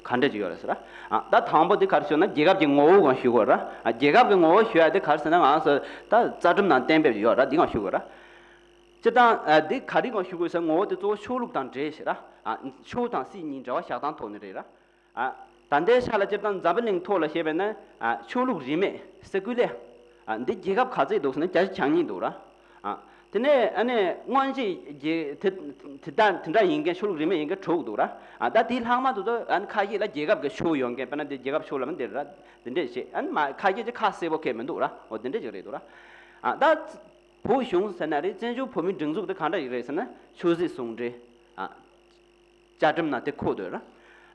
ག་འདྲ་ཅིག་ཡོད་རེད་ཟེར་ར། ཨ་ད་དང་པོ་འདི་ག་རེ་ཞུ་ན་རྒྱལ་ཁབ་ཀྱི་ངོ་བོ་གང་ཞུ་དགོས་ར། ཨ་རྒྱལ་ཁབ་ཀྱི་ངོ་བོ་ཞུ་ཡ་དེ་ག་རེ་ཟེར་ན་ང་ཚོ་ད་རྩ་ཁྲིམས་ནང་གཏན་འབེབས་ཡོད་ར། འདི་གང་ཞུ་དགོས་ར། སྤྱིར་བཏང་ཨ་འདི་ག་རེ་གང་ཞུ་དགོས་ཟེར། ངོ་བོ་དེ་གཙོ་བོ་ཆོས་ལུགས་དང་འབྲེལ་ཞེས་ར། ཨ་ཆོས་དང་སྲིད་གཉིས་འབྲེལ་བ་བཞག་སྟངས་ཐོག་ནས་རེད་ར། ཨ་ད་ལྟའི་ཆ་ལ་སྤྱིར་བཏང་འཛམ་བུ་གླིང་ཐོག་ལ་བཤད་པས་ན་ཨ་ཆོས་ལུགས་རིས་མེད་སེ་ཀུ་ལེ། ཨ་འདི་རྒྱལ་ཁབ་ག་ཚོད་འདུག་ཟེར་ན་བརྒྱ་ཆ་གྱ་གཉིས་འདུག་ར། ཨ་དེ་ནས་ཨ་ནི་སྔོན་ཆད་རྒྱལ་དེ་དེ་ལྟ་དེ་འདྲ་ཡིན་མཁན་ཆོས་ལུགས་རིས་མེད་ཡིན་མཁན་དྲུག་འདུག་ར། ཨ་ད་དེའི་ལྷག་མ་དེ་ཚོ་ཨ་ནི་ཁ་ཤས་ལ་རྒྱལ་ཁབ་ཀྱི་ཆོས་ཡོད་མཁན། དཔེར་ན་དེ་རྒྱལ་ཁབ་ཆོས་ལ་མི་འདིར་ར་དེ་འདྲས་བཤད། ཨ་ནི་མ་ཁ་ཤས་ཀྱི་ཁ་གསལ་པོ་ཁེལ་མི་འདུག་ར། འོ་དེ་འདྲས་ཅིག་རེད་འདུག་ར། ཨ་ད་བོད་གཞུང་ཟེར་ན་རེད། བཙན་བྱོལ་བོད་མིའི་སྒྲིག་འཛུགས་དེ་ག་འདྲ་ཞིག་རེད་ཟེར་ན་ཆོས་སྲིད་ཟུང་འབྲེལ། ཨ། བཅའ་ཁྲིམས་ནང་དེ་འཁོད་འདུག་ར།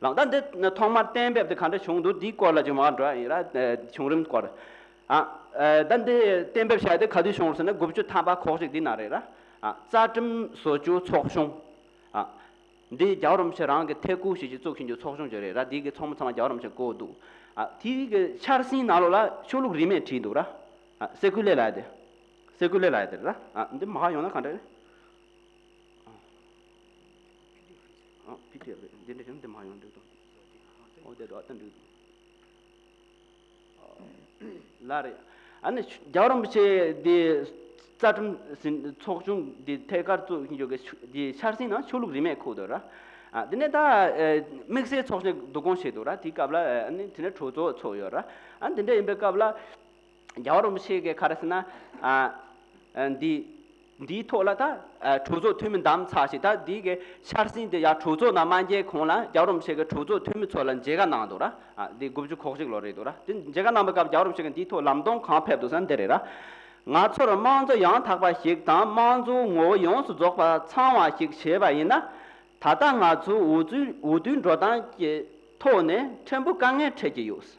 ལགས། ད་འདི་ཐོག་མར་གཏན་འབེབས་དེ་ག་འདྲ་བྱུང་འདུག་འདིའི་སྐོར་ལ་ཅིག་མར་འགྲོ་ཡ་ཡིན་ར། བྱུང་རིམ་སྐོར། ཨ། ད་འདི་གཏན་འབེབས་བྱ་ཡ་དེ་ག་དུས་བྱུང་ཟེར་ན་དགུ་བཅུ་ཐམ་པ་ཁོག་ཅིག་འདི་ན་རེད་ར། ཨ། རྩ་ཁྲིམས་བཟོ་བཅོས་ཚོགས་ཆུང་། ཨ། འདི་རྒྱལ་བ་རིན་པོ་ཆེ་རང་གི་ཐད་བསྐོ་ཞིག་ཅིག་བཙུགས་བཞིན་རྒྱུ་ཚོགས་ཆུང་ཅིག་རེད་ར། འདི་གི་ཚོགས་མི་ཚང་མ་རྒྱལ་བ་རིན་པོ་ཆེ་བསྐོས་འདུག་ཨ། དེའི་གི་འཆར་ཟིན་ནང་ལོགས་ལ་ཆོས་ལུགས་རིས་མེད་བྲིས་འདུག་ར། ཨ། སེ་ཀུ་ལེ་ལབ་ཡ་དེ། སེ་ཀུ་ལེ་ལབ་ཡ་དེ་རེད་ར། ཨ། འདི་མར་ཡོང་ན་ག་འདྲ་རེད། ཨ། པི་ཌི་ཨེཕ་རེད། འདི་འདྲ་བྱུང་འདི་མར་ཡོང་འགྲིག་འདུག་འོ་དེ་འགྲོ་ཨ་ད་འགྲིག་འདུག་ལགས་རེད། ཨ་ནི་རྒྱལ་བ་རིན་པོ་ཆེ་འདི་རྩ་ཁྲིམས་ཟིན་ཚོགས་ཆུང་འདི་ཐད་ཀར་བཙུགས་ཡོད་གི་འདི་འཆར་ཟིན་ནང་ཆོས་ལུགས་རིས་མེད་འཁོད་འདུག་ར། ཨ་འདི་ནས་ད་དམིགས་བསལ་ཚོགས་ཆེན་བསྡུ་སྐོང་བྱས་འདུག་ར། དེའི་སྐབས་ལ་ཨ་ནི་དེ་ནས་གྲོས་ཚོགས་ཚོགས་ཡོད་ར། ཨ་འདི་འདྲ་ཡིན་པའི་སྐབས་ལ་རྒྱལ་བ་རིན་པོ་ཆེ་གིས་ག་རེ་ཟེར་ན་ཨ་འདི། འདིའི་ཐོག་ལ་ད་གྲོས་ཚོགས་འཐུས་མི་བདམས་ཚར་ཞིག་ད་འདི་གི་འཆར་ཟིན་དེ་ཡང་གྲོས་ཚོགས་ནང་མ་འགྱེལ་གོང་ལ་རྒྱལ་བ་རིན་པོ་ཆེ་གིས་གྲོས་ཚོགས་འཐུས་མི་ཚོ་ལ་མཇལ་ཁ་གནང་འདུག་ར། ཨ་འདི་དགུ་བཅུ་གོ་གཅིག་ལོ་རེད་འདུག་ར། དེ་མཇལ་ཁ་གནང་པའི་སྐབས་རྒྱལ་བ་རིན་པོ་ཆེ་གིས་འདིའི་ཐོག་ལམ་སྟོན་གང་ཕེབས་འདུག་ཟེར་ན་འདི་རེད་ར། ང་ཚོར་དམངས་གཙོ་ཡང་དག་པ་ཞིག་དང་དམངས་གཙོའི་ངོ་བོ་ཡོངས་སུ་རྫོགས་པ་ཚང་བ་ཞིག་བྱེད་པ་ཡིན་ན། ད་ལྟ་ང་ཚོ་འོས་བསྡུའི་འོས་བསྡུའི་འགྲོ་སྟངས་ཀྱི་ཐོག་ནས་ཕྲན་བུ་དཀའ་ངལ་འཕྲད་ཀྱི་ཡོད།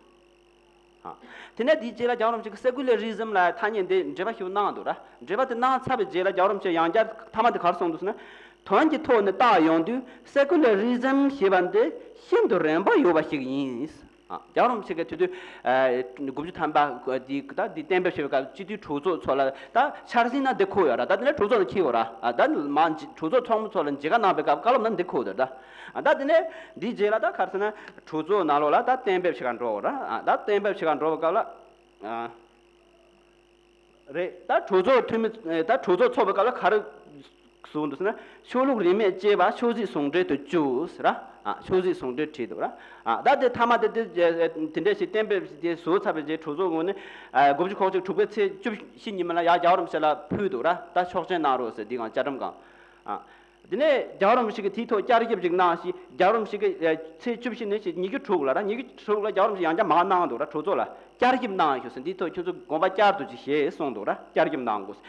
ཨ། དེ་ནས་དེའི་རྗེས་ལ་རྒྱལ་བ་རིན་པོ་ཆེ་གིས་སེ་ཀུ་ལེ་རི་ཛམ་ལ་ཐ་སྙད་འདི་འགྲེལ་པ་ཞིག་གནང་འདུག་ར། འགྲེལ་པ་དེ་གནང་ཚར་བའི་རྗེས་ལ་རྒྱལ་བ་རིན་པོ་ཆེས་ཡང་བསྐྱར་མཐའ་མ་དེ་ག་རེ་གསུངས་འདུག་ཟེར་ན། དོན་གྱི་ཐོག་ནས་བལྟ་ཡོང་དུས་སེ་ཀུ་ལེ་རི་ཛམ་ཞེས་པ་འདི་ཤིན་ཏུ་རན་པོ་ཡོད་པ་ཞིག་ཡིན། ཨ། རྒྱལ་བ་རིན་པོ་ཆེ་གིས་དུས་དུས་ཨ་དགུ་བཅུ་ཐམ་པ་འདི་ད་འདི་གཏན་འབེབས་བྱས་པའི་སྐབས་སྤྱི་འཐུས་གྲོས་ཚོགས་ཚོ་ལ་ད་འཆར་ཟིན་ནང་འདི་འཁོད་ཡོད་ར། ད་དེ་ནས་གྲོས་ཚོགས་ནང་འཁྱེར་ཡོད་ར། ཨ། ད་མ་གྲོས་ཚོགས་ཚོགས་མི་ཚོ་ལ་མཇལ་ཁ་གནང་བའི་སྐབས་བཀའ་སློབ་ནང་འདི་འཁོད་ཡོད་ར། ད་ཨ། ད་དེ་ནས་འདིའི་རྗེས་ལ་ད་ག་རེ་ཟེར་ན་གྲོས་ཚོགས་ནང་ལོགས་ལ་ད་གཏན་འབེབས་བྱེད་ག་འགྲོ་བ་ར། ཨ། ད་གཏན་འབེབས་བྱེད་ག་འགྲོ་བའི་སྐབས་ལ། ཨ། རེད། ད་གྲོས་ཚོགས་འཐུས་མི་ད་གྲོས་ཚོགས་ཚོགས་པའི་སྐབས་ལ་ག་རེ་གསུངས་འདུག་ཟེར་ན། ཆོས་ལུགས་རིས་མེད་ཅེས་པ་ཆོས་སྲིད་ཟུང་འབྲེལ་དུ་བཅུག་ཟེར་ར། ཨ། ཆོས་སྲིད་ཟུང་འབྲེལ་བྲིས་འདུག་ར། ཨ། ད་དེ་མཐའ་མ་དེ་དེ་དེ་འདྲ་ཞིག་གཏན་འབེབས་དེ་བཟོ་ཚར་བའི་རྗེས་གྲོས་ཚོགས་ངོས་ནས། ཨ། དགུ་བཅུ་གོ་གཅིག་དྲུག་པའི་ཚེས་བཅུ་བཞི་ཉིན་མོ་ལ་ཡར་རྒྱལ་བ་རིན་པོ་ཆེ་ལ་ཕུལ་འདུག་ར། ད་ཆོག་མཆན་གནང་རོགས་ཟེར་འདི་གང་བཅའ་ཁྲིམས་གང་། ཨ། དེ་ནས་རྒྱལ་བ་རིན་པོ་ཆེ་གིས་དེའི་ཐོག་བསྐྱར་ཞིབ་ཅིག་གནང་ཞིང་། རྒྱལ་བ་རིན་པོ་ཆེ་གིས་ཚེས་བཅུ་བཞི་ནས་ཉི་ཤུ་དྲུག་ལ་ར། ཉི་ཤུ་དྲུག་ལ་རྒྱལ་བ་རིན་པོ་ཆེ་ཡང་བསྐྱར་མར་གནང་འདུག་ར། གྲོས་ཚོགས་ལ་བསྐྱར་ཞིབ་གནང་ཞུ་ཟེར། འདིའི་ཐོག་ཁྱོད་ཚོ་དགོངས་པ་བསྐྱར་དུ་ཅིག་བཞེས་གསུངས་འདུག་ར། བསྐྱར་ཞིབ་གནང་དགོས།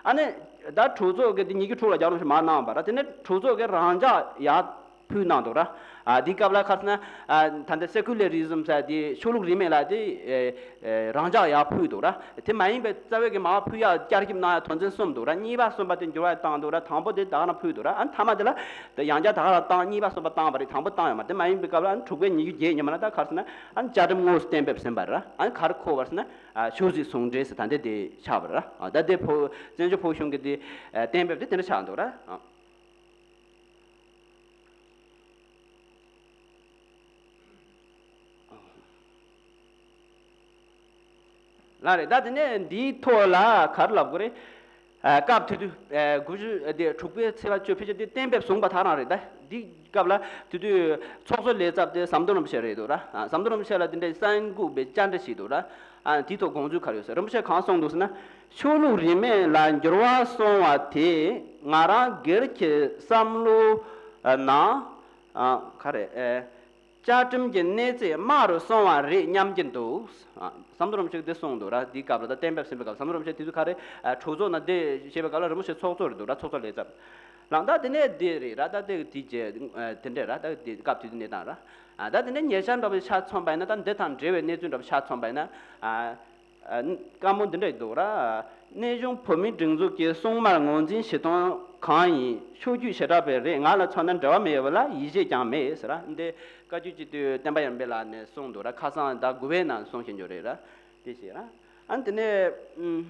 ཨ་ནི་ད་གྲོས་ཚོགས་ཀྱིས་འདི་ཉི་ཤུ་དྲུག་ལ་རྒྱལ་བ་རིན་པོ་ཆེ་མར་གནང་བ་ར། དེ་ནས་གྲོས་ཚོགས་ཀྱིས་རང་འཇགས་ཡར་ཕུལ་གནང་འདུག་ར། ཨ། འདིའི་སྐབས་ལ་ག་རེ་ཟེར་ན། ཨ། ད་ལྟ་སེ་ཀུ་ལེ་རི་ཛམ་ཟེར་དེ་ཆོས་ལུགས་རིས་མེད་ལ་དེ་ཨེ་ཨེ་རང་འཇགས་ཡར་ཕུལ་འདུག་ར། དེ་མ་ཡིན་པའི་རྩ་བའི་གི་མར་ཕུལ་ཡག་བསྐྱར་ཞིབ་གནང་ཡག་དོན་ཚན་གསུམ་འདུག་ར། གཉིས་པ་གསུམ་པ་དེ་འགྱུར་བ་བཏང་འདུག་ར། དང་པོ་དེ་ད་ག་རང་ཕུལ་འདུག་ར། ཨ། མཐའ་མ་དེ་ལ་དེ་ཡང་བསྐྱར་ད་ག་རང་བཏང་། གཉིས་པ་གསུམ་པ་བཏང་བ་རེད། དང་པོ་བཏང་ཡོད་མ་རེད། དེ་མ་ཡིན་པའི་སྐབས་ལ་ཨ་ནི་དྲུག་པའི་ཉི་ཤུ་བརྒྱད་ཉིན་མོ་ལ་ད་ག་རེ་ཟེར་ན། ཨ་ནི་བཅའ་ཁྲིམས་དངོས་སུ་གཏན་འབེབས་ཟིན་པ་རེད། ཨ་ནི་ག་རེ་འཁོད་པ་རེད་ཟེར་ན། ཨ། ཆོས་སྲིད་ཟུང་འབྲེལ་ཟེར་ད་འདི་དེ་ཆགས་པ་རེད། ཨ། ད་དེ་བོད་བཙན་བྱོལ་བོད་གཞུང་གི་དེ་གཏན་འབེབས་དེ་དེ་འདྲ་ཆགས་འདུག་ར། ཨ། ལགས་རེད། ད་དེ་ནས་འདིའི་ཐོག་ལ་ག་རེ་ལབ་དགོས་རེད། ཨ། སྐབས་དེ་དུས། ཨ། དགུ་བཅུ་དེ་དྲུག་པའི་ཚེས་པ་བཅུ་ཕལ་ཆེར་དེ་གཏན་འབེབས་བཟུང་བ་དག་རང་རེད། ད་འདི་སྐབས་ལ་དེ་དུས་ཚོགས་གཙོ་ལས་ཚབ་དེ་ཟམ་གདོང་རིན་པོ་ཆེ་རེད་འདུག་ར། ཨ། ཟམ་གདོང་རིན་པོ་ཆེ་ལ་དེ་འདྲའི་གསར་འགོད་པའི་བཅར་འདྲི་ཞིག་འདུག་ར། ཨ། དེའི་ཐོག་དགོངས་ཚུལ་ག་རེ་ཡོད་ཟེར། རིན་པོ་ཆེས་གང་གསུངས་འདུག་ཟེར་ན། ཆོས་ལུགས་རིས་མེད་ལ་འགྱུར་བ་སོང་བ་དེ་ང་རང་སྒེར་གྱི་བསམ་བློ་ནང་། ཨ། ག་རེ། ཨེ། བཅའ་ཁྲིམས་ཀྱི་གནས་ཚད་དམའ་རུ་སོང་བ་རེད་སྙམ་གྱི་འདུག། ཨ། ཟམ་གདོང་རིན་པོ་ཆེས་འདི་གསུངས་འདུག་ར། འདིའི་སྐབས་ལ་ད་གཏན་འབེབས་ཟིན་པའི་སྐབས་ཟམ་གདོང་རིན་པོ་ཆེ་དེ་དུས་ག་རེ། ཨ། གྲོས་ཚོགས་ནང་འདི་བཤད་པའི་སྐབས་ལ་རིན་པོ་ཆེ་ཚོགས་གཙོ་རེད་འདུག་ར། ཚོགས་གཙོ་ལས་ཚབ་ལངས། ད་དེ་ནས་འདི་རེད་ར། ད་དེ་དེ་རྗེས། ཨ། དེ་འདྲས་ར། ད་དེ་སྐབས་དེ་དུས་གནས་སྟངས་ར། ཨ། ད་དེ་ནས་ཉེ་ཆར་འདྲ་པོ་ཆ་མཚོན་པ་ཡིན་ན། ད་འདི་དང་འབྲེལ་བའི་གནས་ཚུལ་འདྲ་པོ་ཆ་མཚོན་པ་ཡིན་ན། ཨ། ཨ། བཀའ་མོལ་འདི་འདྲ་ཞིག་འདུག་ར། གནས་གཞུང་བོད་མིའི་སྒྲིག་འཛུགས་ཀྱི་སྲུང་མར་ངོས་འཛིན་བྱེད་སྟངས་གང་ཡིན་ཕྱོགས་བསྡུས་ཞེ་དྲག་པས་རེད། ང་ལ་མཚོན་ན་འབྲེལ་བ་མེད་པ་ལ་ཡིད་ཆེས་ཀྱང་མེད་ཟེར་ར། འདི་བཀའ་བརྒྱུད་སྤྱི་འཐུས་བསྟན་པ་ཡར་འཕེལ་ལགས་ནས་གསུངས་འདུག་ར། ཁ་སང་ཟླ་དགུ་པའི་ནང་གསུང་བཞིན་ཡོད་རེད་ར། དེ་བྱས་ར། ཨ། དེ་ནས། ཨུམ།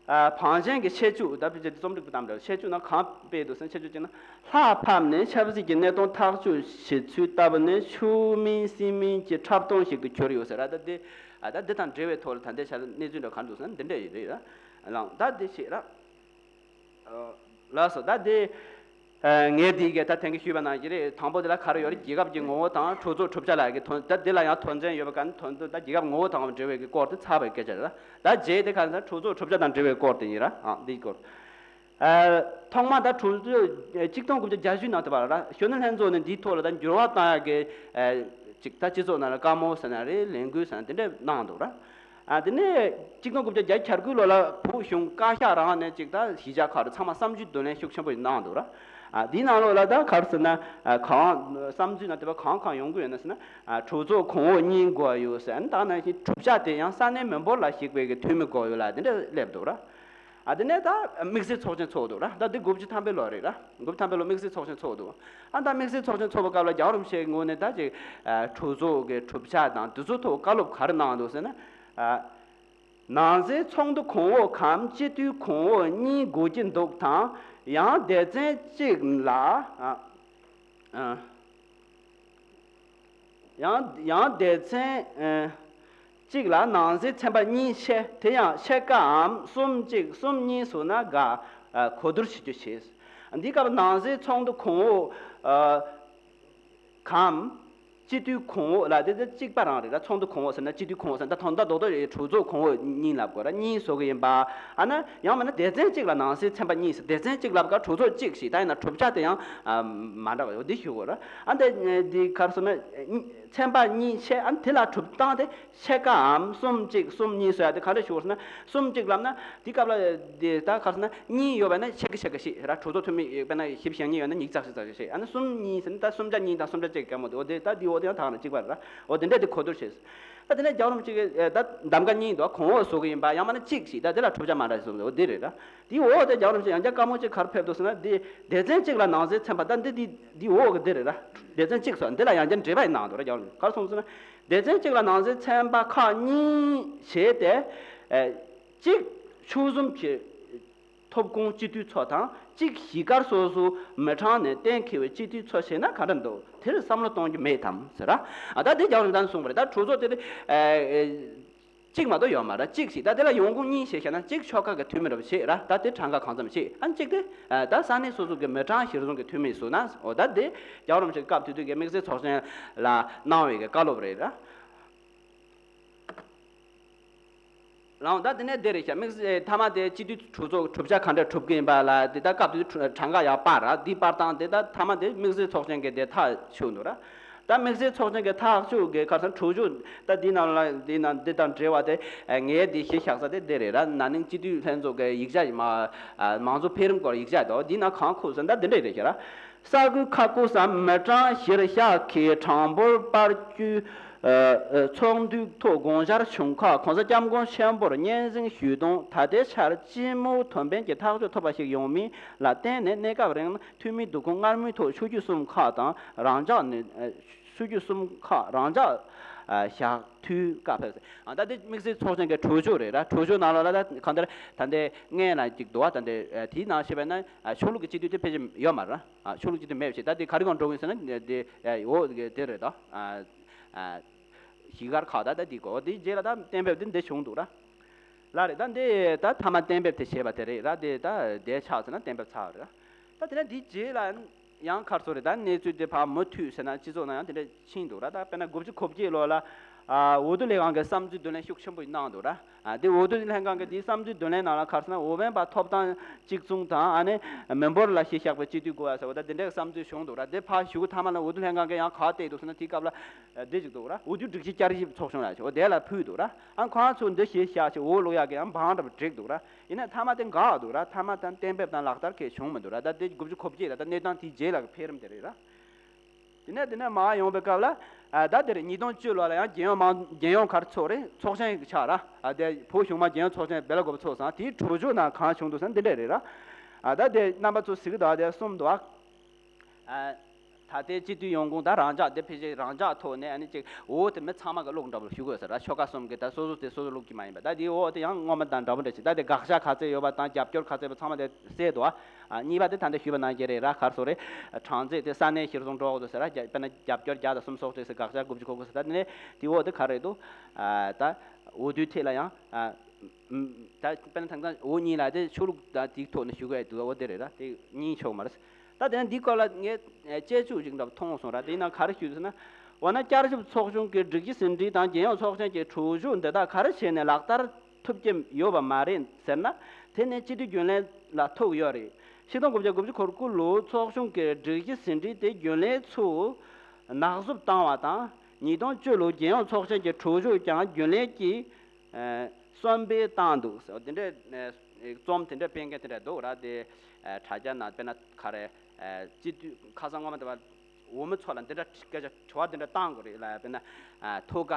ཨ། བང་ཆེན་གྱི་ཆེད་སྤྱོད། ད་ཕལ་ཆེར་རྩོམ་སྒྲིག་པ་དང་འབྲེལ་བའི་ཆེད་སྤྱོད་ནང་གང་སྤེལ་འདུག་ཟེར་ན། ཆེད་སྤྱོད་ཅིག་ན། ལྷག་ཕབ་ནས་ཆབ་སྲིད་ཀྱི་གནས་སྟངས་ཐག་གཅོད་བྱེད་ཚུལ་ལྟ་བུ་ནི་ཆོས་མིན་སྲིད་མིན་གྱི་འཁྲབ་སྟོན་ཞིག་ཏུ་གྱུར་ཡོད་ཟེར་ར། ད་འདི། ཨ། ད་འདི་དང་འབྲེལ་བའི་ཐོག་ལ་ད་ལྟའི་ཆར་གནས་ཚུལ་འདྲ་ག་རེ་འདུག་ཟེར་ན་འདི་འདྲ་ཡིན་རེད་ར། ལགས། ད་འདི་བྱས་ར། ཨ། ལགས་སོ། ད་འདི། ཨ། ངས་འདི་གའི་ད་ཐེངས་ཀྱི་ཞུས་པ་ནང་བཞིན་རེད། དང་པོ་དེ་ལ་ག་རེ་ཡོད་རེད། རྒྱལ་ཁབ་ཀྱི་ངོ་བོ་དང་གྲོས་ཚོགས་གྲུབ་ཆ་ལ་གི་དོན། ད་འདི་ལ་ཡང་དོན་ཚན་ཡོད་པ་ག་ནི་དོན་དུ། ད་རྒྱལ་ཁབ་ངོ་བོ་དང་འབྲེལ་བའི་གི་སྐོར་དེ་ཚར་བའི་སྐད་ཆ་རེད་ལ། ད་རྗེས་དེ་ག་རེ་ཟེར་ན་གྲོས་ཚོགས་གྲུབ་ཆ་དང་འབྲེལ་བའི་སྐོར་དེ་ཡིན་ར། ཨང་། འདིའི་སྐོར། ཨ། ཐོག་མ་ད་གྲོས་ཚོགས་གཅིག་སྟོང་དགུ་བརྒྱ་གྱ་བཞི་ནང་དུ་བར་ལ་གཞོན་ནུ་ལྷན་ཚོགས་ནས་འདིའི་ཐོག་ལ་ད་འགྱུར་བ་གཏོང་ཡག་གི། ཨ། ཅིག་ད་སྤྱི་ཚོགས་ནང་ལ་བཀའ་མོལ་ཟེར་ན་རེད། ལས་འགུལ་ཟེར་ན་དེ་འདྲ་གནང་འདུག་ར། ཨ། དེ་ནས་གཅིག་སྟོང་དགུ་བརྒྱ་བརྒྱད་ཅུ་གྱ་དགུ་ལོ་ལ་བོད་གཞུང་བཀའ་ཤག་རང་ནས་ཅིག་ད་གཞིས་ཆགས་ཁག་རུ་ཚང་མ་བསམ་ཚུལ་བསྡུ་ལེན་ཤུགས་ཆེན་པོ་ཞིག་གནང་འདུག་ར། ཨ། དེའི་ནང་ལོགས་ལ་ད་ག་རེ་ཟེར་ན། ཨ། གང་བསམ་ཚུལ་ནང་དེ་བ་གང་གང་ཡོང་གི་ཡོད་ན་ཟེར་ན། ཨ། གྲོས་ཚོགས་གོང་འོག་གཉིས་དགོས་ཡོད་ཟེར། ཨ་ནི་ད་ནང་བཞིན་གྲུབ་ཆ་དེ་ཡང་ས་གནས་མི་འབོར་ལ་གཞིགས་པའི་གི་འཐུས་མི་དགོས་ཡོད་ལ་དེ་འདྲ་སླེབས་འདུག་ར། ཨ། དེ་ནས་ད་དམིགས་བསལ་ཚོགས་ཆེན་ཚོགས་འདུག་ར། ད་འདི་དགུ་བཅུ་ཐམ་པའི་ལོ་རེད་ར། དགུ་བཅུ་ཐམ་པའི་ལོ་དམིགས་བསལ་ཚོགས་ཆེན་ཚོགས་འདུག། ཨ། ད་དམིགས་བསལ་ཚོགས་ཆེན་ཚོགས་པའི་སྐབས་ལ་རྒྱལ་བ་རིན་པོ་ཆེའི་ངོས་ནས་ད་ཅིག། ཨ། གྲོས་ཚོགས་ཀྱི་གྲུབ་ཆ་དང་དེ་ཚོའི་ཐོག་བཀའ་སློབ་ག་རེ་གནང་འདུག་ཟེར་ན། ཨ། ནང་སྲིད་ཚོགས་འདུ་གོང་འོག་གམ་སྤྱི་འཐུས་གོང་འོག་གཉིས་དགོས་ཀྱི་འདུག་དང་། ཡང་སྡེ་ཚན་གཅིག་ལ། ཨ། ཨ། ཡང་ཡང་སྡེ་ཚན། ཨ། གཅིག་ལ་ནང་སྲིད་ཚན་པ་གཉིས་ཕྱེ། དེ་ཡང་ཕྱེད་ཀའམ་གསུམ་གཅིག་གསུམ་གཉིས་བཟོས་ན་དགའ། ཨ། གོ་བསྡུར་བྱེད་རྒྱུ་བྱས། འདིའི་སྐབས་ནང་སྲིད་ཚོགས་འདུ་གོང་འོག། ཨ། གམ། སྤྱི་འཐུས་གོང་འོག་ལ་དེ་དེ་གཅིག་པ་རང་རེད་ལ། ཚོགས་འདུ་གོང་འོག་ཟེར་ན་སྤྱི་འཐུས་གོང་འོག་ཟེར་ན། ད་དོན་དག་རྡོག་རྡོག་རེད། གྲོས་ཚོགས་གོང་འོག་གཉིས་ལབ་དགོས་ར། གཉིས་བཟོ་གི་ཡིན་པ། ཨ་ན་ཡང་མིན་ན་སྡེ་ཚན་གཅིག་ལ་ནང་སྲིད་ཚན་པ་གཉིས་ཟེར། སྡེ་ཚན་གཅིག་ལབ་ཀ་གྲོས་ཚོགས་གཅིག་ཞིག་ད་ཡིན་ན་གྲུབ་ཆ་དེ་ཡང་ཨ་མ་འདྲ་བ་ཡོད་འདི་ཞུ་དགོས་ར། ཨ་འདི་འདི་གར་སོང་ན་ཚན་པ་གཉིས་བྱས། ཨ་དེ་ལ་གྲུབ་སྟངས་དེ་ཕྱེད་ཀའམ་གསུམ་གཅིག་གསུམ་གཉིས་བཟོ་ཡ་དེ་ག་འདྲ་ཞུ་དགོས་ཟེར་ན། གསུམ་གཅིག་ལབ་ན་དེ་སྐབས་ལ་དེ་ད་གར་སོང་ན་གཉིས་ཡོད་པ་ན་ཕྱེད་ཀ་ཕྱེད་ཀ་བྱེད་ར། གྲོས་ཚོགས་འཐུས་མི་དཔེར་ན་བཞི་བཅུ་ཞེ་གཉིས་ཡོད་ན་ཉིས་བརྒྱ་ཙམ་ཞིག་བྱེད། ཨ་ནི་གསུམ་གཉིས་ཟེར་ན་ད་གསུམ་བརྒྱ་གཉིས་དང་གསུམ་བརྒྱ་གཅིག་ག་མོ་དེ། འོ་དེ་ད་དེ་འོ་དེ་ཡང་ད་ག་ན་གཅིག་པ་རེད་ར། འོ་དེ་འདྲ་དེ་གོ་བསྡུར་བྱེད། ད་དེ་ནས་རྒྱལ་བ་རིན་པོ་ཆེ་གིས་ད་གདམ་ག་གཉིས་འདུག་གོང་འོག་བཟོ་གི་ཡིན་པ། ཡང་མིན་ན་གཅིག་ཞིག་ད་དེ་ལ་གྲུབ་ཆ་མ་འདྲ་ཞིག་བཟོ་འདུག་འོ་དེ་རེད་ར། དེའི་འོག་དེ་རྒྱལ་བ་རིན་པོ་ཆེ་ཡང་བསྐྱར་དཀའ་མོ་ཅིག་ག་རེ་ཕེབས་འདུག་ཟེར་ན། འདི་སྡེ་ཚན་གཅིག་ལ་ནང་སྲིད་ཚན་པ། ད་འདི་འདི་འདི་འོག་གི་འདི་རེད་ར། སྡེ་ཚན་གཅིག་སོགས་འདི་ལ་ཡང་བསྐྱར་འགྲེལ་པ་ཡིན་གནང་འདུག་ར། རྒྱལ་བ་རིན་པོ་ཆེ་ག་རེ་གསུངས་ཟེར་ན། སྡེ་ཚན་གཅིག་ལ་ནང་སྲིད་ཚན་པ་ཁག་གཉིས་བྱས་ཏེ། ཨེ། གཅིག་ཕྱོགས་བཟུང་གི་ཐོབ་ཁུངས་སྤྱི་འཐུས་ཚོ་དང་། གཅིག་གཞིས་སྒར་སོ་སོའི་མི་གྲངས་ནས་གཏན་འཁེལ་བའི་སྤྱི་འཐུས་ཚོ་བྱས་ན་ག་འདྲ་འདུག་དེར་བསམ་བློ་གཏོང་རྒྱུ་མེད་དམ་ཟེར་ར། ཨ་ད་དེ་རྒྱལ་བ་རིན་པོ་ཆེས་གསུངས་པ་རེད། ད་གྲོས་ཚོགས་དེ་ཨེ་གཅིག་མ་གཏོགས་ཡོད་མ་རེད། གཅིག་ཞིག་ད་དེ་ལ་ཡོང་ཁུངས་གཉིས་ཞིག་བཤད་ན། གཅིག་ཆོལ་ཁ་གི་འཐུས་མི་འདྲ་པོ་ཞིག་ར། ད་དེ་གྲངས་ཀ་གང་འཚམ་ཞིག་ཨ་གཅིག་དེ་ད་ས་གནས་སོ་སོ་གི་མི་གྲངས་གཞིར་བཟུང་གི་འཐུས་མི་བཟོས་ན། འོ་ད་དེ་རྒྱལ་བ་རིན་པོ་ཆེ་སྐབས་དེ་དུས་ཀྱི་དམིགས་བསལ་ཚོགས་ཆེན་ལ་གནང་བའི་གི་བཀའ་སློབ་རེད་ར། ལའང་ད་དེ་ནས་དེ་རེད་ཤག་དམིགས་བསལ་མཐའ་མ་དེ་སྤྱི་འཐུས་གྲོས་ཚོགས་གྲུབ་ཆ་ག་འདྲ་གྲུབ་ཀྱི་ཡིན་པ་ལ་དེ་ད་སྐབས་དེ་དུས་གྲངས་ཀ་ཡག་པ་ར། དེ་སྤར་སྟངས་དེ་ད་མཐའ་མ་དེ་དམིགས་བསལ་ཚོགས་ཆེན་གྱི་དེ་ཐག་ཆོད་འདུག་ར། ད་དམིགས་བསལ་ཚོགས་ཆེན་གྱི་ཐག་གཅོད་ཀྱི་ཁ་སང་གྲོས་ཆོད་ད་འདི་ནང་ལ་འདི་ནང་འདི་དང་འབྲེལ་བ་དེ་ངས་འདི་གཞི་བཞག་ས་དེ་འདི་རེད་ར། ན་ནིང་སྤྱི་འཐུས་ལྷན་ཚོགས་ཀྱི་ཡིག་ཆ་མ་མང་གཙོ་འཕེལ་རིམ་སྐོར་ཡིག་ཆ་དོ་འདི་ན་གང་འཁོད་ཟེར་ན་ད་འདི་འདྲ་རེད་ཤག་ར། ས་ཁུལ་ཁག་ཀུན་སམ་མི་གྲངས་གཞིར་བཞག་གིས་གྲངས་འབོར་སྤར་རྒྱུའི་ཚོགས་འདུའི་ཐོག་དགོངས་འཆར་བྱུང་ཁག་གོང་ས་སྐྱབས་མགོན་ཆེན་པོར་སྙན་སེང་ཞུས་དོན། ད་ལྟའི་ཆར་སྤྱི་མོས་དོན་ཕན་གྱི་ཐག་གཅོད་ཐོབ་པ་ཞིག་ཡོང་མིན་ལ་བརྟེན་ནས་གནས་སྐབས་རིང་འཐུས་མིའི་བསྡུ་སྐོང་སྔར་མུས་ཐོག་ཆོས་བརྒྱུད་གསུམ་ཁག་དང་རང་འཇགས་ནས། ཆོས་བརྒྱུད་གསུམ་ཁག་རང་འཇགས་བཞག་འཐུས་བཀའ་ཕེབས། ད་ལྟའི་དམིགས་བསལ་ཚོགས་ཆེན་གྱི་གྲོས་ཆོད་རེད་ར། གྲོས་ཆོད་ནང་ལོགས་ལ་ད་གང་ལྟར་ད་ལྟའི་སྔོན་ལ་ཅིག་འདུག་བ། ད་ལྟའི་དེའི་ནང་བཤད་པ་ན་ཆོས་ལུགས་ཀྱི་སྤྱི་འཐུས་དེ་ཕལ་ཆེར་ཡོད་མ་རེད་ར། ཆོས་ལུགས་སྤྱི་འཐུས་མེད་པ་ཞིག་ད་དེ་ག་རེ་གང་འགྲོ་གི་ཡིན་ཟེར་ན་དེ་འོ་དེ་རེད་དོ། གཞིས་སྒར་ཁག་ད་ད་དེ་གོ་དེ་རྗེས་ལ་ད་གཏན་འབེབས་དེ་འདི་བྱུང་འདུག་ར། ལ་རེད། ད་འདི་ད་མཐའ་མ་གཏན་འབེབས་དེ་བྱས་པ་དེ་རེད་ར། དེ་ད་དེ་ཆགས་ཟེར་ན་གཏན་འབེབས་ཚར་བ་རེད་ར། ད་དེ་ནས་དེའི་རྗེས་ལ་ཡང་ག་རེ་ཟེར་རེད། ད་གནས་ཚུལ་དེ་ཕར་མུ་མཐུད་ཟེར་ན་སྤྱི་ཚོགས་ནང་ཡང་དེ་འདྲ་ཕྱིན་འདུག་ར། ད་དཔེར་ན་དགུ་བཅུ་གོ་བརྒྱད་ལོ་ལ་ཨ་འོས་བསྡུ་ལྷན་ཁང་གི་བསམ་ཚུལ་བསྡུ་ལེན་ཤུགས་ཆེན་པོ་གནང་འདུག་ར། ཨ་དེ་འོས་བསྡུ་ལྷན་ཁང་གི་དེའི་བསམ་ཚུལ་བསྡུ་ལེན་ནང་ལ་ག་རེ་ཟེར་ན་འོས་འཕེན་པ་ཐོབ་ཐང་གཅིག་མཚུངས་དང་། ཨ་ནི་མི་འབོར་ལ་གཞི་བཞག་པའི་སྤྱི་འཐུས་དགོས་ཡ་ཟེར་བ་ད་དེ་འདྲའི་བསམ་ཚུལ་བྱུང་འདུག་ར། དེ་ཕར་ཞུ་གི་མཐའ་མ་ལ་འོས་བསྡུ་ལྷན་ཁང་གིས་ཡང་ག་བལྟས་འདུག་ཟེར་ན། དེའི་སྐབས་ལ་ཨ་དེ་ཅིག་འདུག་ར། འོས་བསྡུ་སྒྲིག་གཞི་བསྐྱར་ཞིབ་ཚོགས་ཆུང་ལ་ཞུ་འོ་དེ་ལ་ཕུལ་འདུག་ར། ཨ་ཁོང་ཚོ་འདི་གཞི་བཞག་བྱས་འོས་བླུག་ཡག་གི་ཡང་བང་འདྲ་པོ་བསྒྲིགས་འདུག་ར། ཡིན་ན་མཐའ་མ་དེ་འགག་འདུག་ར། མཐའ་མ་དང་གཏན་འབེབས་དང་ལག་བསྟར་གང་ཡང་བྱུང་མི་འདུག་ར། ད་དེ་དགུ་བཅུ་གོ་བརྒྱད་ལ་ད་གནས་སྟངས་དེའི་རྗེས་ལ་འཕེལ་རིམ་དེ་རེད་ར། དེ་ནས་དེ་ནས་མར་ཡོང་པའི་སྐབས་ལ་ཨ་ད་དེ་རེད། ཉིས་སྟོང་བཅུ་ལོ་ལ་ཡང་རྒྱལ་ཡོངས་མང་རྒྱལ་ཡོངས་ག་རེ་ཚོགས་རེད། ཚོགས་ཆེན་ཆགས་ར། ཨ་དེ་བོད་གཞུང་མང་རྒྱལ་ཡོངས་ཚོགས་ཆེན་སྦེ་ལ་དགོས་པ་ཚོགས་སོང་། དེའི་གྲོས་ཆོད་ནང་གང་བྱུང་འདུག་ཟེར་ན་འདི་འདྲ་རེད་ར། ཨ་ད་དེ་རྣམ་པ་ཚོ་གཟིགས་ཀྱི་འདུག་ཨ་དེ་གསུམ་འདུག་ཨ། ཨ། ད་ལྟའི་སྤྱི་འཐུས་ཡོང་ཁུངས་ད་རང་འཇགས་དེ་ཕལ་ཆེར་རང་འཇགས་ཐོག་ནས་ཨ་ནི་ཅིག་འོས་དེ་མི་ཚང་མ་གི་བླུགས་འདྲ་པོ་ཞུ་དགོས་ཟེར་ར། ཆོལ་ཁ་གསུམ་གི་ད་སོ་སོ་དེ་སོ་སོ་བླུགས་ཀྱི་མ་ཡིན་པ། ད་དེའི་འོས་དེ་ཡང་སྔོན་མ་དང་འདྲ་པོ་འདྲ་ཞིག་ད་དེ་དགག་བཞག་ག་ཚད་ཡོད་པ་དང་རྒྱབ་སྐྱོར་ག་ཚད་ཡོད་པ་ཚང་མ་དེ་གསལ་འདུག་ཨ། ཨ་གཉིས་པ་དེ་ད་ལྟ་ཞུས་པ་ནང་བཞིན་རེད་ར། ག་རེ་ཟེར་རེད། གྲངས་ཚད་དེ་ས་གནས་གཞིར་བཟུང་འགྲོ་དགོས་འདུག་ཟེར་ར། རྒྱ་དཔེར་ན་རྒྱབ་སྐྱོར་བརྒྱ་དང་སུམ་ཅུ་སོགས་ཅིག་ཟེར། དགག་བཞག་དགུ་བཅུ་གོ་དགུ་ཟེར། ད་དེ་ནས་དེའི་འོས་དེ་ག་རེ་འདུག་ཨ་ད་འོས་བསྡུའི་ཐད་ལ་ཡང་ཨ། ད་དཔེར་ན་དེང་སང་འོས་གཉིས་ལ་དེ་ཆོས་ལུགས་དང་དེའི་ཐོག་ནས་ཞུ་དགོས་འདུག་འོ་དེ་རེད་ར། དེ་གཉིས་ཆོག་མ་རེད། ད་དེ་ནས་འདིའི་སྐོར་ལ་ངས་དཔྱད་འཇོག་ཅིག་འདྲ་པོ་མཐོང་སོང་ར། དེ་ཡིན་ན་ག་རེ་ཞུས་ཟེར་ན། འོ་ན་བསྐྱར་ཞིབ་ཚོགས་ཆུང་གི་སྒྲིག་གཞི་ཟིན་བྲིས་དང་རྒྱལ་ཡོངས་ཚོགས་ཆེན་གྱི་གྲོས་ཆོད་འདི་དག་ག་རེ་བྱས་ནས་ལག་བསྟར་ཐུབ་ཀྱི་ཡོད་པ་མ་རེད་ཟེར་ན། དེ་ནི་སྤྱི་འཐུས་རྒྱུན་ལས་ལ་ཐུག་ཡོད་རེད། ཆིག་སྟོང་དགུ་བརྒྱ་དགུ་བཅུ་གོ་དགུ་ལོའི་ཚོགས་ཆུང་གི་སྒྲིག་གཞི་ཟིན་བྲིས་དེ་རྒྱུན་ལས་ཚོས་ནག་བསུབ་བཏང་བ་དང་། ཉིས་སྟོང་བཅུ་ལོའི་རྒྱལ་ཡོངས་ཚོགས་ཆེན་གྱི་གྲོས་ཆོད་ཀྱང་རྒྱུན་ལས་ཀྱིས་ཨ་གསོན་སྤེལ་བཏང་འདུག་ཟེར་དེ་འདྲའི་ཨ་རྩོམ་དེ་འདྲ་སྤེལ་མཁན་དེ་འདྲ་འདུག་ར། དེ་ཨ་དྲ་རྒྱ་ནང་དཔེར་ན་ག་རེ་ཨ་སྤྱི་འཐུས་ཁ་སང་སྔོན་མ་དེ་བ་འོས་མི་ཚོ་ལ་འདི་འདྲ་སྐད་ཆ་དྲི་བ་འདི་འདྲ་བཏང་དགོས་རེད་ལ། དཔེར་ན་ཨ་ཐོ་ག་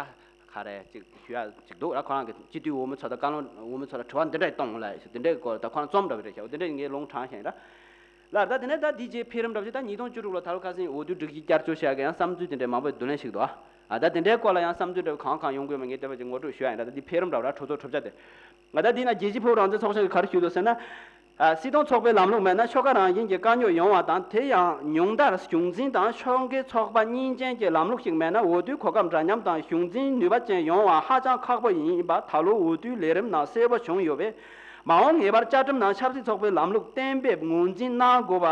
ག་རེ་ཅིག་ཞུ་ཡ་ཅིག་འདུག་ར། ཁོ་རང་གི་སྤྱི་འཐུས་འོས་མི་ཚོ་དང་བཀའ་བློན་འོས་མི་ཚོ་ལ་དྲི་བ་འདི་འདྲ་གཏོང་ལ་དེ་འདྲའི་སྐོར་ད་ཁོ་རང་རྩོམ་འདྲ་བ་རེད་ཤག་དེ་འདྲ་ངས་ལུང་དྲངས་ཤིང་ར། ལར་ད་དེ་ནས་ད་དེའི་རྗེས་འཕེལ་རིམ་འདྲ་བ་ཞིག་ད་ཉིས་སྟོང་བཅུ་དྲུག་ལོ་ད་ལོ་ཁ་སང་འོས་བསྡུ་སྒྲིག་གཞི་བསྐྱར་བཅོས་བྱ་དགོས་ཡང་བསམ་ཚུལ་དེ་འདྲའི་མང་པོ་བསྡུ་ལེན་ཞིག་འདུག་ཨ། ད་དེ་འདྲའི་སྐོར་ལ་ཡང་བསམ་ཚུལ་འདྲ་བ་གང་གང་ཡོང་གི་ཡོད་མེད་ངས་དེ་བ་ཅིག་ངོ་སྤྲོད་ཞུ་ཡ་ཡིན། ད་ད་འདི་འཕེལ་རིམ་འདྲ་བ་ར་གྲོས་ཚོགས་གྲུབ་ཆ་དེ། ང་ད་འདི་ན་རྒྱལ་སྤྱིའི་ཕོ་བྲང་བཙན་ཚོགས་ཆེན་གྱིས་ག་རེ་ཞུས་འདུག་ཟེར་ན། ཨ་སྲིད་དོན་ཚོགས་པའི་ལམ་ལུགས་མེད་ན་ཆོལ་ཁ་རང་བཞིན་གྱི་དཀའ་རྙོག་ཡོང་བ་དང་། དེ་ཡང་ཉུང་མཐར་གཞུང་འཛིན་དང་ཕྱོགས་འགལ་ཚོགས་པ་གཉིས་ཅན་གྱི་ལམ་ལུགས་ཤིག་མེད་ན་འོས་བསྡུའི་གོ་སྐབས་འདྲ་མཉམ་དང་གཞུང་འཛིན་ནུས་པ་ཅན་ཡོང་བ་ཧ་ཅང་ཁག་པོ་ཡིན་པ་ད་ལོའི་འོས་བསྡུའི་ལས་རིམ་ནང་གསལ་པོ་བྱུང་ཡོད་པས། མ་འོངས་ངེས་པར་བཅའ་ཁྲིམས་ནང་ཆབ་སྲིད་ཚོགས་པའི་ལམ་ལུགས་གཏན་འབེབས་ངོས་འཛིན་གནང་དགོས་པ།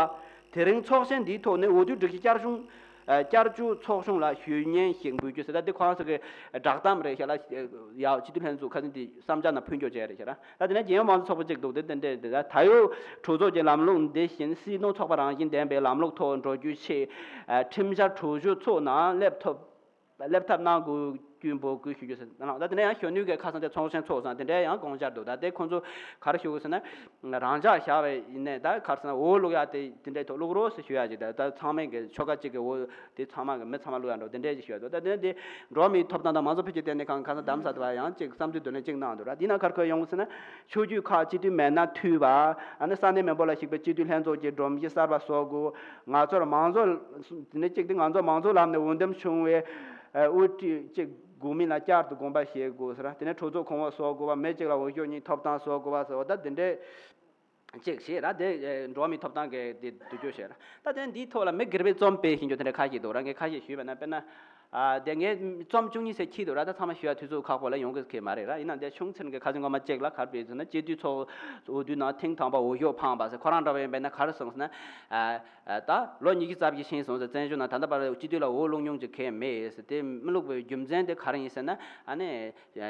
དེ་རིང་ཚོགས་ཆེན་འདིའི་ཐོག་ནས་འོས་བསྡུའི་སྒྲིག་གཞི་བསྐྱར་གཞུང་ བསྐྱར་བཅོས་ཚོགས་ཆུང་ལ་ཞུ་སྙན་ཞིག་འབུལ་རྒྱུ་ཟེར། ད་འདི་ཁོ་རང་ཚོ་གི་བསྒྲགས་གཏམ་རེད་ཤག་ལ། ཡ་སྤྱི་འཐུས་ལྷན་ཚོགས་ཁ་སང་དེ་བསམ་འཆར་ནང་ཕུལ་འགྱུར་བྱས་རེད་ཤག་ལ། ད་དེ་ནས་རྒྱལ་ཡོངས་མང་གཙོ་ཚོགས་པ་གཅིག་འདུག་དེ་དེ་འདྲས་དེ་ད་ད་ཡོད་གྲོས་ཚོགས་ཀྱི་ལམ་ལུགས་འདི་བཞིན་སྲིད་དོན་ཚོགས་པ་རང་བཞིན་ལྡན་པའི་ལམ་ལུགས་ཐོག་འགྲོ་རྒྱུའི་ཆེད་ཁྲིམས་འཆར་དྲུག་ཅུ་ཚོགས་ནང་སླེབས་ཐུབ། སླེབས་ཐབས་གནང་དགོས་རྒྱུ་འབོད་སྐུལ་ཞུ་རྒྱུ་ཟེར་ནང་ད་དེ་ནས་ཡང་གཞོན་ནུའི་གི་ཁ་སང་དེ་ཚོགས་ཆེན་ཚོགས་སང་དེ་འདྲའི་ཡང་དགོངས་འཆར་འདུག་ད་དེ་ཁོང་ཚོ་ག་རེ་ཞུ་དགོས་ཟེར་ན། རང་འཇགས་བཞག་པའི་ཡིན་ནའི་ད་ག་རེ་ཟེར་ན་འོག་བླུག་ཡག་དེ་དེ་འདྲའི་ཐོག་བླུག་རོགས་ཟེར་ཞུ་ཡག་ཅིག་ད་ད་ཚང་མས་གི་ཆོལ་ཁ་གཅིག་གི་འོག་དེ་ཚང་མ་གི་མི་ཚང་མ་བླུག་ཡག་འགྲོ་དེ་འདྲའི་ཅིག་ཞུ་ཡག་འདུག་ད་དེ་ནས་དེ་འགྲོ་བ་མིའི་ཐོབ་ཐང་དང་མང་གཙོ་འཕེལ་རྒྱས་ལྟེ་གནས་ཁང་ཁ་སང་དམ་ཟབ་དུ་བ་ཡང་ཅིག་བསམ་ཚུལ་བསྡུ་ལེན་ཅིག་གནང་འདུག་ར། དེ་ན་ག་རེ་ཡོང་ཟེར་ན་ཆོས་བརྒྱུད་ཁག་སྤྱི་འཐུས་མེད་ན་འཐུས་པ། ཨ་ནི་ས་གནས་མི་འབོར་ལ་གཞིགས་པའི་སྤྱི་འཐུས་ལྷན་ཚོགས་ཀྱི་སྒྲོམ་གཞི་གསར་པ་བཟོ་དགོས། ང་ཚོར་མང་གཙོ་དེ་ནས་གཅིག་དེ་ང་ཚོ་མང་གཙོའི་ལམ་ནས་འོས་འདེམས་བྱུང་བའི་དབུ་ཁྲིད་གཅིག་དགོས་མིན་ལ་བསྐྱར་དུ་དགོངས་པ་བཞེས་དགོས་ཟེར། དེ་ནས་གྲོས་ཚོགས་གོང་འོག་བཟོ་དགོས་པ། མི་གཅིག་ལ་འོས་ཤོག་གཉིས་ཐོབ་ཐང་བཟོ་དགོས་པ་ཟེར་བ་ད་དེ་འདྲས་གཅིག་བྱས་ར། དེ་འགྲོ་བ་མིའི་ཐོབ་ཐང་གི་དེ་བསྡུ་སྤྱོད་བྱས་ར། ད་དེ་འདིའི་ཐོག་ལ་མི་སྒེར་པའི་རྩོམ་སྤེལ་བཞིན་རྒྱུ་དེ་འདྲ་ཁ་ཤས་འདུག་ར། ངས་ཁ་ཤས་ཞུས་པ་ན་དཔེར་ན། ཨ་དེ་ངས་རྩོམ་བཅུ་གཉིས་ཙམ་ཁྱེར་འདུག་ར། ད་ཚང་མ་ཞུ་ཡ་དུས་ཚོད་ཁག་པོ་ལ་ཡོང་གི་ཁེལ་མ་རེད་ར། ཡིན་ནའང་དེ་ཆུང་ཙམ་གྱི་ཁ་སང་སྔོན་མ་གཅིག་ལ་ག་རེ་བྱས་ཟེར་ན་སྤྱི་འཐུས་ཚོགས་འོས་བསྡུའི་ནང་ཐེངས་དང་པོ་འོས་ཤོག་འཕངས་པ་ཟེར། ཁོ་རང་འདྲ་བ་ཡིན་པས་ན་ག་རེ་གསུངས་ཟེར་ན། ཨ་ཨ་ད་ལོ་ཉི་ཤུ་རྩ་བཞི་ཕྱིན་སོང་ཟེར། བཙན་བྱོལ་ནང་ད་ལྟ་བར་སྤྱི་འཐུས་ལ་འོས་བླུགས་མྱོང་ཅིག་གང་ཡང་མེད་ཟེར། དེ་མི་བླུགས་པའི་རྒྱུ་མཚན་དེ་ག་རེ་ཡིན་ཟེར་ན། ཨ་ནི་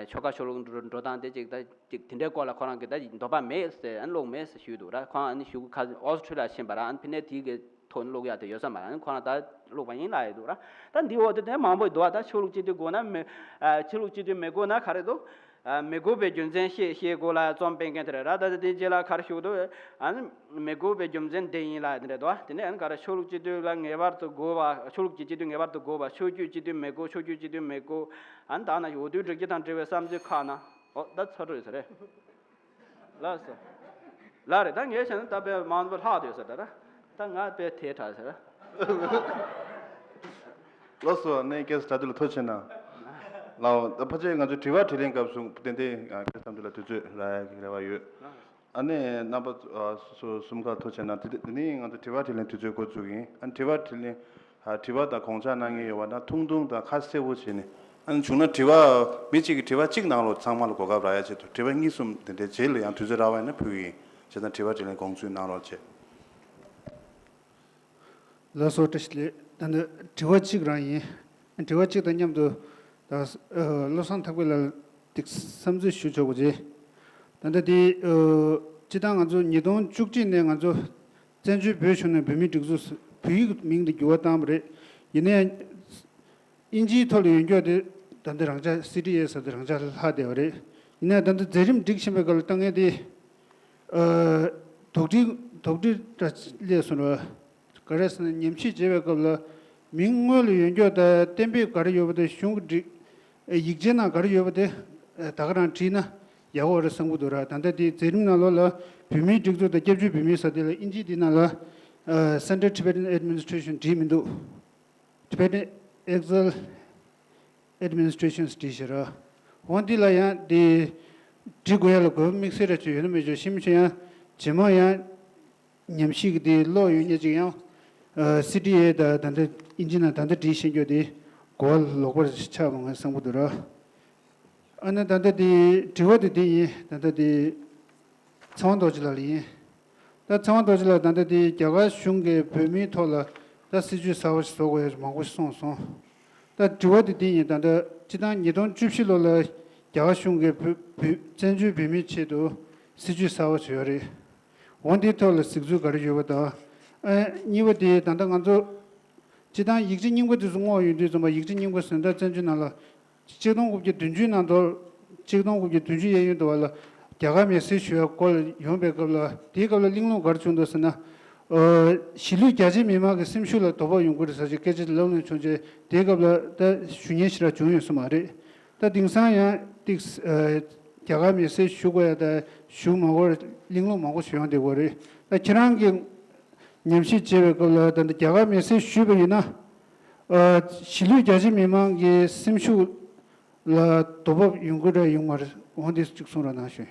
ཆོལ་ཁ་ཆོས་ལུགས་འགྲོ་འགྲོ་སྟངས་དེ་ཅིག་ད་ཅིག་དེ་འདྲའི་སྐོར་ལ་ཁོ་རང་གིས་ད་འདོད་པ་མེད་ཟེར། ཨ་ནི་བླུགས་མེད་ཟེར་ཞུས་འདུག་ར། ཁོ་རང་ཨ་ནི་གཞུག་གུ་ཁ་ཨོ་སི་ཁྲུ་ལི་ཡ་ཕྱིན་པ་ར། ཨ་ནི་ཕི་ནས་དེའི་གི་ཐོག་ནས་བླུགས་ཡག་དེ་ཡོད་ས་མ་རེད། ཨ་ནི་ཁོ་རང་ད་བླུགས་པ་ཡིན་ལབ་ཡོད་འདུག་ར། ད་འདི་འོག་ཏུ་དེ་མང་པོ་འདུག་ད་ཆོས་ལུགས་སྤྱི་འཐུས་དགོས་ན་མི། ཨ་ཆོས་ལུགས་སྤྱི་འཐུས་མི་དགོས་ན་ག་རེ་འདུག་ཨ་མི་དགོས་པའི་རྒྱུ་མཚན་བཤད་ཤེས་དགོས་ལ་རྩོམ་སྤེལ་མཁན་དེ་རེད་ར། ད་ལྟ་དེ་རྗེས་ལ་ག་རེ་ཞུ་གི་འདུག་ཨ་ནི་མི་དགོས་པའི་རྒྱུ་མཚན་འདི་ཡིན་ལབ་དེ་འདྲ་འདུག་དེ་ནས་ཨ་ནི་ག་རེ་ཆོས་ལུགས་སྤྱི་འཐུས་ལ་ངེས་པར་དུ་དགོས་པ། ཆོས་ལུགས་ཀྱི་སྤྱི་འཐུས་ངེས་པར་དུ་དགོས་པ། ཆོས་བརྒྱུད་སྤྱི་འཐུས་མི་དགོས། ཆོས་བརྒྱུད་སྤྱི་འཐུས་མི་དགོས། ཨ་ནི་ད་ན་འོས་བསྡུའི་སྒྲིག་གཞི་དང་འབྲེལ་བའི་བསམ་ཚུལ་ཁག་ན། ཨོ་ད་ཚ་དྲོད་ཡོད་ས་རེད། ལགས་སོ། ལགས་རེད། ད་ངས་བྱས་ན་ད་དཔེ་མང་པོ་ལྷག་བསྡད་ཡོད་ས་རེད་ད། ད་ང་དཔེ་དེ་དྲག་ས་རེད། ལགས་སོ། ནས་སྐད་ཆ་དྲ་དུས་ལ་ཐུགས་རྗེ་ཆེ་གནང་། ལའོ། ད་ཕལ་ཆེར་ང་ཚོའི་དྲི་བ་དྲིས་ལན་སྐབས་སུ་ཏན་ཏན་ཁ་སང་དུས་ལ་དུས་ཚོད་རག་ཡག་གི་རེ་བ་ཡོད། ཨ་ནི་རྣམ་པ་སོ་སོ་གསུམ་ཀ་ཐུགས་རྗེ་ཆེ་གནང་། དེ་དེ་ནི་ང་ཚོ་དྲི་བ་དྲིས་ལན་དུས་ཚོད་འགོ་འཛུགས་ཡིན། ཨ་ནི་དྲི་བ་དྲིས་ལན། ཨ་དྲི་བ་དང་དགོངས་འཆར་གནང་མཁན་ཡོད་པ་ན་ཐུང་ཐུང་དང་ཁ་གསལ་པོ་བྱས་ནས། ཨ་ནི་བྱུང་ན་དྲི་བ་མི་གཅིག་གིས་དྲི་བ་གཅིག་གནང་རོགས། ཚང་མ་ལ་གོ་སྐབས་རག་ཡ་ཆེད་དུ་དྲི་བ་གཉིས་གསུམ་དེ་འདྲའི་རྗེས་ལ་ཡང་དུས་ཚོད་རག་པ་ཡིན་ན་ཕུལ་གྱི་ཡིན། བྱས་ཙང་དྲི་བ་དྲིས་ལན་དགོངས་ཚུལ་གནང་རོགས་བྱས། ལགས་སོ། བཀྲ་ཤིས་བདེ་ལེགས། ད་ནི་དྲི་བ་གཅིག་རང་ཡིན། དྲི་བ་གཅིག་དང་མཉམ་དུ་ད་བློ་བཟང་ཐར་པ་ལགས་ལ་ཏིག་བསམ་ཚུལ་ཞུ་ཆོག་པ་རེད། ད་ལྟ་དེ་སྤྱི་བཏང་ང་ཚོ་ཉིས་སྟོང་བཅུ་གཅིག་ནས་ང་ཚོ་བཙན་བྱོལ་བོད་གཞུང་ནས་བོད་མིའི་སྒྲིག་འཛུགས་བོད་ཡིག་མིང་དུ་འགྱུར་བ་བཏང་བ་རེད། ཡིན་ནའི་ཡང་། དབྱིན་ཇིའི་ཐོག་ལ་ཡོད་མཁན་དེ་ད་ལྟ་རང་འཇགས་སི་ཌི་ཨེ་ཟེར་དེ་རང་འཇགས་ལ་ལྷག་བསྡད་པ་རེད། ཡིན་ནའི་ད་ལྟ་མཛད་རིམ་སྒྲིག་བཞིན་པའི་སྐབས་ལ་ལྟ་མཁན་དེ། ཨ་དོགས་འདྲི་དོགས་འདྲི་འདྲ་སླེབས་སོང་བ། ག་རེ་ཟེར་ན་ཉམས་ཞིབ་བྱེད་པའི་སྐབས་ལ་མིང་དངོས་ལ་ཡོད་མཁན་དང་གཏན་འབེབས་ག་རེ་ཡོད་པ་དེ་གཞུང་གི་སྒྲིག་ཡིག་ཆའི་ནང་ག་རེ་ཡོད་པ་དེ་ད་ག་རང་བྲིས་ན་ཡག་པོ་རེད་བསམ་གྱི་འདུག་ར། ད་ལྟ་དེ་མཛད་རིམ་ནང་ལོགས་ལ་བོད་མིའི་སྒྲིག་འཛུགས་དང་སྐྱབས་བཅོལ་བོད་མིའི་ཟེར་དེ་ལ་དབྱིན་ཇིའི་དེ་ནང་ལ་ཨ་Central Tibetan Administration བྲིས་མི་འདུག Tibetan Exile Administration བྲིས་ཤག་ར། འོ་འདི་ལ་ཡང་འདི་འབྲི་དགོས་ཡ་ལ་དགོས་པ་དམིགས་བསལ་ར་ཅིག་ཡོད་ན་མེད་ཅིག་ཤེས་མི་ཆོག་ཡང་རྗེས་མ་ཡང་ཉམས་ཞིབ་ཀྱི་འདི་ཀློག་ཡོད་མཁན་ཅིག་ཡང་ཨ་སི་ཌི་ཨེ་དང་ད་ལྟ་དབྱིན་ཇི་ནང་ད་ལྟ་བྲིས་ཤེས་རྒྱུ་འདི་གོ་བ་ལོག་པར་ཆགས་པ་ངས་བསམ་གྱི་འདུག་ར། ཨ་ནི་ད་ལྟ་འདི་དྲི་བ་འདི་འདི་ཡིན། ད་ལྟ་འདི་ཚེ་དབང་རྡོ་རྗེ་ལགས་ལ་ཡིན། ད་ཚེ་དབང་རྡོ་རྗེ་ལགས་ད་ལྟ་འདི་རྒྱ་གར་གཞུང་གིས་བོད་མིའི་ཐོག་ལ་ད་སྲིད་ཇུས་གསར་བ་ཞིག་བཟོ་དགོས་ཡ་མང་པོ་ཞིག་གསུངས་སོང་། ད་དྲི་བ་འདི་འདི་ཡིན། ད་ལྟ་སྤྱི་བཏང་ཉིས་སྟོང་བཅུ་བཞི་ལོ་ལ་རྒྱ་གར་གཞུང་གིས་བོད་བོད་བཙན་བྱོལ་བོད་མིའི་ཆེད་དུ་སྲིད་ཇུས་གསར་བ་ཞིག་ཡོད་རེད། འོ་འདིའི་ཐོག་ལ་གཟིགས་ཚུལ་ག་རེ་ཡོད་པ་དང་། ཨ་གཉིས་པ་དེ་ད་ལྟ་ང་ཚོ་སྤྱི་བཏང་ཡིག་ཆ་རྙིང་པ་དེ་ཚོ་བསྔོགས་ཡོང་དུས་ཙམ་པ་ཡིག་ཆ་རྙིང་པ་ཟེར་ན་ད་བཙན་བྱོལ་ནང་ལ་ཆིག་སྟོང་དགུ་བརྒྱ་བདུན་ཅུ་ནང་དུ་ཆིག་སྟོང་དགུ་བརྒྱ་བདུན་ཅུ་གཡས་གཡོན་དུ་བ་ལ་རྒྱ་གར་མི་སེར་ཞུ་ཡག་སྐོར་ལ་ཡོང་པའི་སྐབས་ལ་དེའི་སྐབས་ལ་གླེང་སློང་ག་རེ་བྱུང་འདུག་ཟེར་ན། ཨ་གཞིས་ལུས་རྒྱ་ཆེ་མི་མང་གི་སེམས་ཤུགས་ལ་དོ་ཕོག་ཡོང་གི་རེད་ཟེར་གྱི་སྐད་ཆ་དེ་ལབ་སློང་བྱུང་རྗེས་དེའི་སྐབས་ལ་ད་ཞུ་མཁན་ཞེ་དྲག་བྱུང་ཡོད་ས་མ་རེད། ད་དེང་སང་ཡང་ཏིག་ཨ་རྒྱ་གར་མི་སེར་ཞུ་དགོས་ཡ་ད་ཞུ་མ་དགོས་གླེང་སློང་མང་པོ་ཞིག་ཡོང་བསྡད་ཡོད་རེད། ད་ཁྱེད་རང་གིས་ཉམས་ཞིབ་བྱེད་པའི་སྐབས་ལ་ད་ལྟ་རྒྱ་གར་མི་སེར་ཞུས་པ་ཡིན་ན། ཨ་གཞིས་ལུས་རྒྱ་ཆེ་མི་མང་གི་སེམས་ཤུགས་ལ་དོ་ཕོག་ཡོང་གི་རེད་ཡོང་མ་རེད། འོ་འདི་གཅིག་གསུང་རོགས་གནང་ཞུ།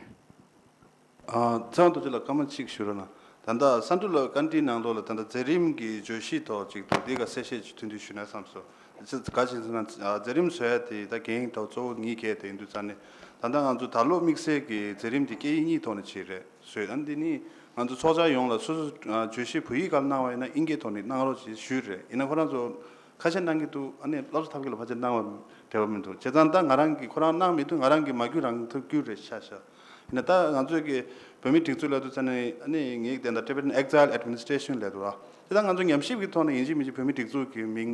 ཨ་ཚེ་དབང་རྡོ་རྗེ་ལགས་སྐར་མ་གཅིག་ཞུ་རོགས་གནང་། ད་ལྟ་Central Country ནང་ལོགས་ལ་ད་ལྟ་མཛད་རིམ་གྱི་བརྗོད་གཞི་ཐོག་ཅིག་ཏུ་འདི་ག་གསལ་བཤད་ཅིག་ཐུང་ཐུང་ཞུས་ན་བསམ་སོང་། ག་ཅི་ཟེར་ན་མཛད་རིམ་བཟོ་ཡ་དེ་ད་འགན་ཐོག་གཙོ་བོ་ངའི་གལ་དེ་ཡིན་དུས་ཙང་ནས་ད་ལྟ་ང་ཚོ་ད་ལོ་དམིགས་བསལ་གྱི་མཛད་རིམ་དེ་སྐད་ཡིག་གཉིས་ཐོག་ནས་བྱས་རེད་བཟོས། ཨ་འདི་ནི་ང་ཚོ་ཚོགས་བཅར་ཡོངས་ལ་སོ་སོ་བརྗོད་གཞི་བོད་ཡིག་སྒང་གནང་བ་ཡིན་ན་ཨིན་སྐད་ཐོག་ནས་གནང་རོགས་ཞེས་ཞུས་རེད། ཡིན་ན་ཁོ་རང་ཚོ་ ཁ་ཤས་གནང་གི་འདུག་ཨ་ནི་སློབ་གསོ་ཐབས་མཁས་ལ་ཕལ་ཆེར་གནང་བ་འབྲེལ་བ་མི་འདུག་བྱས་ཙང་ད་ང་རང་གིས་ཁོ་རང་གནང་མི་འདུག་ང་རང་གིས་མ་བརྒྱུད་རང་ཐབས་བརྒྱུད་རེད་ཤག་ཤག་ཡིན་ན་ད་ང་ཚོས་ཀྱི་བོད་མིའི་སྒྲིག་འཛུགས་ལབ་དུས་ཙ་ནས་ཨ་ནི་ངའི་དེ་འདྲ་Tibetan Exile Administration ལབ་འདུག་ར། དེ་ད་ང་ཚོ་ཉམས་ཞིབ་ཀྱི་ཐོག་ནས་ཡིན་གཅིག་མིན་གཅིག་བོད་མིའི་སྒྲིག་འཛུགས་ཀྱི་མིང་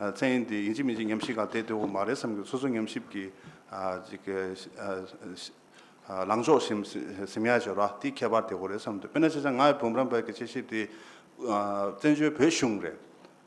ཨ་མཚན་དེ་ཡིན་གཅིག་མིན་གཅིག་ཉམས་ཞིབ་ག་བལྟས་བསྡད་ཡོད་མ་རེད་བསམ་གྱི། སོ་སོ་ཉམས་ཞིབ་ཀྱི་ཨ་ཅིག་ཨ་ཨ་ལངས་ཕྱོགས་ཞིམ་ཞིམ་ཡག་ཞིག་ར་དེ་ཁྱད་པར་དེ་གོ་རེད་བསམ་འདུག་དཔེར་ན་ཆ་བཞག་ང་ཡི་འབུམ་རམས་པ་གི་དཔྱད་ཞིབ་དེ་ཨ་བཙན་བྱོལ་བོད་གཞུང་རེད།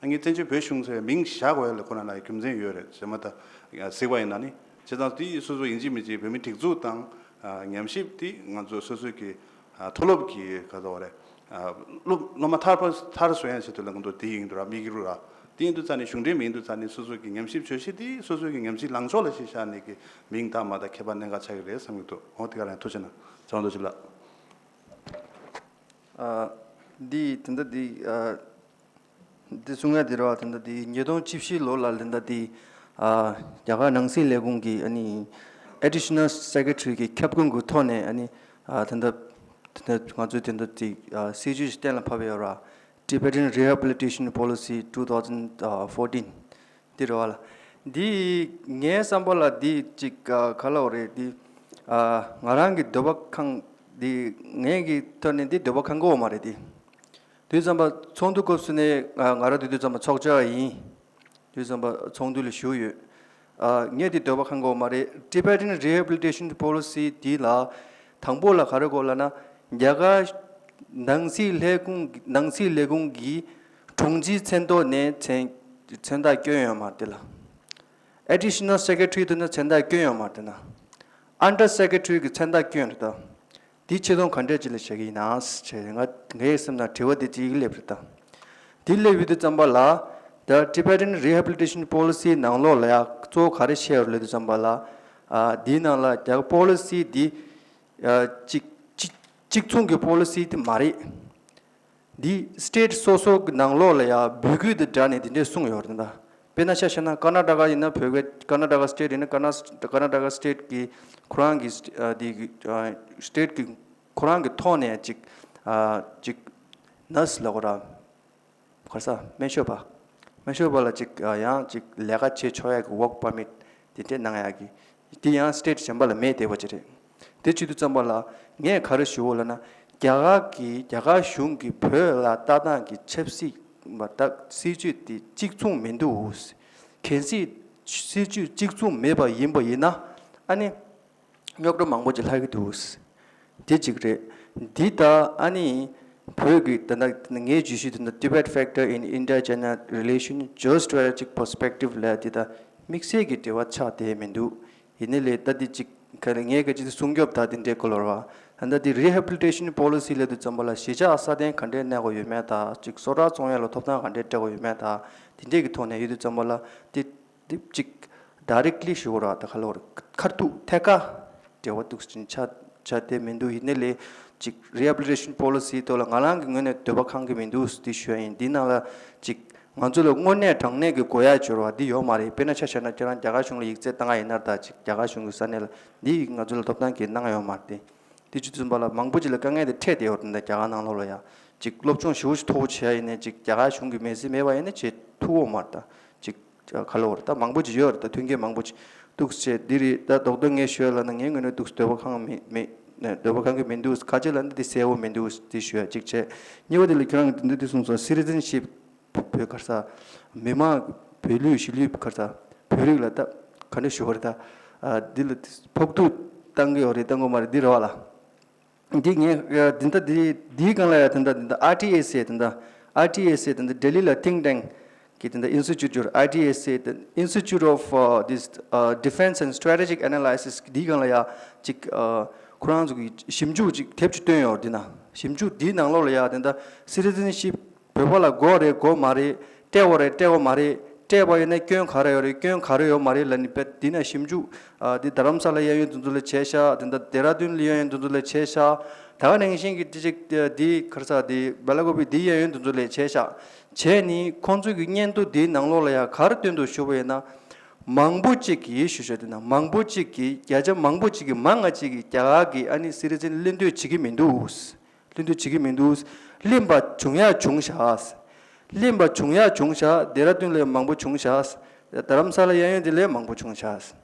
ཨ་ངས་བཙན་བྱོལ་བོད་གཞུང་ཟེར་མིང་བཞག་དགོས་ཡ་ལ་ཁོ་ན་ན་རྒྱུ་མཚན་ཡོད་རེད་ཟེར་མ་ད་གཟིགས་པ་ཡིན་ན་ནི། བྱས་ཙང་དེ་སོ་སོ་ཡིན་གཅིག་མིན་གཅིག་བོད་མི་སྒྲིག་འཛུགས་དང་ཨ་ཉམས་ཞིབ་དེ་ང་ཚོ་སོ་སོའི་གི་ཨ་མཐོ་སློབ་ཀྱི་ག་ཚོད་རེད། ཨ་སློབ་སློབ་མ་མཐར་པ་མཐར་སོན་ཡ་ཆེད་དུ་ལ་ང་ཚོ་དེ་ཡིན་འདུག་ར། དམིགས་ཡུལ་ར། དེ་ཡིན་དུས་ཙ་ནས་གཞུང་འབྲེལ་མིན་དུས་ཙ་ནས་སོ་སོ་གི་ཉམས་ཞིབ་བརྗོད་གཞི་དེ་སོ་སོ་གི་ཉམས་ཞིབ་ལངས་ཕྱོགས་ལ་གཞི་བཞག་ནས་གི་མིང་བཏགས་མ་བཏགས་ཁྱད་པར་གནད་འགག་ཆགས་ཀྱི་རེད་བསམ་གྱི་འདུག་འོ་དེ་ག་རང་ཐུགས་རྗེ་གནང་། ཚང་མ་ཐུགས་རྗེ་ཆེ་ལགས། ཨ་འདི་དེ་འདྲ་འདི་ཨ། འདི་གསུང་ཡ་འདི་རེད་བ། དེ་འདྲ་འདི་ཉིས་སྟོང་བཅུ་བཞི་ལོ་ལ་དེ་འདྲ་འདི་ཨ་རྒྱ་གར་ནང་སྲིད་ལས་ཁུངས་ཀྱི་ཨ་ནི་Additional Secretary གི་ཁྱབ་ཁོངས་ཀྱི་ཐོག་ནས་ཨ་ནི་ཨ་དེ་འདྲ་དེ་འདྲ་ང་ཚོའི་དེ་འདྲ་འདི་ཨ་སྲིད་ཇུས་ཤིག་གཏན་ལ་ཕབ་ཡོད་ར། Tibetan Rehabilitation Policy two thousand fourteen འདི་རེད་བ་ལ། འདི་ངའི་བསམ་པ་ལ་འདི་ཅིག་ཨ་ག་ལབ་དགོས་རེད། འདི་ཨ་ང་རང་གི་འདོད་པ་ཁེངས། འདི་ངའི་གི་ཐོག་ནས་འདི་འདོད་པ་ཁེངས་ཀྱི་ཡོད་མ་རེད་འདི། དུས་ཙམ་པ་ཚོགས་འདུ་སྐབས་སུ་ནས་ང་ང་རང་དུས་དུས་ཙམ་པ་ཚོགས་བཅར་ཡིན། དུས་ཙམ་པ་ཚོགས་འདུ་ལ་ཞུགས་ཡོད། ཨ་ངས་འདི་འདོད་པ་ཁེངས་ཀྱི་ཡོད་མ་རེད། Tibetan Rehabilitation Policy འདི་ལ་དང་པོ་ལ་ག་རེ་དགོས་ལབ་ན། རྒྱ་གར་ནང་སྲིད་ལས་ཁུངས་ནང་སྲིད་ལས་ཁུངས་ཀྱི་དྲུང་ཆེའི་མཚན་ཐོག་ནས་མཚན་མཚན་རྟགས་བསྐྱོན་ཡོད་མ་རེད་དེ་ལ། Additional Secretary དུ་ནས་མཚན་རྟགས་བསྐྱོན་ཡོད་མ་རེད་དེ་ན། Under Secretary གི་མཚན་རྟགས་བསྐྱོན་རེད་ད། འདི་ཆེ་མཐོང་ག་འདྲས་ཅིག་ལ་བྱེད་ཀྱི་ཡིན་ན་ཟེར་ང་ངའི་སེམས་ནང་དྲི་བ་འདི་གཅིག་སླེབས་རེད་ད། འདི་སླེབས་ཡོད་དུས་ཙམ་པ་ལ། The Tibetan Rehabilitation Policy ནང་ལོགས་ལ་ཡ་གཙོ་བོ་ག་རེ་བཤད་ཡོད་རེད་ལབ་དུས་ཙམ་པ་ལ། ཨ་འདིའི་ནང་ལ་རྒྱ་གར་policy འདི་ཨ་གཅིག་གཅིག་གཅིག་མཚུངས་ཀྱི་policy དེ་མ་རེད། འདི་state སོ་སོ་གི་ནང་ལོགས་ལ་ཡ་འབོད་སྐུལ་དང་སྦྲགས་ནས་དེ་འདྲས་གསུངས་ཡོད་རེད་ད། དཔེར་ན་ཆ་བཞག་ན་ཀར་ན་ཊ་ཀ་ཡིན་ན་བོད་སྐད་ཀར་ན་ཊ་ཀ་state ཡིན་ན་ཀར་ན་ཀར་ན་ཊ་ཀ་state གི་ཁོ་རང་གི་ཨ་དེ་གི་ཨ་state གི་ཁོ་རང་གི་ཐོག་ནས་ཅིག་ཨ་ཅིག་nurse ལབ་དགོས་ར། ག་རེ་ཟ་སྨན་ཞབས་པ། སྨན་ཞབས་པ་ལ་ཅིག་ཡང་ཅིག་ལས་ཀ་བྱེད་ཆོག་ཡག་གི་work permit དེ་འདྲས་གནང་ཡག་གི། དེ་ཡང་state གཞན་པ་ལ་མེད་བསྡད་པ་ཅིག་རེད། དེ་བྱེད་དུས་ཙམ་པ་ལ་ངས་ག་རེ་ཞུ་འོ་ལབ་ན། རྒྱ་གར་གྱི་རྒྱ་གར་གཞུང་གི་བོད་ལ་ལྟ་སྟངས་ཀྱི་ཆབ་སྲིད་མ་ལྟ་སྲིད་ཇུས་དེ་གཅིག་མཚུངས་མི་འདུག་གལ་སྲིད་སྲིད་ཇུས་གཅིག་མཚུངས་མེད་པ་ཡིན་པ་ཡིན་ན་ཨ་ནི། རྙོག་དྲ་མང་པོ་ཅིག་ལྷག་གི་འདུག་དེ་གཅིག་རེད། འདི་ད་ཨ་ནི་བོད་ཀྱི་ད་ལྟ་ངའི་བརྗོད་གཞི་དེ་ད་Tibet factor in Indo-China relation geostrategic perspective ལབ་དེ་ད་དམིགས་བསལ་གྱི་འབྲེལ་བ་ཆགས་བསྡད་མི་འདུག་ཡིན་ནའི་ལས་ད་འདི་གཅིག་ག་རེ་ངས་ག་ཅི་དེ་སྲུང་སྐྱོབ་ད་དེ་འདྲའི་སྐོར་ལ་ར། ད་ལྟ་འདི་rehabilitation policy ལབ་དུས་ཙམ་པ་ལ་གཞིས་ཆགས་སྲ་བརྟན་ག་འདྲས་གནས་དགོས་ཡོད་མེད་ད་ཅིག་གསོ་རག་བཙོང་ཡ་ལ་ཐོབ་ཐང་ག་འདྲས་སྤྲད་དགོས་ཡོད་མེད་ད་དེ་འདྲས་ཀྱི་ཐོག་ནས་ཡོད་དུས་ཙམ་པ་ལ་དེ། དེ་གཅིག་directly ཞུ་དགོས་ར་ད་ག་ལོར་ཁ་ཐུག་ཐད་ཀ་འབྲེལ་བ་འདུག་ཅིང་ཆ་ཆ་དེ་མི་འདུག་ཡིན་ནའི་ལས་གཅིག་rehabilitation policy ཐོག་ལ་ང་རང་གི་ངོས་ནས་འདོད་པ་ཁེངས་ཀྱི་མི་འདུག་དེ་ཞུ་ཡ་ཡིན། འདི་ནང་ལ་གཅིག་ང་ཚོ་ལ་དངོས་གནས་དྲང་གནས་ཀྱི་དགོས་ཡ་འབྱོར་བ་འདི་ཡོད་མ་རེད། དཔེར་ན་ཆ་བཞག་ན་ཁྱེད་རང་རྒྱ་གར་གཞུང་ལ་ཡིག་ཚད་བཏང་ཡ་ཡིན་ན་ད་གཅིག་རྒྱ་གར་གཞུང་གི་ས་གནས་ལ་འདི་ང་ཚོ་ལ་ཐོབ་ཐང་གི་གནང་ཡ་ཡོད་མ་རེད། དེ་དེ་བྱེད་དུས་ཙམ་པ་ལ་མང་པོ་ཅིག་ལ་དཀའ་ངལ་དེ་འཕྲད་བསྡད་ཡོད་རེད། ད་རྒྱ་གར་ནང་ལོགས་ལ་ཡ་གཅིག་སློབ་སྦྱོང་ཞེ་པོ་ཅིག་མཐོ་པོ་བྱེད་ཡ་ཡིན་ནའི་གཅིག་རྒྱ་གར་གཞུང་གི་མི་ཚེ་མེད་པ་ཡིན་ན་བྱེད་ཐུབ་ཡོད་མ་རེད། ད་གཅིག་ག་ལ་བར་ད་མང་པོ་ཅིག་ཡོད་རེད། ད་མཐུན་རྐྱེན་མང་པོ་ཅིག་འདུག་ཟེར་འདི་རེད། ད་རྡོག་རྡོག་ངས་ཞུ་ཡ་ལབ་ན་ངའི་ངོས་ནས་འདུག་འདོད་པ་ཁེངས་མི་མི་འདོད་པ་ཁེངས་གི་མི་འདུག་ཁ་ཆེ་ལ་འདི་གསལ་བོ་མི་འདུག་འདི་ཞུ་ཡ་གཅིག་བྱས། གཉིས་པ་དེ་ལ་ཁྱོད་རང་གི་འདི་འདི་གསུངས་སོང་citizenship བོད་ག་རེ་ཟ་མི་མང་བོད་ལུགས་གཞིས་ལུས་ག་རེ་ཟ་བོད་རིགས་ལ་ད་ག་འདྲ་ཞུ་བ་རེད། ད་འདི་ལ་ཕོག་ཐུག་བཏང་གི་ཡོད་རེད། བཏང་གི་མ་རེད། འདི་རེད་བ་ལ། འདི་ངས་ཨ་འདི་ལྟ་འདི་འདིའི་སྒང་ལ་ཡ་དེ་འདྲ་དེ་འདྲ་ཨར་ཊི་ཨེ་སི་དེ་འདྲ་ཨར་ཊི་ཨེ་སི་དེ་འདྲ་ལྡི་ལི་ལ་think tank གི་དེ་འདྲ་institute ཡོད་རེད། ཨར་ཊི་ཨེ་སི་དེ་Institute of uh, this uh, Defense and Strategic Analysis འདིའི་སྒང་ལ་ཡ་ཅིག་ཨ་ཁོ་རང་ཚོ་གི་ཞིབ་འཇུག་ཅིག་དེབ་ཅིག་བཏོན་ཡོད་རེད། འདི་ན་ཞིབ་འཇུག་འདིའི་ནང་ལོགས་ལ་ཡ་དེ་འདྲ་citizenship བོད་པ་ལ་དགོས་རེད་དགོས་མ་རེད། སྤྲད་དགོས་རེད་སྤྲད་དགོས་མ་རེད། སྤྲད་པ་ཡིན་ན་སྐྱོན་ག་རེ་ཡོད་རེད། སྐྱོན་ག་རེ་ཡོད་མ་རེད་ལབ་ནི་པས་འདི་ན་ཞིབ་འཇུག་ཨ་འདི་རྡ་རམ་ས་ལ་གཡས་གཡོན་དེ་ཚོ་ལ་བྱས་ཤག་དེ་འདྲ་ལྡེ་ར་ལྡུན་ལ་གཡས་གཡོན་དེ་ཚོ་ལ་བྱས་ཤག་ད་ག་ནང་བཞིན་གྱི་དེ་ཅིག་འདི་ག་རེ་ཟ་འདི་སྦེ་ལ་ཀོ་པི་འདི་གཡས་གཡོན་དེ་ཚོ་ལ་བྱས་ཤག་བྱས་ནི་ཁོང་ཚོ་གི་སྙན་ཐོ་འདིའི་ནང་ལོགས་ལ་ཡ་ག་རེ་བཏོན་འདུག་ཞུ་བ་ཡིན་ན། མང་པོ་ཅིག་གིས་ཞུ་ཞུ་དེ་ན་མང་པོ་ཅིག་གིས་བརྒྱ་ཆ་མང་པོ་ཅིག་གིས་མང་ང་ཅིག་གིས་རྒྱ་གར་གི་ཨ་ནི་སི་ཊི་ཛེན་ལེན་འདོད་བྱེད་ཀྱི་མི་འདུག་ལེན་འདོད་བྱེད་ཀྱི་མི་འདུག་ལེན་པ་བྱུང་ཡ་བྱུང་ཤག་གླེན་པ་བྱུང་ཡག་བྱུང་བཞག་ལྡེ་ར་ལྡུན་ལ་མང་པོ་བྱུང་བཞག་རྡ་རམ་ས་ལ་གཡས་གཡོན་དེ་ལ་མང་པོ་བྱུང་བཞག་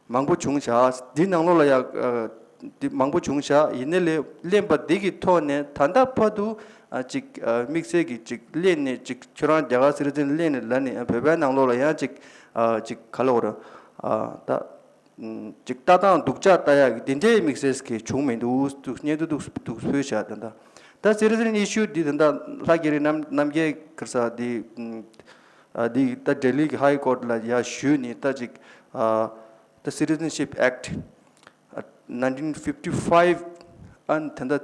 མང་པོ་བྱུང་བཞག་འདི་ནང་ལོགས་ལ་ཡ། ཨ། འདི་མང་པོ་བྱུང་བཞག་ཡིན་ནའི་ལས་གླེན་པ་འདི་གི་ཐོག་ནས་ད་ལྟ་བར་དུ། ཨ། ཅིག་ཨ། དམིགས་བསལ་གྱི་ཅིག་གླེན་ནས་ཅིག་ཁྱོད་རང་རྒྱ་གར་སི་ཊི་ཛེན་གླེན་ནས་ལབ་ནས། ཨ། བོད་པའི་ནང་ལོགས་ལ་ཡང་ཅིག་ཨ། ཅིག་ག་ལབ་དགོས་རེད། ཨ། ད་ཅིག་ལྟ་སྟངས་སྡུག་ཅག་ལྟ་ཡག་གི་དེ་འདྲའི་དམིགས་བསལ་གྱི་བྱུང་མི་འདུག་འདུག་སྙན་ཐོ་འདུག་འདུག་ཕུལ་བཞག་ད་ལྟ། ད་སི་ཊི་ཛེན་ཨི་ཤུ་འདི་ད་ལྟ་ལྷ་རྒྱ་རི་རྣམ་རྣམ་རྒྱལ་ག་རེ་ཟེར་འདི། ཨ། འདི་ད་ལྡི་ལི་གི་ཧའི་ཀོརཊ་ལ་ཡར་ཞུས་ནས་ད་ཅིག་ཨ། ད་Citizenship Act nineteen fifty five ཨན་དེ་འདྲ།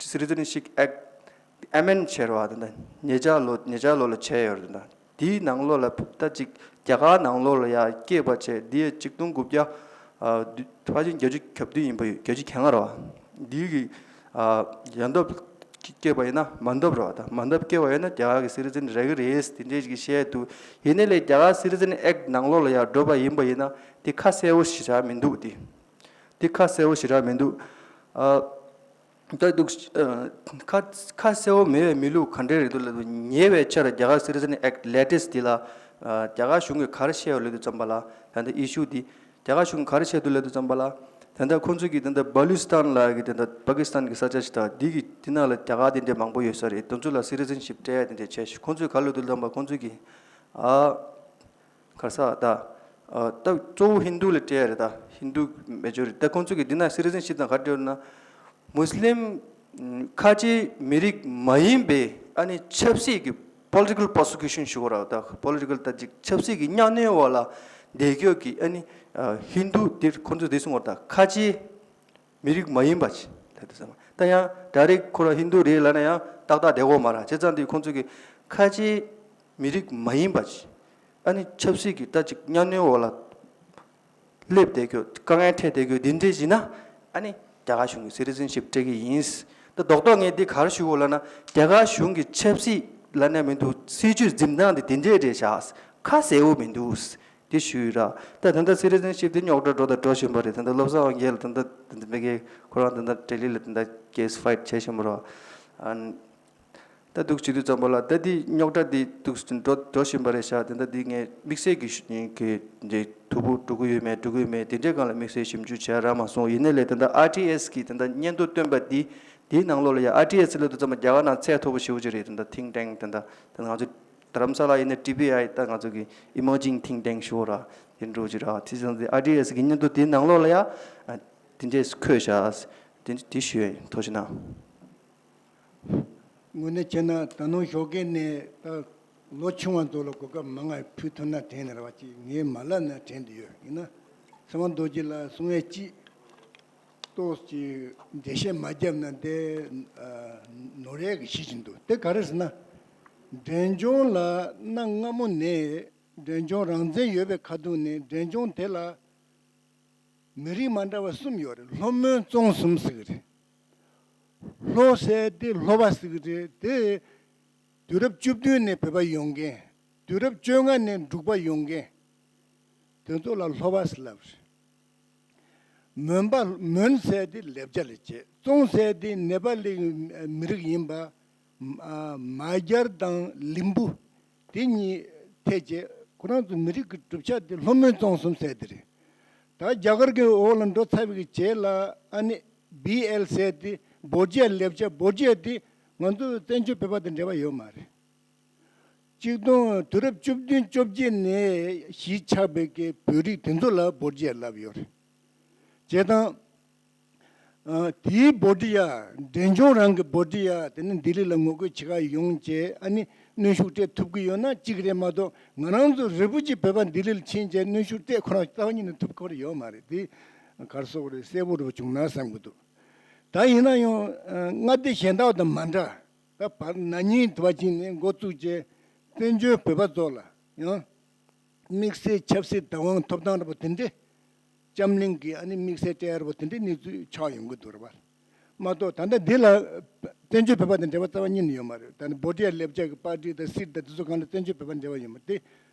Citizenship Act amend བྱས་རེད་བ། དེ་འདྲ་ཉེ་ཆར་ལོ་ཉེ་ཆར་ལོ་ལ་བྱས་ཡོད་རེད། དེ་འདྲ་དེའི་ནང་ལོགས་ལ་ད་ཅིག་རྒྱ་གར་ནང་ལོགས་ལ་ཡ་སྐྱེས་པ་བྱས་འདི་ཡ་ཆིག་སྟོང་དགུ་བརྒྱ། ཨ། དུ་ཕལ་ཆེར་བརྒྱད་ཅུ་གྱ་བདུན་ཡིན་པ་ཡོད། བརྒྱད་ཅུ་གྱ་ལྔ་རེད་བ། འདི་གི་ཨ། ཡ་འདབ་སྐྱེས་པ་ཡིན་ན་མ་འདབ་རེད་བ། ད་མ་འདབ་སྐྱེས་པ་ཡིན་ན་རྒྱ་གར་གི་སི་ཊི་ཛེན་རག་གི་རེད་དེ་འདྲས་ཅིག་བཤད་འདུག་ཡིན་ནའི་ལས་རྒྱ་གར་སི་ཊི་ཛེན་ཨེག་ནང་ལོགས་ལ་ཡ་འགྲོ་བ་ཡིན་པ་ཡིན་ན་དེ་ཁ་གསལ་བོ་ཞེ་དྲག་མི་འདུག་དེ། དེ་ཁ་གསལ་བོ་ཞེ་དྲག་མི་འདུག་ཨ། ད་འདུག་ཨ། ཁ་ཁ་གསལ་བོ་མེད་པའི་མི་ལུགས་ག་འདྲས་རེད་འདུག་ལབ་དུས། ཉེ་བའི་ཆར་རྒྱ་གར་སི་ཊི་ཛེན་ཨེག་ལེ་ཊེ་སི་ཊི་དེ་ལ། ཨ། རྒྱ་གར་གཞུང་གིས་ག་རེ་བཤད་ཡོད་ལབ་དུས་ཙམ་པ་ལ། ད་ལྟ་ཨི་ཤུ་དེ་རྒྱ་གར་གཞུང་གིས་ག་རེ་བཤད་འདུག་ལབ་དུས་ཙམ་པ་ལ། ད་ལྟ་ཁོང་ཚོ་གིས་ད་ལྟ་བ་ལུ་སི་ཐན་ལབ་ཀྱི་ད་ལྟ་པ་ཀི་སི་ཐན་གྱི་ས་ཆ་ཞིག་དང་། འདི་གི་འདི་ནང་ལ་རྒྱ་གར་དེ་འདྲས་མང་པོ་ཡོད་ས་རེད། དེ་ཚོ་ལ་སི་ཊི་ཛེན་ཤིབ་སྤྲད་ཡ་དེ་འདྲས་བྱས་ཤག་ཁོང་ཚོས་ག་རེ་ལབ་འདུག་ལབ་ཙམ་པ་ཁོང་ཚོ་གིས། ཨ། ག་རེ་ཟེར་ད། ཨ། ད་གཙོ་བོ་ཧིན་དུ་ལ་སྤྲད་ཡ་རེད། ད་ཧིན་དུ་མེ་ཇོ་རི་ཊི། ད་ཁོང་ཚོ་གིས་འདི་ན་སི་ཊི་ཛེན་ཤིབ་དང་ག་རེ་སྤྲད་ཡོད་ན། མུ་སི་ལིམ་ཁ་ཆེའི་མི་རིགས་མ་ཡིན་པའི་ཨ་ནི་ཆབ་སྲིད་ཀྱི་པོ་ལི་ཊི་ཀལ་པོ་རོ་སི་ཀིའུ་ཤན་ཞུ་དགོས་རེད་བ། ད་པོ་ལི་ཊི་ཀལ་ད་ཅིག་ཆབ་སྲིད་ཀྱི་གཉའ་གནོན་འོག་ལ་བསྡད་ཀྱོག་གི་ཨ་ནི་ཨ་ཧིན་དུ་དེ་ཁོང་ཚོས་དེ་གསུང་བ་རེད། ད་ཁ་ཆེའི་མི་རིགས་མ་ཡིན་པ་ཞིག་ལབ་དུས་ཙམ་པ། ད་ཡང་ཌའི་རེག་ཊི་ཁོ་རང་ཧིན་དུ་རེད་ལབ་ན་ཡང་ཏག་ཏག་བསྡད་ཀྱོག་མ་རེད། བྱས་ཙང་དེ་ཁོང་ཚོ་གིས་ཁ་ཆེའི་མི་རིགས་མ་ཡིན་པ་ཞིག་ཨ་ནི་ཆབ་སྲིད་ཀྱི་ད་ཅིག་གཉའ་གནོན་འོག་ལ་སླེབས་བསྡད་ཀྱོག་དཀའ་ངལ་འཕྲད་བསྡད་ཀྱོག་འདི་འདྲས་ཞིག་ན། ཨ་ནི་རྒྱ་གར་གཞུང་གིས་སི་ཊི་ཛེན་ཤིབ་སྤྲད་ཀྱི་ཡིན། ད་རྡོག་རྡོག་ངས་འདི་ག་རེ་ཞུ་དགོས་ལབ་ན། རྒྱ་གར་གཞུང་གི་ཆབ་སྲིད་ལབ་ན་མི་འདུག་སྲིད་ཇུས་འཛིན་སྟངས་འདི་དེ་འདྲས་རེད་ཤག་ཁ་གསལ་བོ་མི་འདུག་དེ་ཞུས་ར། ད་ད་ལྟ་སི་ཊི་ཛེན་ཤིབ་དེ་རྙོག་དྲ་འགྲོ་དང་འགྲོ་བཞིན་པ་རེད། ད་ལྟ་བློ་བཟང་དབང་རྒྱལ་ད་ལྟ་ད་ལྟ་མི་གེ་ཁོ་རང་ད་ལྟ་ལྡི་ལི་ལ་ད་ལྟ་ཀེ་སི་ཕའིཊ་བྱེད་བཞིན་པ་རེད། ཨ་ནི་ད་འདུག་བྱེད་དུས་ཙམ་པ་ལ་ད་དེ་རྙོག་དྲ་དེ་འདུག་འགྲོ་འགྲོ་བཞིན་པ་རེད་ཤག་དེ་འདྲ་དེ་ངས་དམིགས་བསལ་གྱི་ཞུ་གི་འདི་ཐུགས་ཕུགས་འགྲོ་གི་ཡོད་མེད་འགྲོ་གི་ཡོད་མེད་དེ་འདྲའི་སྒང་ལ་དམིགས་བསལ་ཞིབ་འཇུག་བྱས་རག་མ་སོང་། ཡིན་ནའི་ལས་ད་ལྟ་ཨར་ཊི་ཨེ་སི་གི་ད་ལྟ་སྙན་ཐོ་བཏོན་པ་འདི་དེའི་ནང་ལོགས་ལ་ཡ། ཨར་ཊི་ཨེ་སི་ལབ་དུས་ཙམ་པ་རྒྱ་གར་ནང་ཚད་མཐོ་པོ་ཞེ་པོ་ཅིག་རེད། ད་ལྟ་ཐིང་ཊེང་ད་ལྟ་ད་ང་ཚོ་རྡ་རམ་ས་ལ་ཡིན་ན་ཊི་བི་ཨའི་ད་ང་ཚོ་གི་ཨི་མར་ཇིང་ཐིང་ཊེང་ཞུ་བ་ར་དེ་འདྲ་ཅིག་ར། དེ་ཙང་དེ་ཨར་ཊི་ཨེ་སི་གི་སྙན་ཐོ་དེའི་ནང་ལོགས་ལ་ཡ་དེ་འདྲས་འཁོད་བཞག་དེ་དེ་ཞུ་ཡ་ཡིན། ཐུགས་རྗེ་གནང་། དངོས་གནས་བྱས་ན་ད་ནང་ཞོགས་ཀས་ནས་ད་ལོ་ཆུང་བ་ཚོ་ལ་གོ་སྐབས་མང་ང་ཕུལ་ཐུབ་ན་དྲན་ནས་རེད་བ། ཅིག་ངས་མ་ལབ་ན་དྲན་དུ་ཡོད། ཡིན་ན་ཚེ་དབང་རྡོ་རྗེ་ལགས་གསུང་ཡས་ཅིག་ཏོག་ཙམ་འགྲེལ་བཤད་མ་བརྒྱབ་ན་དེ་ནོར་ཡས་ཀྱི་གཞི་ཞིག་འདུག་དེ་ག་རེ་ཟེར་ན། འབྲས་ལྗོངས་ལ་གནའ་སྔ་མོ་ནས་འབྲས་ལྗོངས་རང་བཙན་ཡོད་པའི་ཁ་ཐུག་ནས་འབྲས་ལྗོངས་དེ་ལ་མི་རིགས་མ་འདྲ་བ་གསུམ་ཡོད་རེད། ལྷོ་མོན་ཙོང་གསུམ་ཟེར་གི་རེད། ལྷོ་ཟེར་དེ་ལྷོ་པ་ཟེར་གི་རེད། དེ་དུས་རབས་བཅུ་བདུན་ནས་བོད་པ་ཡོང་མཁན། དུས་རབས་བཅོ་ལྔ་ནས་འབྲུག་པ་ཡོང་མཁན། དེ་ཚོ་ལ་ལྷོ་པ་ཟེར་ལབ་རེད། མོན་པ་མོན་ཟེར་དེ་ལེབ་ཅ་ལ་བྱེད། ཙོང་ཟེར་དེ་ནེ་པ་ལི་མི་རིགས་ཡིན་པ། མ་རྒྱར་དང་ལིམ་བུ་དེ་གཉིས་ཐད་བྱེད། ཁོ་རང་ཚོ་མི་རིགས་ཀྱི་གྲུབ་ཆ་དེ་ལྷོ་མོན་ཙོང་གསུམ་ཟེར་དེ་རེད། ད་རྒྱ་གར་གྱི་འོག་ལ་འགྲོ་ཚར་བའི་རྗེས་ལ་ཨ་ནི་བི་ཨེལ་ཟེར་དེ་བོར་ཇི་ཡ་ལེབ་ཅ། བོར་ཇི་ཡ་དེ་ང་ཚོ་བཙན་བྱོལ་བོད་པ་དང་འབྲེལ་བ་ཡོད་མ་རེད། གཅིག་སྟོང་དུས་རབས་བཅུ་བདུན་བཅོ་བརྒྱད་ནས་གཞིས་ཆགས་པའི་གི་བོད་རིགས་དེ་ཚོ་ལ་བོར་ཇི་ཡ་ལབ་ཡོད་རེད། བྱས་ཙང་། ཨ། དེའི་བོར་ཇི་ཡ། འབྲས་ལྗོངས་རང་གི་བོར་ཇི་ཡ་དེ་ནི་ལྡི་ལི་ལ་ངོ་རྒོལ་བྱེད་ག་ཡོང་བྱས་ཨ་ནི་གནོན་ཤུགས་སྤྲད་ཐུབ་ཀྱི་ཡོད་ན་གཅིག་རེད་མ་གཏོགས། ང་རང་ཚོ་རིལ་བུ་ཅིག་བོད་པ་ལྡི་ལི་ལ་ཕྱིན་བྱས་གནོན་ཤུགས་སྤྲད་ཁོ་རང་རྩ་བ་ཉིད་ནས་ཐུབ་ཁོ་རང་ཡོད་མ་རེད། དེ་ག་རེ་ཟེར་དགོས་རེད། གསལ་པོ་རུ་བྱུང་ན་བསམ་གྱི་འདུག་ད་ཡིན་ན་ཡང་། ཨ། མངའ་སྡེ་གཞན་དག་དང་མ་འདྲ། ད་བར་ན་ནིང་དུ་བ་ཅིག་ནས་འགོ་བཙུགས་བྱས་བཙན་བྱོལ་བོད་པ་ཚོ་ལ་ཡང་དམིགས་བསལ་ཆབ་སྲིད་བདག་དབང་ཐོབ་ཐང་འདྲ་པོ་དེ་འདྲས། བཅམ་གླིང་གི་ཨ་ནི་དམིགས་བསལ་སྤྲད་ཡ་འདྲ་པོ་དེ་འདྲའི་གནས་ཚུལ་ཆགས་ཡོང་གི་འདུག་རེད་པ། མ་གཏོགས་ད་ལྟ་འདི་ལ་བཙན་བྱོལ་བོད་པ་དང་འབྲེལ་བ་རྩ་བ་ཉིད་ནས་ཡོད་མ་རེད། ད་ནི་བོ་ཊི་ཡ་ལེབ་ཅ་གི་པར་ཊི་དང་སིཊ་དང་དེ་ཚོ་སྒང་ལ་བཙན་བྱོལ་བོད་པ་འབྲེལ་བ་ཡོད་མ་རེད། དེ་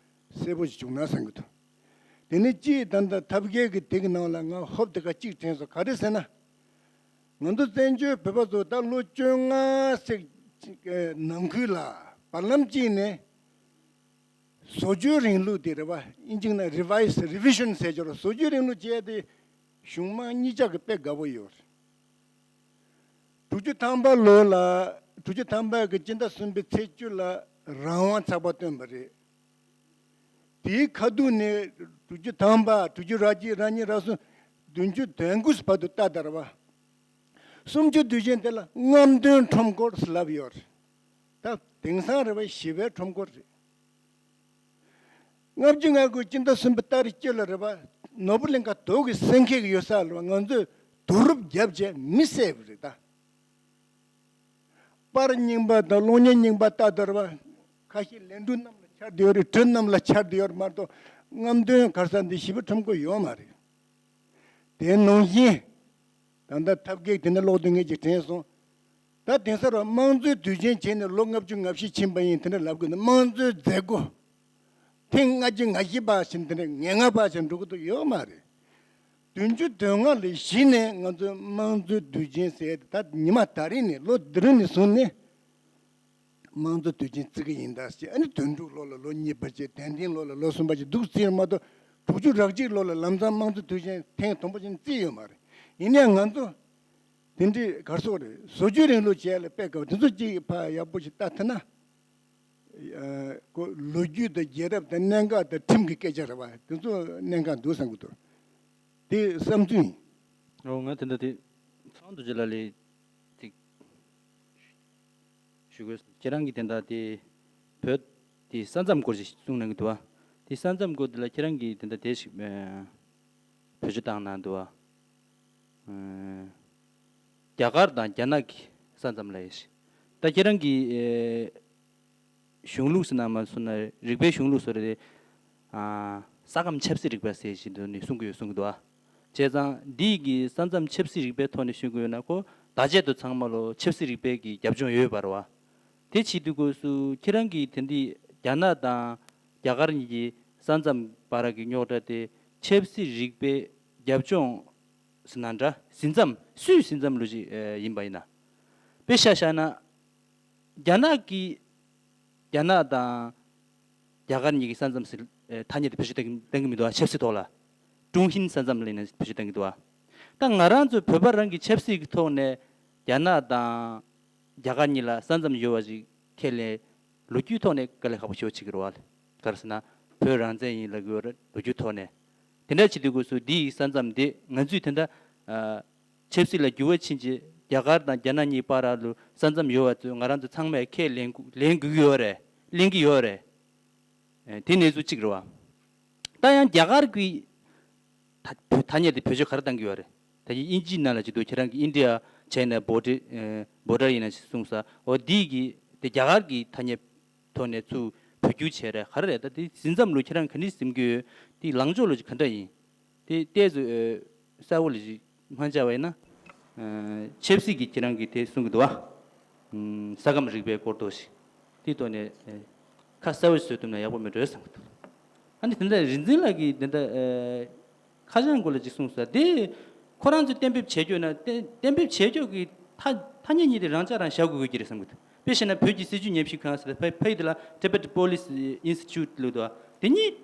གསལ་པོ་ཞིག་བྱུང་ན་བསམ་གྱི་འདུག་དེ་ནས་གཅིག་ད་ལྟ་ཐབས་མཁས་ཀྱི་དེ་གི་ནང་ལ་ང་ཧོབ་དེ་ག་གཅིག་དྲན་སོང་། ག་རེ་ཟེར་ན། ང་ཚོ་བཙན་བྱོལ་བོད་པ་ཚོ་ད་ལོ་བཅོ་ལྔ་ཙམ་ནང་ཁུལ་ལ། བར་ལམ་གཅིག་ནས་བཟོ་བཅོས་རིང་ལུགས་དེ་རེད་བ། ཨིན་ཇིའི་ནང་revised revision ཟེར་གྱི་རེད། བཟོ་བཅོས་རིང་ལུགས་བྱས་ཏེ་གཞུང་མང་གཉིས་ཆར་གྱི་དཔེ་དགའ་པོ་ཡོད་རེད། དྲུག་ཅུ་ཐམ་པ་ལོ་ལ། དྲུག་ཅུ་ཐམ་པ་གི་སྤྱི་ཟླ་གསུམ་པའི་ཚེས་བཅུ་ལ་རང་དབང་ཚགས་པར་བཏོན་པ་རེད། དེའི་ཁ་ཐུག་ནས་དྲུག་ཅུ་ཐམ་པ། དྲུག་ཅུ་རེ་གཅིག་རེ་གཉིས་རེ་གསུམ། བདུན་ཅུ་དོན་དགུ་བར་དུ་ལྟ་དར་བ། སུམ་ཅུ་དུས་ཆེན་དེ་ལ་རྔམ་སྟོན་ཁྲོམ་སྐོར་ལབ་ཡོད་རེད། ད་དེང་སང་རེད་བ། ཞི་བའི་ཁྲོམ་སྐོར་རེད། ལྔ་བཅུ་ང་དགུ་སྤྱི་ཟླ་གསུམ་པའི་ཏ་རིག་བཅུ་ལ་རེད་བ། ནོར་བུ་གླིང་ག་དོག་གི་སེང་གེ་གི་ཡོད་ས་ལ་ང་ཚོས་བསྡུ་རུབ་བརྒྱབ་བྱས་མི་བསད་པ་རེད་ད། པར་རྙིང་པ་དང་གློག་བརྙན་རྙིང་པ་ལྟ་དོར་བ། ཁ་ཤས་ལན་གྲུ་གནམ་ལ་འཕྱར་བསྡད་ཡོད་རེད། གྲུ་གནམ་ལ་འཕྱར་བསྡད་ཡོད་རེད་མ་གཏོགས། རྔམ་སྟོན་ག་རེ་ཟེར་འདི་ཞི་བའི་ཁྲོམ་སྐོར་ཡོད་མ་རེད། དེ་ནང་བཞིན་ད་ལྟ་ཐབས་མཁས་དེ་འདྲ་ཀློག་དུས་ངས་ཅིག་དྲན་སོང་། ད་དེང་སང་ར་དམངས་གཙོའི་དུས་ཆེན་བྱས་ནས་ལོ་ལྔ་བཅུ་ང་བཞི་ཕྱིན་པ་ཡིན། དེ་འདྲ་ལབ་དགོས་ན་དམངས་གཙོའི་མཛད་སྒོ་ཐེངས་ལྔ་བཅུ་ང་བཞི་པ་ཞིག་དེ་འདྲ་ང་ལྔ་པ་ཞིག་འགྲོ་གི་འདུག་ཡོད་མ་རེད། བདུན་ཅུ་དོན་ལྔ་ལོ་གཞི་ནས་ང་ཚོའི་དམངས་གཙོའི་དུས་ཆེན་ཟེར་ད་ཉི་མ་ད་རིང་ནས་ལོ་དེ་རིང་ནས་བཟུང་ནས་དམངས་གཙོའི་དུས་ཆེན་བརྩི་གི་ཡིན་ད་ཟེར། ཨ་ནི་དོན་གྲུབ་ལོ་ལ་ལོ་གཉིས་པ་བྱས། དན་ལྡན་ལོ་ལ་ལོ་གསུམ་པ་བྱས་འདུག་ཟེར་མ་གཏོགས། དྲུག་ཅུ་རེ་གཅིག་ལོ་ལ་ལམ་སང་དམངས་གཙོའི་དུས་ཆེན་ཐེངས་དང་པོ་ཅིག་བརྩིས་ཡོད་མ་རེད། ཡིན་ནའང་ང་ཚོ་དེ་འདྲའི་ག་རེ་ཟེར་དགོས་རེད། བཟོ་བཅོས་རིང་ལུགས་བྱས་ལ་དཔེ་དགའ་བ་དེ་ཚོ་གཅིག་ཕར་ཡག་པོ་ཞིག་ལྟ་ཐུབ་ན། ཨ། ཁོ་ལོ་རྒྱུས་དང་རྒྱལ་རབས་དང་གནད་འགག་དང་ཁྲིམས་ཀྱི་སྐད་ཆ་རེད་བ། དེ་ཚོ་གནད་འགག་འདུག་བསམ་གྱི་འདུག་དེ་བསམ་ཚུལ་ཡིན། ཨོ། ང་དེ་འདྲ་དེ་ཚང་དུ་ཅི་ལ་ལས་ཅིག་ཞུ་དགོས། ཁྱེད་རང་གིས་དེ་འདྲ་དེ་བོད་དེ་ས་མཚམས་སྐོར་ཞིག་གསུངས་གནང་གི་འདུག་བ། དེ་ས་མཚམས་སྐོར་དེ་ལ་ཁྱེད་རང་གིས་དེ་འདྲ་དེ་ཞིག་ཨ། བེད་སྤྱོད་བཏང་གནང་འདུག་བ། ཨ། རྒྱ་གར་དང་རྒྱ་ནག་གི་ས་མཚམས་ལ་ཡིན་ཞིང་། ད་ཁྱེད་རང་གི་ཨེ། གཞུང་ལུགས་ཟེར་ན་མ་སོང་ན་རིག་པའི་གཞུང་ལུགས་སོགས་རེད། ཨ། ས་ཁམས་ཆབ་སྲིད་རིག་པ་ཟེར་བཞིན་དུ་ནི་གསུང་གི་ཡོད་གསུང་གི་འདུག་ཨ། བྱས་ཙང་འདི་གི་ས་མཚམས་ཆབ་སྲིད་རིག་པའི་ཐོག་ནས་ཞུ་དགོས་ན་ཁོ་བརྡ་ཆད་དུ་ཚང་མ་ལོ་ཆབ་སྲིད་རིག་པའི་གི་རྒྱབ་ལྗོངས་ཡོད་པ་རེད་བ། དེ་བྱེད་དུས་སྐབས་སུ་ཁྱེད་རང་གིས་དེ་འདི་རྒྱ་ནག་དང་རྒྱ་གར་གཉིས་ཀྱི་ས་མཚམས་བར་གྱི་རྙོག་དྲ་དེ་ཆབ་སྲིད་རིག་པའི་རྒྱབ་ལྗོངས་ཟེར་ན་འདྲ། ཟིན་མཚམས་སུའི་ཟིན་མཚམས་ལོ་ཞིག་ཡིན་པ་ཡིན་ན། དཔེ་ཆ་བཞག་ན། རྒྱ་ནག་གིས་རྒྱ་ནག་དང་རྒྱ་གར་གཉིས་ཀྱི་ས་མཚམས་སུ་ཐ་སྙད་དེ་བེད་སྤྱོད་གཏོང་གི་མི་འདུག་བ། ཆབ་སྲིད་ཐོག་ལ། ཀྲུང་ཧིན་ས་མཚམས་ལབ་ནས་བེད་སྤྱོད་གཏོང་གི་འདུག་བ། ད་ང་རང་ཚོ་བོད་པ་རང་གི་ཆབ་སྲིད་ཀྱི་ཐོག་ནས་རྒྱ་ནག་དང་རྒྱ་གར་གཉིས་ལ་ས་མཚམས་ཡོད་པ་ཞིག་ཁས་ལེན་ལོ་རྒྱུས་ཐོག་ནས་དཀའ་ལས་ཁག་པོ་ཞེ་པོ་ཅིག་རེད་བ། ག་རེ་ཟེར་ན་བོད་རང་བཙན་ཡིན་ལབ་ཀྱི་ཡོད་རེད་ལོ་རྒྱུས་ཐོག་ནས། དེ་འདྲ་བྱེད་དུས་སྐབས་སུ་འདི་ཡི་ས་མཚམས་འདི་ང་ཚོས་དེ་འདྲ་ཨ། ཆབ་སྲིད་ལ་འགྱུར་བ་ཕྱིན་རྗེས་རྒྱ་གར་དང་རྒྱ་ནག་གཉིས་བར་ལ་ས་མཚམས་ཡོད་པ་ཚོས་ང་རང་ཚོ་ཚང་མས་ཁས་ལེན་དགོས་ལེན་དགོས་ཀྱི་ཡོད་རེད། ལེན་གྱི་ཡོད་རེད། ཨེ། དེ་གནས་ཚུལ་གཅིག་རེད་བ། ད་ཡང་རྒྱ་གར་གྱིས་ད་བོད་ཐ་སྙད་དེ་བེད་སྤྱོད་ག་རེ་བཏང་གི་ཡོད་རེད། ད་ཡིན་ཨིན་ཇིའི་ནང་ལ་བྱེད་དུས་ཁྱེད་རང་གིས་ཨིན་ཌི་ཡ་བྱས་ནས་བོ་ཌར་ཨེ། བོ་ཌར་ཡིན་ན་ཞིག་གསུངས་ས། འོ་འདི་གི་དེ་རྒྱ་གར་གྱི་ཐ་སྙད་ཐོག་ནས་ཚུར་བོད་བསྒྱུར་བྱས་རེད། ག་རེ་རེད། ད་དེ་ཟིན་མཚམས་ལོ་ཁྱེད་རང་ག་འདྲ་ཟིན་གྱི་ཡོད། དེ་ལངས་ཕྱོགས་ལོ་ཅིག་ག་འདྲ་ཡིན། དེ་ཏོག་ཙམ་ཨ། གསལ་བོ་ལོ་ཅིག་མ་བྱས་པ་ཡིན་ན། ཨ། ཆབ་སྲིད་ཀྱི་ཁྱེད་རང་གིས་དེ་གསུང་གི་འདུག་བ། ཨ། ས་ཁམས་རིག་པའི་སྐོར་ཐོག་ཞིག་དེའི་ཐོག་ནས་ཨ། ཁ་གསལ་བོ་ཞིག་བཟོས་ཐུབ་ན་ཡག་པོ་མེད་འགྲོ་བསམ་གི་འདུག་ཨ་ནི་དེ་འདྲ་རིག་འཛིན་ལགས་ཀྱིས་དེ་འདྲ་ཨ། ཁ་བྱང་སྐོར་ལ་ཅིག་གསུངས་སོང་། དེ་ཁོ་རང་ཚོས་གཏན་འབེབས་བྱེད་རྒྱུ་ན་གཏན་གཏན་འབེབས་བྱེད་རྒྱུ་གི་ཐ་ཐ་སྙད་གཉིས་དེ་རང་ཅག་རང་བཞག་དགོས་ཀྱི་རེད་བསམ་གི་འདུག་དཔེ་བཞག་ན་བོད་ཀྱི་སྲིད་བྱུས་ཉམས་ཞིབ་ཁང་ཟེར་ཕ་ཕ་ཡུལ་དེ་ལ་Tibet Policy Institute ལབ་འདུག་དེ་གཉིས་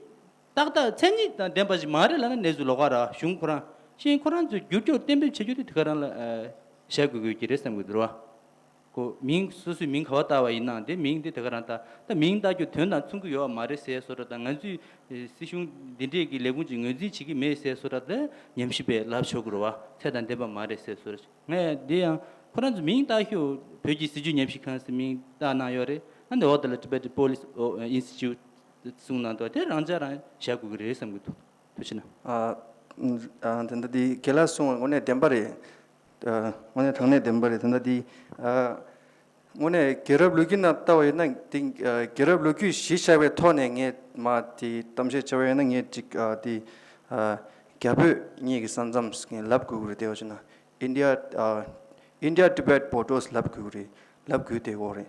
ཏག་ཏག་མཚན་ཉིད་དང་ལྡན་པ་ཞིག་མ་རེད་ལབ་ན་གནས་ཚུལ་ལོགས་ཀ་རེད། གཞུང་ཁོ་རང་ཤེས་ཁོ་རང་ཚོས་བསྒྱུར་རྒྱུ་གཏན་འབེབས་བྱེད་རྒྱུ་དེ་དེ་ག་རང་ལ་ཨ། བཞག་དགོས་ཀྱི་རེད་བསམ་གི་འདུག་རེད་བ། ཁོ་མིང་སོ་སོའི་མིང་ག་པར་བཏགས་པ་ཡིན་ནའང་དེ་མིང་དེ་དེ་ག་རང་བཏགས། ད་མིང་བཏགས་རྒྱུ་དོན་དང་མཚུངས་ཀྱི་ཡོད་པ་མ་རེད་ཟེར་བཟོ་འདྲ་དང་། ང་ཚོས་སྲིད་གཞུང་འདི་འདྲས་ཀྱི་ལས་ཁུངས་ཀྱིས་ངོས་འཛིན་བྱེད་ཀྱི་མེད་ཟེར་བཟོ་འདྲ་དེ་ཉམས་ཞིབ་པས་ལབ་ཆོག་གི་རེད་བ། ཚད་དང་ལྡན་པ་མ་རེད་ཟེར་བཟོ་འདྲ། ངས་འདི་ཡང་ཁོ་རང་ཚོ་མིང་བཏགས་ཤོག་བོད་ཀྱི་སྲིད་བྱུས་ཉམས་ཞིབ་ཁང་ཟེར་མིང་བཏགས་གནང་ཡོད་རེད། ཨ་འདི་འོག་དེ་ལ་Tibet Policy Institute གསུངས་གནང་འདུག་དེ་རང་ཅག་རང་བཞག་དགོས་ཀྱི་རེད་བསམ་གྱི་འདུག་ཐུགས་རྗེ་ཆེ་གནང་། ཨ། ཨ། དེ་འདྲ་འདི་རྒན་ལགས་གསུངས་པ་དངོས་གནས་བདེན་པ་རེད། ཨ། དངོས་གནས་དྲང་གནས་བདེན་པ་རེད། དེ་འདྲ་འདི། ཨ། དངོས་གནས་རྒྱལ་རབས་ལོ་རྒྱུས་ནང་ལྟ་བ་ཡིན་ན་དེ། ཨ། རྒྱལ་རབས་ལོ་རྒྱུས་གཞི་བཞག་པའི་ཐོག་ནས་ངས་མ་དེ་གཏམ་བཤད་བྱས་པ་ཡིན་ན་ངས་ཅིག་ཨ། དེ། ཨ། རྒྱ་བོད་གཉིས་ཀྱི་ས་མཚམས་ངས་ལབ་དགོས་ཀྱི་རེད། དེ་བ་བྱས་ན། India ཨ། India Tibet borders ལབ་དགོས་རེད། ལབ་དགོས་དེ་འོ་རེད།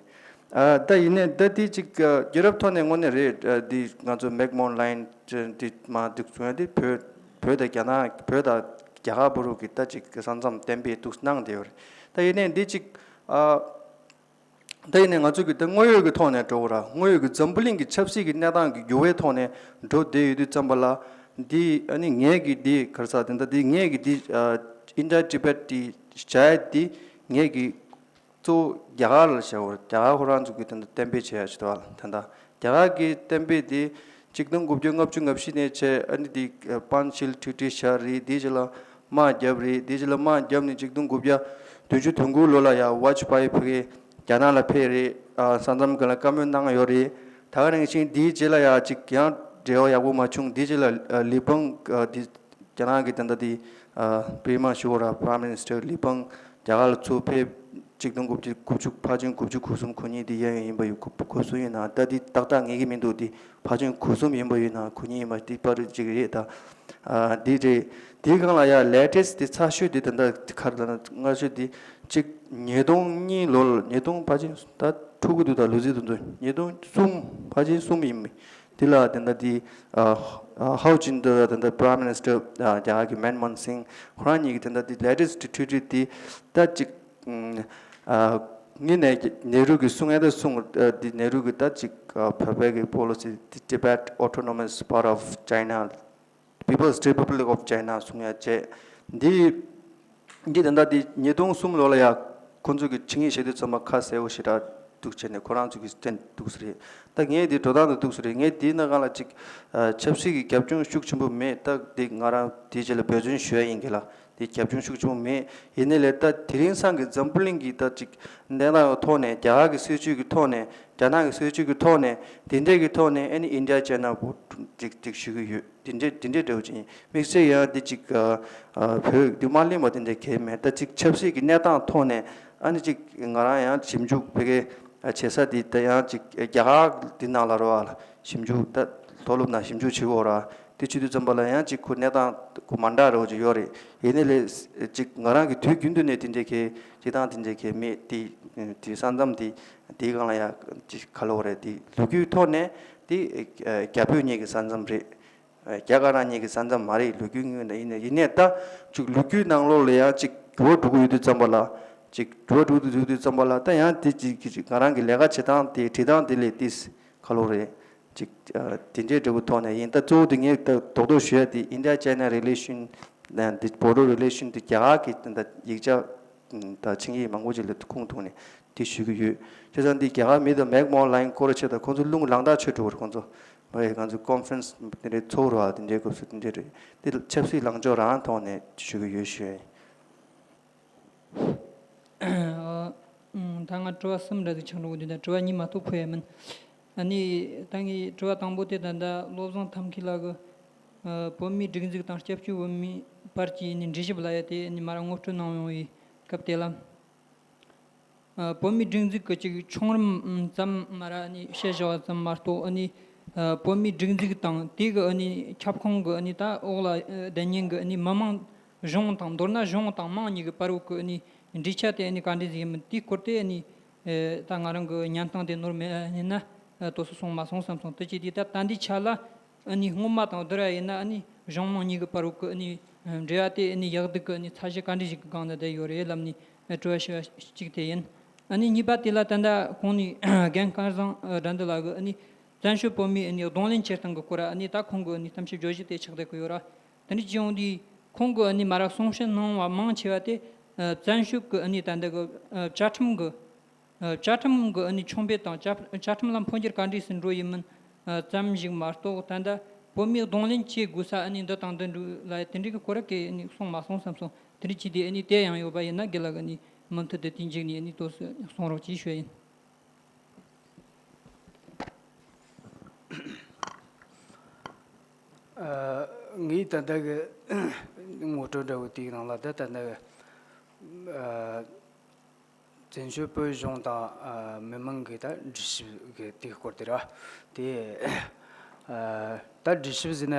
ཨ། ད་ཡིན་ནའི་ད་དེ་ཅིག་ཨ། རྒྱལ་རབས་ཐོག་ནས་དངོས་གནས་རེད། ཨ། འདི་ང་ཚོ་མེག་མོན་ལའིན་འདི་མ་འདུག་བྱུང་ཡ་དེ་བོད་བོད་དང་རྒྱ་ནག་བོད་དང་རྒྱ་གར་བར་གྱི་ད་ཅིག་ས་མཚམས་གཏན་འབེབས་འདུག་གནང་བསྡད་ཡོད་རེད། ད་ཡིན་ནའི་འདི་ཅིག་ཨ། ད་ཡིན་ནའི་ང་ཚོ་གི་ད་དངོས་ཡོད་ཀྱི་ཐོག་ནས་འགྲོ་དགོས་ར། དངོས་ཡོད་ཀྱི་འཛམ་བུ་གླིང་གི་ཆབ་སྲིད་ཀྱི་གནས་སྟངས་ཀྱི་འགྱུར་བའི་ཐོག་ནས་འགྲོ་བསྡད་ཡོད་དུས་ཙམ་པ་ལ། འདི་ཨ་ནི་ངས་ཀྱི་འདི་ག་རེ་ཟེར། དེ་འདྲ་འདི་ངས་ཀྱི་འདི་ཨ་ཨིན་ཌོ་ཊི་བེཊ་འདི་བྱ་ཡ་འདི་ངས་ཀྱི་གཙོ་བོ་རྒྱ་གར་ལ་བྱ་བར། རྒྱ་གར་ཁོ་རང་ཚོ་གི་དེ་འདྲ་གཏན་འབེབས་བྱས་ཡ་ཞིག་འདུག་ཨ། ད་ལྟ་རྒྱ་གར་གྱི་གཏན་འབེབས་དེ་ཆིག་སྟོང་དགུ་བརྒྱ་ལྔ་བཅུ་ང་བཞི་ནས་བྱས། ཨ་ནི་དེ་པན་ཤིལ་ཊི་ཊི་བཞག་རེད། དེའི་རྗེས་ལ་དམག་བརྒྱབ་རེད། དེའི་རྗེས་ལ་དམག་བརྒྱབ་ནས་ཆིག་སྟོང་དགུ་བརྒྱ་བདུན་ཅུ་དོན་དགུ་ལོ་ལ་ཡ་ཝ་ཇ་པ་ཡི་ཕ་གི་རྒྱ་ནག་ལ་ཕེབས་རེད། ཨ། ས་མཚམས་སྒང་ལ་བཀའ་མོལ་གནང་ཡོད་རེད། ད་ག་ནང་བཞིན་དེའི་རྗེས་ལ་ཡ་ཅིག་ཡང་འབྲེལ་བ་ཡག་པོ་མ་བྱུང་། དེའི་རྗེས་ལ་ཨ་ལི་པང་ཨ་དེ་རྒྱ་ནག་གི་ད་ལྟ་དེ་ཨ་པྲི་མ་ཞུ་གོ་ར། Prime Minister ལི་པང་རྒྱ་གར་ལ་ཚུར་ཕེབས། ཆིག་སྟོང་དགུ་བརྒྱ་དགུ་བཅུ། ཕལ་ཆེར་དགུ་བཅུ་གོ་གསུམ་གོ་གཉིས་དེ་ཡན་ཡོད་ཡིན་པ་ཡོད། གོ་གོ་གསུམ་ཡིན་ན། ད་དེ་ཏག་ཏག་ངེས་ཀྱི་མི་འདུག་དེ་ཕལ་ཆེར་གོ་གསུམ་ཡིན་པ་ཡོད་ན་གོ་གཉིས་ཡིན་པ་དེ་བར་ཅིག་རེད། ད་ཨ་དེ་རེད། དེའི་སྒང་ལ་ཡ་ལེ་ཊེ་སི་ཊི་དེ་ཚ་ཤོས་དེ་ད་ལྟ་ག་རེ་ལབ་ན། སྔ་ཤོས་དེ་ཅིག་ཉིས་སྟོང་གཉིས་ལོ་ལ། ཉིས་སྟོང་ཕལ་ཆེར་ད་འཁྲུག་གི་འདུག་ད་ལོ་ཚིགས་དེ་ཚོ་ཉིས་སྟོང་གསུམ། ཕལ་ཆེར་གསུམ་ཡིན་མི་དེ་ལ་དེ་འདྲ་དེ་ཨ་ཧའོ་ཅིན་ཏ་དེ་འདྲ་Prime Minister ཨ་རྒྱ་གར་གྱི་མན་མོ་ཧན་སིང་ཁོ་རང་གཉིས་ཀྱིས་དེ་འདྲ་དེ་latest treaty དེ་ད་ཅིག་ཨ་ངས་ནས་ནེ་རུ་གིས་གསུང་ཡ་ད་གསུང་། ཨ་དེ་ནེ་རུ་གིས་ད་ཅིག་ཨ་བོད་པའི་གི་policy དེ Tibet Autonomous Part of China, People's Republic of China གསུང་ཡ་བྱས། འདི་འདི་ད་ལྟ་འདི་ཉིས་སྟོང་གསུམ་ལོ་ལ་ཡ་ཁོང་ཚོ་གི་ཆིངས་ཡིག་བཞེས་དུས་ཙམ་པ་ཁ་གསལ་པོ་ཞེ་དྲག་འདུག་བྱས་ནས་ཁོ་རང་ཚོ་གི་བསྟན་འདུག་ས་རེད། ད་ངས་འདི་འགྲོ་སྟངས་འདི་འདུག་ས་རེད། ངས་འདི་ནང་སྒང་ལ་ཅིག་ཨ་ཆབ་སྲིད་ཀྱི་རྒྱབ་ལྗོངས་ཤུགས་ཆེན་པོ་མེད། ད་འདི་ང་རང་དེའི་རྗེས་ལ་འབད་བརྩོན་ཞུ་ཡ་ཡིན་གྱི་ལ། འདི་རྒྱབ་ལྗོངས་ཤུགས་ཆེན་པོ་མེད། ཡིན་ནའི་ལས་ད་དེ་རིང་སང་གི་འཛམ་བུ་གླིང་གི་ད་ཅིག་གནས་སྟངས་ཀྱི་ཐོག་ནས། རྒྱ་གར་གྱི་སྲིད་བྱུས་ཀྱི་ཐོག་ནས། རྒྱ་ནག་གི་སྲིད་བྱུས་ཀྱི་ཐོག་ནས། དེ་འདྲས་ཀྱི་ཐོག་ནས་ཨ་ནི་ཨིན་ཌི་ཡ་ཅའི་ན་བོ་ཅིག་ཅིག་ཞུ་གི་ཡོད། དེ་འདྲས་དེ་འདྲས་འདྲ་བོ་ཅིག་ཡིན། དམིགས་བསལ་ཡང་འདི་ཅིག་ཨ་ཨ་བོད་འདི་མ་གླེང་བ་དེ་འདྲ་གང་ཡང་མེད། ད་ཅིག་ཆབ་སྲིད་ཀྱི་གནས་སྟངས་ཐོག་ནས་ཨ་ནི་ཅིག་ང་རང་ཡང་ཞིབ་འཇུག་བོད་སྐད་བྱེད་ས་འདི་ད་ཡང་ཅིག་རྒྱ་གར་འདི་ནང་ལ་རོ་ཨ་ལ་ཞིབ་འཇུག་ད་མཐོ་སློབ་ནང་ཞིབ་འཇུག་བྱེད་དགོས་ར། དེ་བྱེད་དུས་ཙམ་པ་ལ་ཡང་ཅིག་ཁོ་གནས་སྟངས་ཁོ་མ་འདྲ་རོ་ཅིག་ཡོད་རེད། ཡིན་ནའི་ལས་ཅིག་ང་རང་གི་དུས་རྒྱུན་དུ་ནས་དེ་འདྲའི་གི་ཅིག་དང་དེ་འདྲའི་གི་མེད། དེ་དེ་ས་མཚམས་དེ་དེའི་སྒང་ལ་ཡང་ཅིག་ག་ལབ་དགོས་རེད། དེ་ལོ་རྒྱུས་ཐོག་ནས་དེ་རྒྱ་བོད་གཉིས་ཀྱི་ས་མཚམས་རེད། རྒྱ་དཀར་ནག་གཉིས་ཀྱི་ས་མཚམས་མ་རེད། ལོ་རྒྱུས་ངོས་ནས་ཡིན་ནའི་ཡིན་ནའི་ད་ཅིག་ལོ་རྒྱུས་ནང་ལོགས་ལ་ཡང་ཅིག་འགྱུར་བ་འགྲོ་གི་ཡོད་དུས་ཙམ་པ་ལ། ཅིག་འགྱུར་བ་འགྲོ་གི་ཡོད་དུས་ཙམ་པ་ལ་ད་ཡང་དེ་ཅིག་ཅིག་ང་རང་གི་ལས་ཀ་བྱེད་སྟངས་དེ་བྲིས་སྟངས་དེ་ལས་ཏིས་ག་ལབ་དགོས་རེད། ཅིག་ཨ་དེ་འདྲའི་འབྲས་བུ་ཐོག་ནས་ཡིན། ད་གཙོ་བོ་དེ་ངས་ད་རྡོག་རྡོག་ཞུ་ཡ་དེ་India China relation དང་དེ་border relation དེ་རྒྱ་གར་གྱི་ད་ཡིག་ཆ་དང་ཆིངས་ཡིག་མང་པོ་ཅིག་ལ་ཁུངས་གཏུགས་ནས་དེ་ཞུ་གི་ཡོད། བྱས་ཙང་འདི་རྒྱ་གར་མི་དང་མེག་མོ་ལའིན་སྐོར་ཆེ་དང་ཁོང་ཚོ་རླུང་ལངས་དག་ཆོད་འགྲོ་བར་ཁོང་ཚོ་ང་ཚོ་ཀོན་ཕ་རེན་སི་དེ་འདྲའི་ཚོགས་རོགས་དེ་འདྲའི་སྐབས་སུ་དེ་འདྲའི་རེད། དེ་ཆབ་སྲིད་ལངས་ཕྱོགས་རང་ཐོག་ནས་ཞུ་གི་ཡོད་ཞུ་ཡ་ཡིན། ཨ། ད་ང་དྲི་བ་གསུམ་འདྲ་ཟིག་ཆགས་འགྲོ་གི་འདུག་ད་དྲི་བ་གཉིས་མ་གཏོགས་ཕུད་ཡ་མིན། ཨ་ནི་ད་ངའི་དྲི་བ་དང་པོ་དེ་ད་ལྟ་བློ་བཟང་ཐབས་མཁས་ལགས་ཀྱིས་ཨ་བོད་མིའི་སྒྲིག་འཛུགས་དང་སྐྱབས་བཅོལ་བོད་མིའི་བར་གྱི་ཨ་ནི་འདྲིས་ཞིབ་ལབ་ཡ་དེ་ཨ་ནི་མར་ངོ་སྤྲོད་གནང་ཡོང་བའི་སྐབས་དེ་ལ། ཨ་བོད་མིའི་སྒྲིག་འཛུགས་ཀྱི་ཅིག་ཆུང་རིམ་ཙམ་མ་ར་ཨ་ནི་བཤད་བཞག་པ་ཙམ་མ་གཏོགས། ཨ་ནི་ཨ་བོད་མིའི་སྒྲིག་འཛུགས་དང་དེ་གི་ཨ་ནི་ཁྱབ་ཁོངས་ཀྱི་ཨ་ནི་ད་འོག་ལ་ཨ་བསྡད་མཁན་གྱི་ཨ་ནི་མི་མང་གཞུང་དང་མདོར་ན་གཞུང་དང་མང་གཉིས་ཀྱི་བར་འོག་གི་ཨ་ནི་འབྲེལ་ཆ་དེ་ཨ་ནི་ག་འདྲ་ཟིག་ཡིན་མིན་དེའི་སྐོར་དེ་ཨ་ནི་ཨེ་ད་ང་རང་གི་བརྙན་ཐུང་དེ་ནོར་མེད་ཨ་ནི་ན་ཨེ་དོ་སོ་སོང་མ་སོང་བསམ་སོང་། དེ་ཅི་དེ་ད་ད་འདི་ཆ་ལ་ཨ་ནི་སྔོན་མ་དང་བསྡུར་བ་ཡིན་ན་ཨ་ནི་གཞུང་མང་གཉིས་ཀྱི་བར་འོག་གི་ཨ་ནི་འབྲེལ་བ་དེ་ཨ་ནི་ཡག་སྡུག་གི་ཨ་ནི་ཚད་གཞི་ག་འདྲ་ཞིག་གི་སྒང་ན་བསྡད་ཡོད་རེད་ལབ་ནི་ཨེ་དྲི་བ་ཞུ་བ་གཅིག་དེ་ཡིན། ཨ་ནི་གཉིས་པ་དེ་ལ་ད་ལྟ་གོང་ནས་རྒན་སྐལ་བཟང་དགྲ་འདུལ་ལགས་ཀྱིས་ཨ་ནི་བཙན་བྱོལ་བོད་མིའི་ཨ་ནི་གདོང་ལེན་བྱེད་སྟངས་ཀྱི་སྐོར་ཨ་ནི་ད་ཁོང་གི་ཨ་ནི་གཏམ་བཤད་བརྗོད་གཞི་དེ་ཆགས་བསྡད་ཀྱི་ཡོད་ར། དེ་འདྲ་བྱུང་དུས་ཁོང་གིས་ཨ་ནི་མ་ར་གསུང་བཤད་གནང་བ་མང་ཆེ་བ་དེ་ཨ་བཙན་བྱོལ་གྱི་ཨ་ནི་ད་ལྟ་གི་ཨ་བཅའ་ཁྲིམས་ཀྱི་ཨ་བཅའ་ཁྲིམས་ཀྱི་ཨ་ནི་ཆོད་འབེབས་དང་བཅའ་བཅའ་ཁྲིམས་ལ་འཕོ་འགྱུར་ག་འདྲས་སུ་འགྲོ་ཡིན་མིན་ཨ་ཙམ་ཞིག་མ་གཏོགས། ད་ལྟ་བོད་མིའི་གདོང་ལེན་བྱེད་དགོས་ས་ཨ་ནི་འདི་དང་འདི་འདྲ་ལ་དེ་འདྲའི་གི་སྐོར་གི་ཨ་ནི་གསུངས་མ་སོང་བསམ་སོང་། དེ་འདྲ་བྱས་ཏེ་ཨ་ནི་དེ་ཡང་ཡོད་པ་ཡིན་ན་དགེ་ལགས་ཀྱིས་ཨ་ནི་མུ་མཐུད་དུ་དེའི་མཇུག་ནས་ཨ་ནི་དོ་སོ་གསུང་རོགས་གྱིས་ཞུ་ཡ་ཡིན། ཨ་ངས་ད་ལྟ་གི་ངོ་སྤྲོད་འདྲ་བོ་དེའི་ནང་ལ་ད་ད་ལྟ་གི་ཨ་བཙན་བྱོལ་བོད་གཞུང་དང་ཨ་མི་མང་གི་ད་འདྲིས་ཞིབ་གི་དེའི་སྐོར་དེ་ར། དེ་ཨ་ད་འདྲིས་ཞིབ་ཟེར་ན་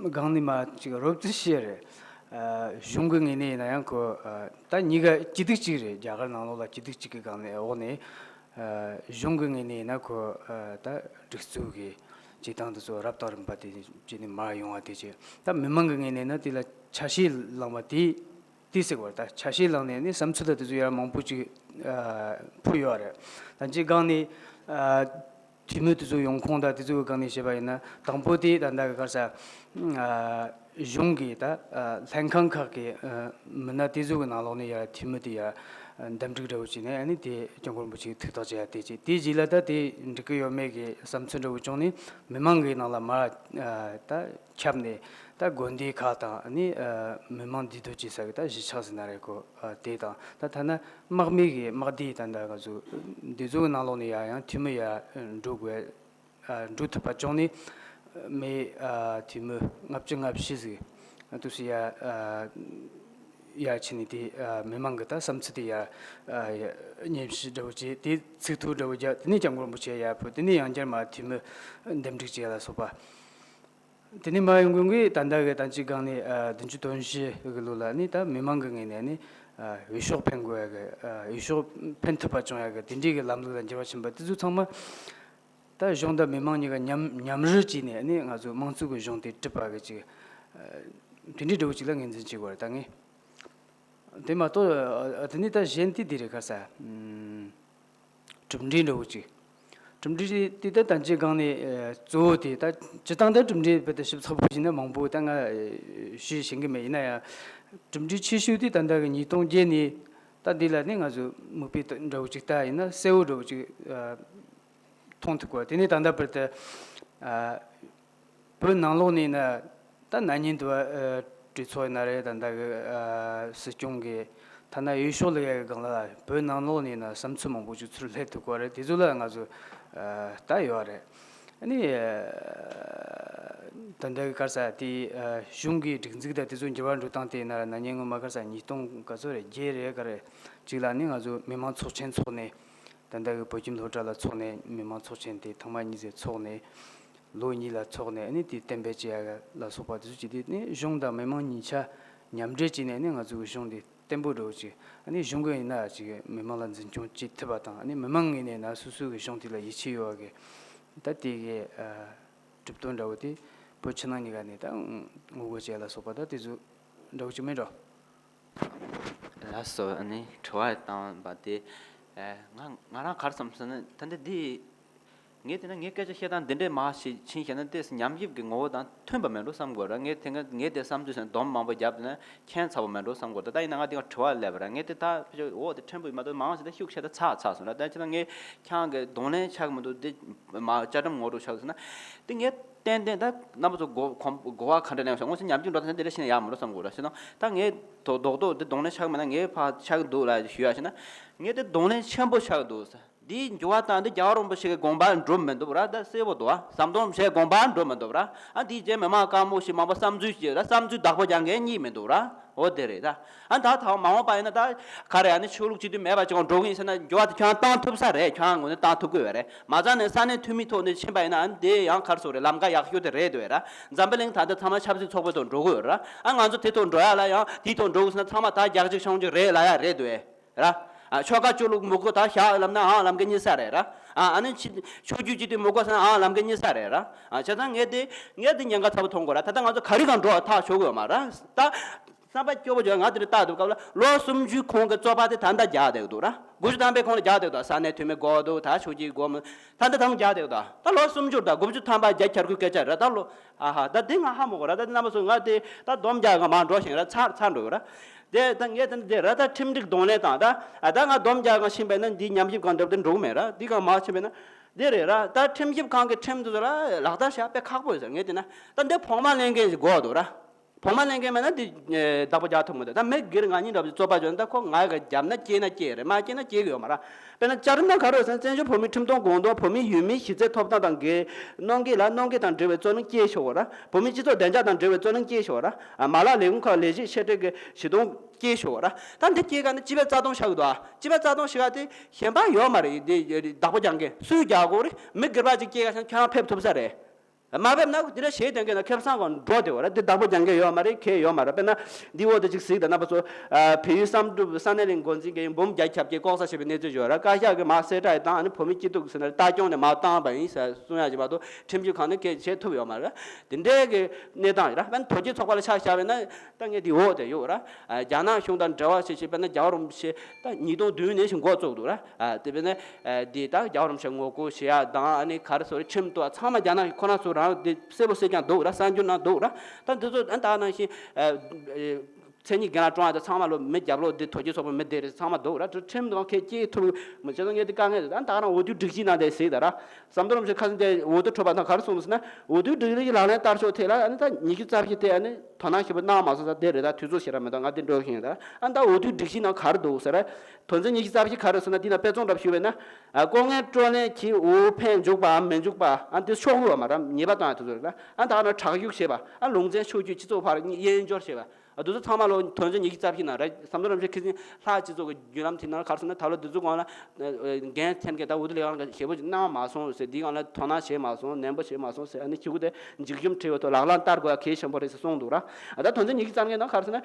སྒང་ནས་མ་ཅིག་རོབ་ཙམ་བཤད་རེད། ཨ་གཞུང་གི་ངོས་ནས་ཡིན་ན་ཡང་ཁོ་ཨ་ད་གཉིས་ཀ་སྐྱིད་སྡུག་གཅིག་རེད། རྒྱ་གར་ནང་ལོགས་ལ་སྐྱིད་སྡུག་གཅིག་གི་སྒང་ནས་འོག་ནས། ཨ་གཞུང་གི་ངོས་ནས་ཡིན་ན་ཁོ་ཨ་ད་སྒྲིག་འཛུགས་ཀྱི་བྱེད་སྟངས་དེ་ཚོ་རབ་དང་རིམ་པ་དེ་བྱས་ནས་མར་ཡོང་བ་དེ་བྱས། ད་མི་མང་གི་ངོས་ནས་ཡིན་ན་དེ་ལ་ཆ་ཤས་བླངས་པ་དེ་ དེ་ཟེར་བར་ད་ཆ་ཤས་བླངས་ནས་ནི་བསམ་ཚུལ་ལ་དེ་ཚོ་ཡར་མང་པོ་ཅིག་ཕུལ་ཡོད་རེད། ད་ཅི་སྒང་ནས་འཐུས་མི་དེ་ཚོ་ཡོང་ཁུངས་དང་དེ་ཚོའི་སྒང་ནས་བཤད་པ་ཡིན་ན། དང་པོ་དེ་ད་ལྟ་གི་ག་རེ་ཟེར། གཞུང་གི་ད་ལྷན་ཁང་ཁག་གི་མི་སྣ་དེ་ཚོ་གི་ནང་ལོགས་ནས་ཡར་འཐུས་མི་དེ་ཡར་འདེམས་སྒྲུག་འདྲ་བོ་བྱས་ནས། ཨ་ནི་དེ་སྐྱབས་མགོན་རིན་པོ་ཆེ་ཐུགས་ཐག་བཅད་ཡ་དེ་བྱས། དེའི་རྗེས་ལ་ད་དེ་འགྲིག་གི་ཡོད་མེད་ཀྱི་བསམ་ཚུལ་འདྲ་བོ་བྱུང་ནས་མི་མང་གི་ནང་ལ་མར་ད་ཁྱབ་ནས། ད་དགོན་སྡེ་ཁག་དང་ནི་མི་མང་འདུས་སྡོད་བྱེད་ས་གི་ད་གཞིས་ཆགས་ཟེར་ན་རེད་གོ། དེ་དང་ད་ཐ་ན་དམག་མི་གི་དམག་སྡེ་ད་ད་ག་ཚོད་འདི་ཚོ་གི་ནང་ལོགས་ནས་ཡང་ཡང་འཐུས་མི་ཡར་འགྲོ་དགོས། འགྲོ་ཐུབ་པ་བྱུང་ནས་མི་འཐུས་མི་ལྔ་བཅུ་ང་བཞི་ཟིག་འདུག་སེ་ཡར་ཡར་ཕྱིན་ནས། དེ་མི་མང་གི་ད་བསམ་ཚུལ་དེ་ཡར་སྙན་ཞུ་འདྲ་བོ་བྱས། དེ་ཚིག་ཐོ་འདྲ་བོ་བརྒྱབ། དེ་ནས་སྐྱབས་མགོན་རིན་པོ་ཆེ་ཡར་ཕེབས། དེ་ནས་ཡང་བསྐྱར་མར་འཐུས་མི་འདེམས་སྒྲུག་བྱས་ལ་སོགས་པ། དེ་ནས་མར་ཡོང་གོང་གི་ད་ལྟ་གི་ད་ཅི་སྒང་ནས་བདུན་ཅུ་དོན་བཞི་གི་ལོ་ལ་ནི་ད་མི་མང་གི་ངོས་ནས་ནི་འོས་ཤོག་འཕེན་དགོས་ཡ་གི། འོས་ཤོག་འཕེན་ཐུབ་པ་བྱུང་ཡ་གི་དེ་འདྲའི་གི་ལམ་ལུགས་ལ་འགྱུར་བ་ཕྱིན་པ་དེ་ཚོ་ཚང་མ་ད་གཞུང་དང་མི་མང་གཉིས་ཀ་མཉམ་མཉམ་རུབ་བྱས་ནས་ནི་ང་ཚོ་དམངས་གཙོ་གི་གཞུང་དེ་གྲུབ་པ་གི་ཅིག་དེ་འདྲའི་འདྲ་བོ་ཅིག་ལ་ངོས་འཛིན་བྱེད་དགོས་རེད་ད་ངས། དེ་མ་གཏོགས་དེ་ནས་ད་གཞན་དེ་དེ་རེད། ག་རེ་ཟེར། གྲུབ་འབྲས་འདྲ་བོ་ཅིག་གྲུབ་འབྲས་དེ་ད་ད་ཅི་སྒང་ནས་གཙོ་བོ་དེ་ད་སྤྱིར་བཏང་ད་གྲུབ་འབྲས་དཔེ་ད་ཞིབ་ཚགས་པོ་བྱས་ན་མང་པོ་ད་ང་ཞུས་ཤེས་ཀྱི་མེད། ཡིན་ན་ཡང་གྲུབ་འབྲས་ཆེ་ཤོས་དེ་ད་ལྟ་གི་ཉིས་སྟོང་བརྒྱད་ནས་ད་འདི་ལ་ནི་ང་ཚོ་མིག་དཔེ་འདྲ་བོ་ཅིག་ལྟ་ཡིན་ན་གསལ་བོ་འདྲ་བོ་ཅིག་མཐོང་ཐུབ་གོ། དེ་ནས་ད་ལྟ་བར་དུ་བོད་ནང་ལོགས་ནས་ན་ད་ན་ནིང་དུ་གྲོས་ཚོགས་ཡིན་ན་རེད། ད་ལྟ་གི་སྲིད་སྐྱོང་གི་ཐ་ན་འོས་ཤོག་ལེན་ཡ་གི་སྒང་ལ་བོད་ནང་ལོགས་ནས་ན་བསམ་ཚུལ་མང་པོ་ཅིག་ཚུར་སླེབས་ཐུབ་གོ་རེད། དེ་ཚོ་ལ་ང་ཚོ་ལྟ་ཡོད་རེད། ཨ་ནི་ད་ལྟ་གི་ག་རེ་ཟེར་དེ་གཞུང་གི་སྒྲིག་འཛུགས་དང་དེ་ཚོ་འགྱུར་བ་འགྲོ་སྟངས་དེ་ཡིན་ན་ར། ན་ནིང་སྔོན་མ་ག་རེ་ཟེར་ཉིས་སྟོང་ག་ཚོད་རེད། བརྒྱད་རེད་ག་རེ་ཅིག་ལ་ནི་ང་ཚོ་མི་མང་ཚོགས་ཆེན་འཚོགས་ནས། ད་ལྟ་གི་བོད་ཁྱིམ་སློབ་གྲྭ་ལ་འཚོགས་ནས། མི་མང་ཚོགས་ཆེན་དེ་ཐེངས་མ་གཉིས་ཙམ་འཚོགས་ནས། ལོ་གཉིས་ལ་འཚོགས་ནས། ཨ་ནི་དེ་གཏན་འབེབས་བྱེད་ཡ་ལ་སོགས་པ་དེ་ཚོ་བྱས་ཏེ་ནི་གཞུང་དང་མི་མང་གཉིས་ཆ་མཉམ་འབྲེལ་བྱས་ནས་ནི་ང་ཚོའི་གཞུང་འདི་བརྟན་པོ་འགྲོ་ཅིག་ཨ་ནི་གཞུང་གི་ཡིན་ན་ཅིག་མི་མང་ལ་འཛིན་སྐྱོང་བྱེད་ཐུབ་པ་དང་། ཨ་ནི་མི་མང་ངོས་ནས་ན་སོ་སོའི་གི་གཞུང་དེ་ལ་ཡིད་ཆེས་ཡོད་པ་གི་ད་དེ་གི་གྲུབ་དོན་འདྲ་བོ་དེ་བོད་ཕྱི་ནང་གཉིས་ཀ་ནས་ད་ངོ་རྒོལ་བྱེད་ཡ་ལ་སོགས་པ་ད་དེ་ཚོ་འདྲ་བོ་ཅིག་མིན་འགྲོ། ལགས་སོ། ཨ་ནི་དྲི་བ་བཏང་བ་དེ། ཨ། ང་ང་རང་ག་རེ་བསམ་སོང་ན། ད་འདི་འདི་ངས་བལྟས་ན་ངའི་སྐད་ཆ་བཤད་སྟངས་འདི་འདྲས་མར་ཕྱིན་བཤད་ན། ཏོག་ཙམ་ཉམས་ཞིབ་ཀྱི་ངོ་བོ་དང་མཐུན་པ་མེད་འགྲོ་བསམ་དགོས་ར། ངས་དེ་སྔ་ངས་དེ་བསམ་ཚུལ་ཟེར་ན་སྡོམ་མང་པོ་བརྒྱབ་བསྡད་ན་ཁྱད་མཚར་པོ་མེད་འགྲོ་བསམ་དགོས། ད་ད་ཡིན་ན་ང་དེ་སྔ་དྲི་བ་སླེབས་པ་ར། ངས་དེ་ད་ཕྱི་འོ་དེ་ཕྲན་བུ་ཡིན་མ་གཏོགས་མང་ཆེ་ད་ཤུགས་ཆེ་ད་ཚ་ཚ་སོང་ར། ད་ཅི་ན་ངས་ཁྱེད་རང་གི་གདོང་ལེན་ཆགས་མི་འདུག་འདི་མ་བཅའ་ཁྲིམས་ངོ་སྤྲོད་ཆགས་སོང་ན། དེ་ངས་ཏན་ཏན་ད་རྣམ་པ་ཚོ་གོ་གོ་གོ་བ་ག་འདྲ་ལེན་སོང་། ངོ་ཚ་ཉམས་ཀྱི་འགྲོ་ད་འདི་འདྲ་ཤེས་ན་ཡག་མི་འགྲོ་བསམ་དགོས་ར། ཤེས་ན་ད་ངས་དོ་རྡོག་རྡོག་འདི་གདོང་ལེན་ཆགས་མེད་ན་ངས་ཕར་ཆགས་འདུག་ལ་ཞུ་ཡ་ཤེས་ན། ངས་དེ་གདོང་ལེན་ཆེན་པོ་ཆགས་འདུག་ས། འདིའི་འགྱུར་བ་བཏང་འདི་རྒྱལ་བ་རིན་པོ་ཆེ་གི་དགོངས་པ་འགྲུབ་མི་འདུག་ར། ད་གསལ་པོ་འདུག་ཨ། ཟམ་གདོང་ཆེ་དགོངས་པ་འགྲུབ་མི་འདུག་ར། ཨ། འདིའི་རྗེས་མི་མང་དཀར་མོ་ཞིག་མང་པོ་བསམ་ཚུལ་ཞིག་ར། བསམ་ཚུལ་བདག་པོ་རྒྱག་མཁན་གཉིས་མི་འདུག་ར། འོ་དེ་རེད་ད། ཨ། ད་ད་མ་འོངས་པ་ཡིན་ན་ད་ག་རེ་ཨ་ནི་ཆོས་ལུགས་གཅིག་སྡུད་མེད་པ་ཅིག་འགྲོ་གི་ཡིན་ཟེར་ན་འགྱུར་བ་དེ་ཁྱོད་རང་བཏང་ཐུབ་ས་རེད། ཁྱོད་རང་ངོས་ནས་བཏང་ཐུབ་ཀྱི་ཡོད་རེད། མ་རྩ་ནས་ས་གནས་འཐུས་མི་ཐོག་ནས་ཕྱིན་པ་ཡིན་ན་ཨ་ནི་དེ་ཡང་ག་རེ་ཟེར་དགོས་རེད། ལམ་ཁ་ཡག་ཤོས་དེ་རེད་འདུག་ཡ་ར། འཛམ་བུ་གླིང་ད་ལྟ་ཚང་མ་ཆབ་སྲིད་ཚོགས་པའི་ཐོག་འགྲོ་གི་ཡོད་ར། ཨ། ང་ཚོ་དེ་ཐོག་འགྲོ་ཡ་ལ་ཡང་དེའི་ཐོག་འགྲོ་དགོས་ཟེར་ན་ཚང་མ་ད་རྒྱག་གཅིག་ཤོང་གཅིག་རེད་ལབ་ཡ་རེད་འདུག་ཡ་ར། ཨ། ཆོལ་ཁ་ཆོས་ལུགས་མི་དགོས། ད་བཞག་ལབ་ན་ཨང་ལམ་ཁ་གཉིས་ས་རེད་ར། ཨ། ཨ་ནི་ཕྱི་ཆོས་བརྒྱུད་གཅིག་སྡུད་མི་དགོས་ཟེར་ན་ཨང་ལམ་ཁ་གཉིས་ས་རེད་ར། ཨ། བྱས་ཙང་ངས་དེ་ངས་དེ་ཉེན་ཁ་ཚ་པོ་མཐོང་གི་ཡོད་ར། ད་ལྟ་ང་ཚོ་ག་རེ་གང་འགྲོ་བ་ཐག་ཆོད་གི་ཡོད་མ་ར། ད་བསམ་པ་སྐྱོ་པོ་བྱུང་། ང་དེ་འདྲ་བལྟ་འདུག་སྐབས་ལ་ལོ་སུམ་ཅུའི་གོང་གི་རྩོད་པ་དེ་ད་ལྟ་རྒྱག་བསྡད་ཀྱི་འདུག་ར། དགུ་བཅུ་ཐམ་པའི་གོང་ལ་རྒྱག་བསྡད་ཀྱི་འདུག་ས་གནས་འཐུས་མི་དགོས་འདུག་ད་ཆོས་བརྒྱུད་དགོས་མི་ད་ལྟ་ད་རུང་རྒྱག་བསྡད་ཀྱི་འདུག་ད་ལོ་སུམ་ཅུ་ད་དགུ་བཅུ་ཐམ་པ་རྒྱ་འཁྱར་ཁུལ་སྐད་ཆ་རེད་ད་ལོ། ཨ་ཧ། ད་དེ་ང་ཧ་མ་གོ་ར། ད་དེ་རྣམ་པ་ཚོ་ང་དེ་ད་སྡོམ་རྒྱག་ག་མར་འགྲོ་བཞིན་ར། ཚར་ཚར་འགྲོ་གི་ར། དེ་ད་ངས་ད་དེ་ར། ད་ཁྲིམས་སྒྲིག་གདོང་ལེན་དང་ད། ཨ། ད་ང་སྡོམ་རྒྱག་ག་ཕྱིན་པས་ན་འདི་ཉམས་ཞིབ་གང་འགྲུབ་དེ་འགྲུབ་མེད་ར། འདི་གང་མ་ཕྱིན་པས་ན་དེ་རེད་ར། ད་ཁྲིམས་ཞིབ་ཁང་གི་ཁྲིམས་དེ་ཚོ་ལ་ལག་བསྟར་བྱ་དཔེ་ཁག་པོ་ཡོད་ཟེར། ངས་དེ་ན་ད་འདི་བོགས་མ་ལེན་མཁན་ཞིག་དགོས་འདུག་ར། བོགས་མ་ལེན་མཁན་མེད་ན་འདི་བདག་པོ་རྒྱག་ཐུབ་མི་འདུག་ད་མི་སྒེར་ང་གཉིས་འདྲ་པོ་ཅིག་རྩོད་པ་བྱུང་ན་ད་ཁོ་ང་ག་རྒྱབ་ན་སྐྱེས་ན་སྐྱེས་རེད། མ་སྐྱེས་ན་སྐྱེས་གི་ཡོད་མ་ར། དཔེར་ན་བཅའ་ཁྲིམས་ནང་ག་རེ་ཡོད་ཟེར་ན། བཙན་བྱོལ་བོད་མིའི་ཁྲིམས་དོན་དགོངས་དོན། བོད་མིའི་ཡུལ་མིའི་གཞི་རྩའི་ཐོབ་ཐང་དང་འགལ། གནོད་འགེལ་ལ་གནོད་འགེལ་དང་འབྲེལ་བའི་རྩོད་གླེང་སྐྱེལ་ཆོག་གི་ར། བོད་མིའི་སྤྱི་ཚོགས་བདེ་འཇགས་དང་འབྲེལ་བའི་རྩོད་གླེང་སྐྱེལ་ཆོག་གི་ར། ཨ། མ་ལག་ལས་ཁུངས་ཁག་ལས་བྱེད་ཆེ་གྲས་ཀྱི་ཞི་གཏོང་སྐྱེལ་ཆོག་གི་ར། ད་འདི་སྐྱེལ་ག་ནི་སྤྱི་པའི་རྩ་དོན་བཞག་གི་འདུག་ཨ། སྤྱི་པའི་རྩ་དོན་བཞག་ག་དེ་གཞན་པ་ཡོད་མ་རེད། འདི་བདག་པོ་རྒྱག་མཁན་སུས་རྒྱག་དགོས་རེད། མི་སྒེར་པ་ཅིག་སྐྱེལ་ག་ཤང་ཁྱོད་རང་ཕེབས་ཐུབ་ས་རེད། མ་ཕེབས་ན་དེ་འདྲ་ཞེད་དོན་གྱི་ན་ཁེ་བཟང་གང་འགྲོ་དེ་བ་ར། དེ་བདག་པོ་རྒྱག་མཁན་ཡོད་མ་རེད། ཁེ་ཡོད་མ་རེད། དཔེར་ན་འདི་འོག་དེ་ཅིག་གཟིགས་དང་། རྣམ་པ་ཚོ། ཨ། བལ་ཡུལ་བསམ་གྲུབ་ས་གནས་རིང་འགོ་འཛིན་གྱི་འབུམ་བརྒྱ་ཁྱབ་ཀྱི་ལྐོག་ཟ་བྱས་པའི་གནས་ཚུལ་ཡོད་ར། བཀའ་ཤག་གིས་མར་གསལ་བསྒྲགས་བཏང་། ཨ་ནི་བོད་མི་སྐྱིད་སྡུག་ཟེར་ན་ལྟ་སྐྱོང་ནས་མར་བཏང་བ་ཡིན་ཟེར་གསུང་ཡ་ཅིག་མ་གཏོགས་ཁྲིམས་གཅོད་གང་ནས་སྐད་བྱེད་ཐུབ་ཡོད་མ་རེད། དེ་འདྲའི་གི་གནས་སྟངས་ཡོད་ར། དཔེར་ན་དོལ་རྒྱལ་ཚོགས་པ་ལ་ཆ་བཞག་པ་ཡིན་ན། ད་ངས་འདི་འོག་དེ་ཡོད་ར། ཨ། རྒྱ་ནག་གཞུང་དང་འབྲེལ་བ་བྱེད་བྱེད། དཔེར་ན་རྒྱལ་བ་རིན་པོ་ཆེ་ད་ཉིས་སྟོང་བདུན་ནས་བཞིན་འགོ་བཙུགས་འདུག་ར། ཨ། དེ་དཔེར་ན། ཨ། འདི་ད་རྒྱལ་བ་རིན་པོ་ཆེ་ངོ་རྒོལ་བྱེད་ཡ་དང་། ཨ་ནི་ག་རེ་ཟེར་རེད། ཁྲིམས་གཏུག་ཚང་མ་རྒྱ་ནག་གིས་ཁོ་རང་ཚོ་རང་འདི་གསལ་པོ་གསལ་རྐྱང་འདུག་ར། གསར་འགྱུར་ནང་འདུག་ར། ད་འདི་ཚོ་ཨ་ད་ནང་བཞིན། ཨ། མཚན་ཉིད་རྒན་ལགས་བཀྲོངས་ཡ་དེ་ཚང་མ་ལོ་མི་རྒྱབ་ལོགས་འདི་དོལ་རྒྱལ་ཚོགས་པ་མི་དེ་རེད། ཚང་མ་འདུག་ར། ཁྲིམས་དང་ཁེ་སྐྱེལ་ཐུབ་མི་བྱེད་ན་ངས་འདི་དཀའ་ངལ་རེད། ད་ད་ང་རང་འོས་བསྡུའི་སྒྲིག་གཞི་ནང་དེ་གཟིགས་དང་ར། ཟམ་གདོང་རིན་པོ་ཆེ་ཁ་སང་དེ་འོས་བསྡུ་གྲུབ་པ་དང་ག་རེ་གསུངས་འདུག་ཟེར་ན། འོས་བསྡུའི་སྒྲིག་གཞི་ལག་ལེན་བསྟར་ཕྱོགས་ཐད་ལ་ཨ་ནི་ད་ཉི་ཤུ་རྩ་བཞི་དེ་ཨ་ནི་དོ་སྣང་ཞིབ་པོ་གནང་མ་སོང་ཟེར། དེ་རེད། ད་དུས་ཚོད་ཞེ་དྲག་མི་འདུག་ང་འདི་འགྲོ་བཞིན་ཡོད། ད་ཨ་ནི་ད་འོས་བསྡུའི་སྒྲིག་གཞི་ནང་ག་རེ་འདུག་ཟེར། དོན་ཚན་ཉི་ཤུ་རྩ་བཞི་ག་རེ་ཟེར་ན། འདི་ན་དཔེ་མཚོན་འདྲ་ཞུས་པ་ཡིན་ན། ཨ། ལྐོག་རྔན་སྤྲོད་ལེན་གྱིས་འོས་འཕེན་འཇུག་པའམ་མི་འཇུག་པ། ཨ། འདི་ཤོག་གུ་ཡོད་མ་ར། ཉེས་པ་བཏང་ཡ་དེ་ཚོ་རེད་ལ། ཨ། ད་ཨ་ན་དྲག་ཤུགས་བྱེད་པ། ཨ། ལུང་ཚན་ཕྱོགས་བསྐྱོད། སྤྱི་ཚོགས་བར་དབྱེན་སྦྱོར་བྱེད་པ། ཨ། དེ་ཚོ་ཚང་མ་ལོ་དོན་ཚན་ཉི་ཤུ་རྩ་བཞི་ནང་ར། ཟམ་གདོང་རིན་པོ་ཆེ་ཁ་སང་ལྷག་སྤྱི་ཚོགས་ཀྱི་བརྒྱུད་ལམ་དེ་ནང་ག་རེ་ཟེར་ན། ད་ལོ་འདི་ཚོ་སྒང་ལ། ཨ། འགན་འཐེན་མཁན་ད་འོས་བསྡུ་ལས་ཁང་གིས་ཞེ་པོ་ཅིག་གནང་མ་སོང་ཟེར། འདི་སྒང་ལ་དོ་སྣང་བྱས་མ་སོང་། ནན་པོ་བྱས་མ་སོང་ཟེར། ཨ་ནི་ཤོག་གུ་དེ་མཇུག་ཤོམ་བྲིས་པ་ཐོག་ལག་ལེན་བསྟར་དགོས་ཡ་གལ་ཆེན་པོ་རེད་ཟེར་གསུངས་འདུག་ར། ཨ། ད་དོན་ཚན་ཉི་ཤུ་རྩ་ལྔའི་ནང་ག་རེ་ཟེར་ན།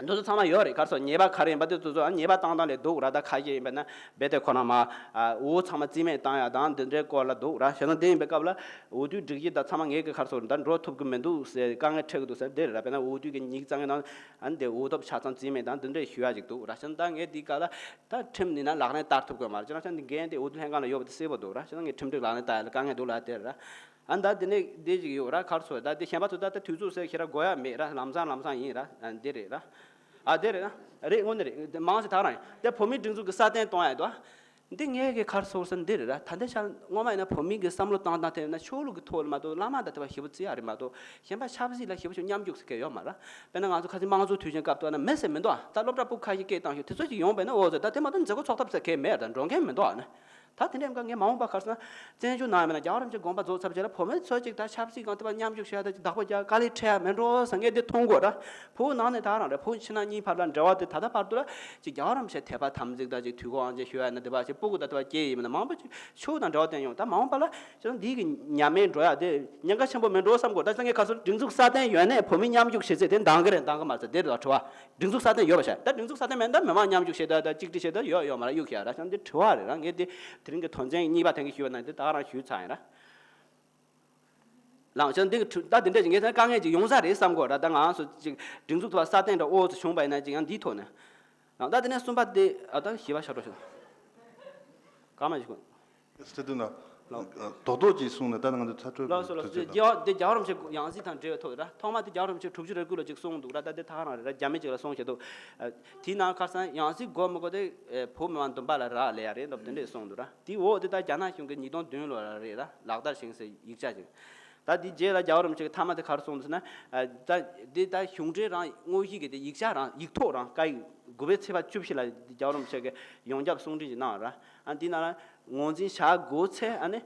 འདི་ཚོ་ཚང་མ་ཡོད་རེད། ག་རེ་ཟེར། ཉེས་པ་ག་རེ་ཡིན་པ་དེ་ཚོ་ཚོ། ཨ། ཉེས་པ་བཏང་སྟངས་ལས་འདུག་ར། ད་ཁ་ཤས་ཡིན་པ་ན་རྦད་དེ་ཁོ་རང་མ། ཨ། འོས་ཚང་མ་རྩིས་མེད་བཏང་ཡ་དང་འདི་འདྲའི་སྐོར་ལ་འདུག་ར། བྱས་ཙང་དེ་ཡིན་པའི་སྐབས་ལ་འོས་བསྡུའི་སྒྲིག་གཞི་དང་ཚང་མ་ངེད་ཀྱིས་ག་རེ་ཟེར་ད་འགྲོ་ཐུབ་ཀྱི་མི་འདུག་ཟེར། དཀའ་ངལ་འཕྲད་ཀྱི་འདུག་ཟེར་དེ་རེད་ར། དཔེར་ན་འོས་བསྡུ་གི་ཉིན་གྱི་རྩ་ལྔའི་ནང་ཨ་ནི་དེ་འོས་ཐོབ་ཆ་ཚང་རྩིས་མེད་དང་འདི་འདྲའི་ཞུ་ཡ་ཅིག་འདུག་ར། བྱས་ཙང་ད་ངས་འདི་སྐབས་ལ་ད་ཁྲིམས་འདི་ན་ལག་ལེན་བསྟར་ཐུབ་དགོས་མ་རེད། བྱས་ཙང་འདི་འགན་དེ་འོས་བསྡུ་ལྷན་ཁང་ལ་ཡོད་པ་དེ་གསལ་པོ་འདུག་ར། བྱས་ཙང་ངས་ཁྲིམས་སྒྲིག་ལག་ལེན་བསྟར་ཡ་ལ་དཀའ་ངལ་འདུག་ལ་དེ་རེད་ར། ཨ། ད་དེ་ནས་དེ་ཅིག་ཡོད་ར། ག་རེ་ཟེར། ད་དེ་གཞན་པ་ཚོ་ད་ད་དུས་ཚོད་ཟེར་ཞེ་དྲག་དགོས་ཡ་མེད་ར། ལམ་སང་ལམ་སང་ཡིན་ར། ཨ། འདི་རེད་ར། ཨ། དེ་རེད་ར། རེད། དངོས་གནས་རེད། དེ་མང་ཆེ་ད་རང་ཡིན། དེ་བོད་མིའི་སྒྲིག་འཛུགས་ཀྱི་སྲ་བརྟན་གཏོང་ཡ་དོ། འདི་ངས་གི་ག་རེ་ཟེར་ཟེར་འདི་རེད་ར། ད་ལྟའི་ཆར་སྔོན་མ་ཡིན་ན་བོད་མི་གི་བསམ་བློ་བཏང་སྟངས་དེ་ན་ཆོས་ལུགས་ཀྱི་ཐོག་ལ་མ་གཏོགས། བླ་མ་དང་དེ་བ་ཞེ་པོ་བརྩི་ཡ་རེད་མ་གཏོགས། གཞན་པ་ཆབ་སྲིད་ལ་ཞེ་པོ་ཞིག་མཉམ་འཇུག་ཟེར་མཁན་ཡོད་མ་རེད། དཔེར་ན་ང་ཚོ་ཁ་སང་དམངས་གཙོའི་དུས་ཆེན་སྐབས་དུ་ན་མི་ཟེར་མི་འདུག་ཨ། ད་སློབ་གྲྭ་ཕྲུ་གུ་ཁ་ཤས་སྐད་བཏང་ཤོག་དེ་ཚོ་ཅིག་ཡོང་བས་ན་འོ་ཟེར། ད་དེ་མ་གཏོགས་མཛད་སྒོ་ཚོགས་ཐབས་ཟེར་མཁན་མེད་ར། འགྲོ་མཁན་མི་འདུག་ཨ་ནི། ད་དེ་འདྲའི་སྐབས་ངས་མ་འོངས་པ་ག་རེ་ཟེར་ན། བཙན་བྱོལ་ནང་ཡིན་ན་རྒྱལ་བ་རིན་པོ་ཆེ་དགོངས་པ་རྫོགས་ཚར་རྗེས་ལ་བོད་མི་ཚོ་ཅིག་ད་ཆབ་སྲིད་སྒང་དེ་བ་མཉམ་ཞུགས་བྱས། ད་ཅིག་བདག་པོ་རྒྱག་དཀའ་ལས་འཕྲད་ཡ་མེད་འགྲོ་ཟེར་ངས་འདི་མཐོང་གོ་ར། བོད་ནང་ནས་ད་རང་རེད། བོད་ཕྱི་ནང་གཉིས་བར་ལ་འབྲེལ་བ་དེ་ད་ལྟ་བར་དུ་ལ་ཅིག་རྒྱལ་བ་རིན་པོ་ཆེ་དད་པ་དམ་ཚིག་དང་ཅིག་དུས་འཁོར་དབང་ཆེན་ཞུ་ཡ་ན་དེ་བ་ཅིག་སྤུ་གུ་ད་དེ་བ་སྐྱེས་ཡིན་ན་མང་པོ་ཅིག་ཆོས་དང་འབྲེལ་བ་བསྟེན་ཡོང་། ད་མ་འོངས་པ་ལ་ཅིག་འདི་གི་ཉམས་ལེན་འགྲོ་ཡ་དེ་ཉེན་ཁ་ཆེན་པོ་མེད་འགྲོ་བསམ་གོ། ད་ཅིག་ངས་ག་རེ་ཟེར། སྒྲིག་འཛུགས་སྲ་བརྟན་ཡོད་ནས་བོད་མི་མཉམ་ཞུགས་བྱེད་ཚད་དེ་འདང་གི་རེད་འདང་གི་མ་རེད་དེ་རེད་དྲི་བ། སྒྲིག་འཛུགས་སྲ་བརྟན་ཡོད་པ་བྱས། ད་སྒྲིག་འཛུགས་སྲ་བརྟན་མེད་ན་མི་མང་མཉམ་ཞུགས་བྱེད་ད་ད་གཅིག་སྒྲིལ་བྱེད་ད་ཡོད་ཡོད་མ་རེད། གཡུག་བྱེད་ཡ་ར། བྱས་ཙང་འདི་དྲི་བ་རེད་ར། ངས་འདི་དེ་རིང་གི་དོན་ཚན་གཉིས་པ་དེང་གི་ཞུས་པ་ན་འདི་ད་ག་རང་ཞུས་ཚར་ཡིན་ར། ལགས་སོ། འདི་གི་དྲི་ད་འདི་འདྲ་ཅིག་ངས་ད་དཀའ་ངལ་ཅིག་ཡོང་ས་རེད་བསམ་གོ་ར། ད་ང་རང་ཚོ་ཅིག་སྒྲིག་འཛུགས་ཐོག་སྲ་བརྟན་འདྲ་ཨོ་ཙི་བྱུང་པ་ཡིན་ན་ཅིག་ཡང་འདིའི་ཐོག་ནས། ལགས། ད་དེ་ནས་གསུམ་པ་དེ། ཨ། ད་བཞི་པ་ཤར་འགྲོ་ཞིག་ག་མ་ཞིག་གོ། སྲིད་དོན་ལ་ལགས། རྡོག་རྡོག་ཅིག་གསུངས་ནས་ད་ང་ཚོ་ཚ་དྲོད་ལགས་སོ་ལགས་སོ། དེ་རྒྱལ་བ་དེ་རྒྱལ་བ་རིན་པོ་ཆེ་ཡང་སྲིད་དང་འབྲེལ་བའི་ཐོག་ར། ཐོག་མ་དེ་རྒྱལ་བ་རིན་པོ་ཆེ་དྲུག་ཅུ་རེ་དགུ་ལ་ཅིག་གསུངས་འདུག་ར། ད་དེ་ད་ག་རང་རེད་ར། རྒྱ་མི་ཅིག་ལ་གསུངས་བྱས་འདུག། ཨ། དེའི་ནང་ཁ་སང་ཡང་སྲིད་དགོས་མི་དགོས་དེ། ཨེ། བོད་མི་མང་འདུན་པ་ལ་རག་ལས་ཡ་རེད་འདུག། དེ་འདྲས་གསུངས་འདུག་ར། དེའི་འོག་དེ་ད་རྒྱ་ནག་གཞུང་གིས་ཉིས་སྟོང་བདུན་ལོ་ལ་རེད་ར། ལག་བསྟར་བྱས་ཟེར་ཡིག་ཆ་ཅིག། ད་དེ་རྗེས་ལ་རྒྱལ་བ་རིན་པོ་ཆེ་གིས་མཐའ་མ་དེ་ག་རེ་གསུངས་འདུག་ཟེར་ན། ཨ། ད་དེ་ད་གཞུང་འབྲེལ་རང་དངོས་གཞི་གི་དེ་ཡིག་ཆ་རང་ཡིག་ཐོག་རང་བཀའ་ཡིག་དགུ་པའི་ཚེས་པ་བཅུ་བཞི་ལ་རྒྱལ་བ་རིན་པོ་ཆེ་གིས་ཡོངས་ཁྱབ་གསུང་འཕྲིན་ཞིག་གནང་ར། ཨ། འདི་ནང་ལ་ངོས་འཛིན་བྱ་དགོས་ཚེ། ཨ་ནི་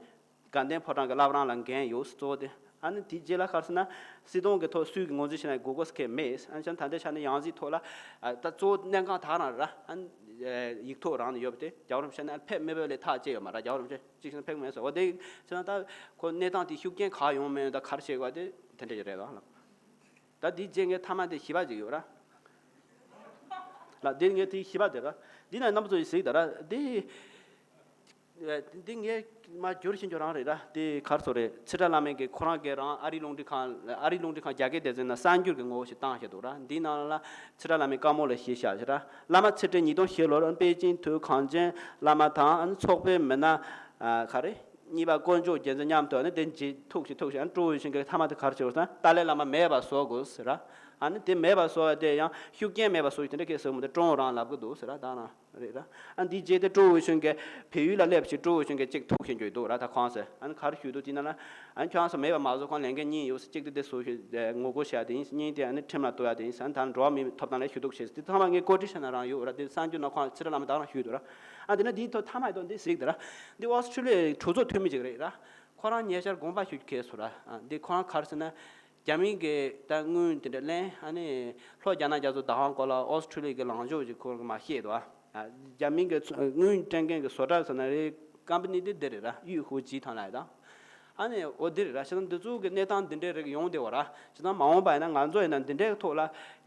དགའ་ལྡན་ཕོ་བྲང་གི་བླ་བྲང་ལ་འགན་ཡོད་གཙོ་བོ་དེ། ཨ་ནི་དེའི་རྗེས་ལ་ག་རེ་ཟེར་ན། སྲིད་དོན་གྱི་ཐོག་སུས་ཀྱིས་ངོས་འཛིན་བྱས་ན་དགོས་དགོས་ཟེར་མཁན་མེད། ཨ་ནི་བྱས་ན་ད་ལྟའི་ཆ་ནས་ཡང་སྲིད་ཐོག་ལ། ཨ། ད་གཙོ་བོ་གནད་འགག་ད་ག་རང་རེད་ར། ཨ་ནི་ཡིག་ཐོག་རང་ནས་ཡོད་པ་དེ་རྒྱལ་བ་རིན་པོ་ཆེ་ནས་ཕེབས་མི་ཕེབས་ལས་ཐག་བཅད་ཡོད་མ་རེད། རྒྱལ་བ་རིན་པོ་ཆེ་གཅིག་བྱས་ན་ཕེབས་མེད་ཟེར་བ་དེ་བྱས་ན། ད་ཁོ་གནས་སྟངས་དེ་ཤུགས་རྐྱེན་ག་ཡོང་མིན་ད་ག་རེ་བྱེད་དགོས་དེ་དེ་འདྲ་ཞིག་རེད་ད། ད་དེའི་རྗེས་ངས་མཐའ་མ་དེ་བཞི་པ་ཅིག་ཡོད་ར། ལགས། དེ་ངས་དེ་བཞི་པ་དེ་ར། འདི་ན་རྣམ་པ་ཚོ་ཡིས་གཟིགས་དང་ར། དེ། ཨ། འདི་ངས་མར་བསྒྱུར་ཤེས་རྒྱུ་རང་རེད་ར། དེ་ག་རེ་ཟེར་རེད། ཚེ་བཀྲ་བླ་མས་ཀྱིས་ཁོ་རང་གིས་རང་ཨ་རིའི་རླུང་འཕྲིན་ཁང་། ཨ་རིའི་རླུང་འཕྲིན་ཁང་རྒྱ་སྐད་སྡེ་ཚན་ནང་གསར་འགྱུར་གྱི་ངོ་བོ་ཞིག་བཏང་བཞག་འདུག་ར། འདིའི་ནང་ལ་ཚེ་བཀྲ་བླ་མའི་བཀའ་མོལ་ལ་གཞི་བཞག་བྱས་ར། བླ་མ་ཚེ་བཀྲས་ཉིས་སྟོང་བཞི་ལོར་པེ་ཅིང་དུ་གངས་ཅན་བླ་མ་དང་། ཨ་ནི་ཚོགས་པའི་མི་སྣ། ཨ། ག་རེ། གཉིས་པ་དཀོན་མཆོག་རྒྱལ་མཚན་མཉམ་དུ། ཨ་ནི་དེ་རྗེས་ཐུགས་ཤིག་ཐུགས་ཤིག། ཨ་ནི་ཀྲོའུ་ཝེ་ཆུན་གྱིས་མཐའ་མ་དེ་ག་རེ་བྱས་ཟེར་ན། ཏཱ་ལའི་བླ་མ་མེད་པ་བཟོ་དགོས་ཟེར་ར། ཨ་ནི་དེ་མེད་པ་བཟོ་བ་དེ་ཡང་ཤུགས་རྐྱེན་མེད་པ་བཟོ་ཞིག་དེ་འདྲ་སྐད་ཟེར་མི་འདུག། ཀྲོའུ་རང་ལབ་གི་འདུག་ཟེར་ར། ད་རང་རེད་ར། ཨ། འདིའི་རྗེས་དེ་ཀྲོའུ་ཝེ་ཆུན་གྱིས་བལ་ཡུལ་ལ་སླེབས་ཤིག། ཀྲོའུ་ཝེ་ཆུན་གྱིས་གཅིག་ཐུག་བཞིན་རྒྱུ་འདུག་ར། ད་ཁོང་ཟེར། ཨ་ནི་ག་རེ་ཞུས་འདུག་དེ་ན་ན། ཨ་ནི་ཁྱོད་རང་ཚོ་མེད་པ་མ་བཟོ། ཁོང་ལས་འགན་གཉིས་ཡོད་ཟེར། གཅིག་དེ་དེ་བཟོ་ཞིག་ངོ་རྒོལ་བྱ་དེ་ཡིན། གཉིས་དེ་ཨ་ནི་ཁྲིམས་ལ་གཏུག་ཡ་དེ་ཡིན་ཟེར། ཨ་ནི་ད་འགྲོ་བ་མིའི་ཐོབ་ཐང་ལ་ཞུ་གཏུག་བྱེད་ཟེར། དེ་ཚང་མ་ངས་བཀོད་སྒྲིག་བྱས་ན་རང་ཡོད་ར། དེ་གསར་འགྱུར་ནང་ཁོང་ཚེ་བཀྲ་བླ་མ་ད་རང་ཞུས་འདུག་ར། ཨ། དེ་ནས་འདིའི་ཐོག་མཐའ་མ་དེ་འདི་གཟིགས་དང་ར། འདི་ཨོ་སི་ཁྲུ་ལི་ཡའི་གྲོས་ཚོགས་འཐུས་མི་ཅིག་རེད་ར། ཁོ་རང་ཉེ་ཆར་དགོངས་པ་ཞུ་གལ་སོང་ར། ཨ། འདི་ཁོ་རང་ག་རེ་ཟེར་ན། རྒྱ་མིའི་གི་ད་དངུལ་དེ་འདྲ་ལེན། ཨ་ནི་ལྷོ་རྒྱ་ནག་རྒྱ་མཚོ་ཟླ་བ་སྐོར་ལ་ཨོ་སི་ཁྲུ་ལི་ཡ་གི་ལངས་ཕྱོགས་ཅིག་ཁོ་རང་གིས་མར་བཤད་འདུག། ཨ། རྒྱ་མིའི་གི་དངུལ་སྤྲད་མཁན་གི་བཟོ་གྲྭ་ཟེར་ན་རེད། ཀམ་པ་ནི་དེ་འདི་རེད་ར། ཡུས་ཧུའུ་ཇི་ཐང་ལབ་ཡ་དང་། ཨ་ནི་འོ་འདི་རེད་ར། བྱས་ཙང་འདི་ཚོ་གི་གནས་སྟངས་འདི་འདྲའི་རིགས་ཡོང་བསྡད་ཡོད་ར། བྱས་ཙང་མ་འོངས་པ་ཡིན་ན་ང་ཚོ་ཡིན་ན་འདི་འདྲའི་ཐོག་ལ་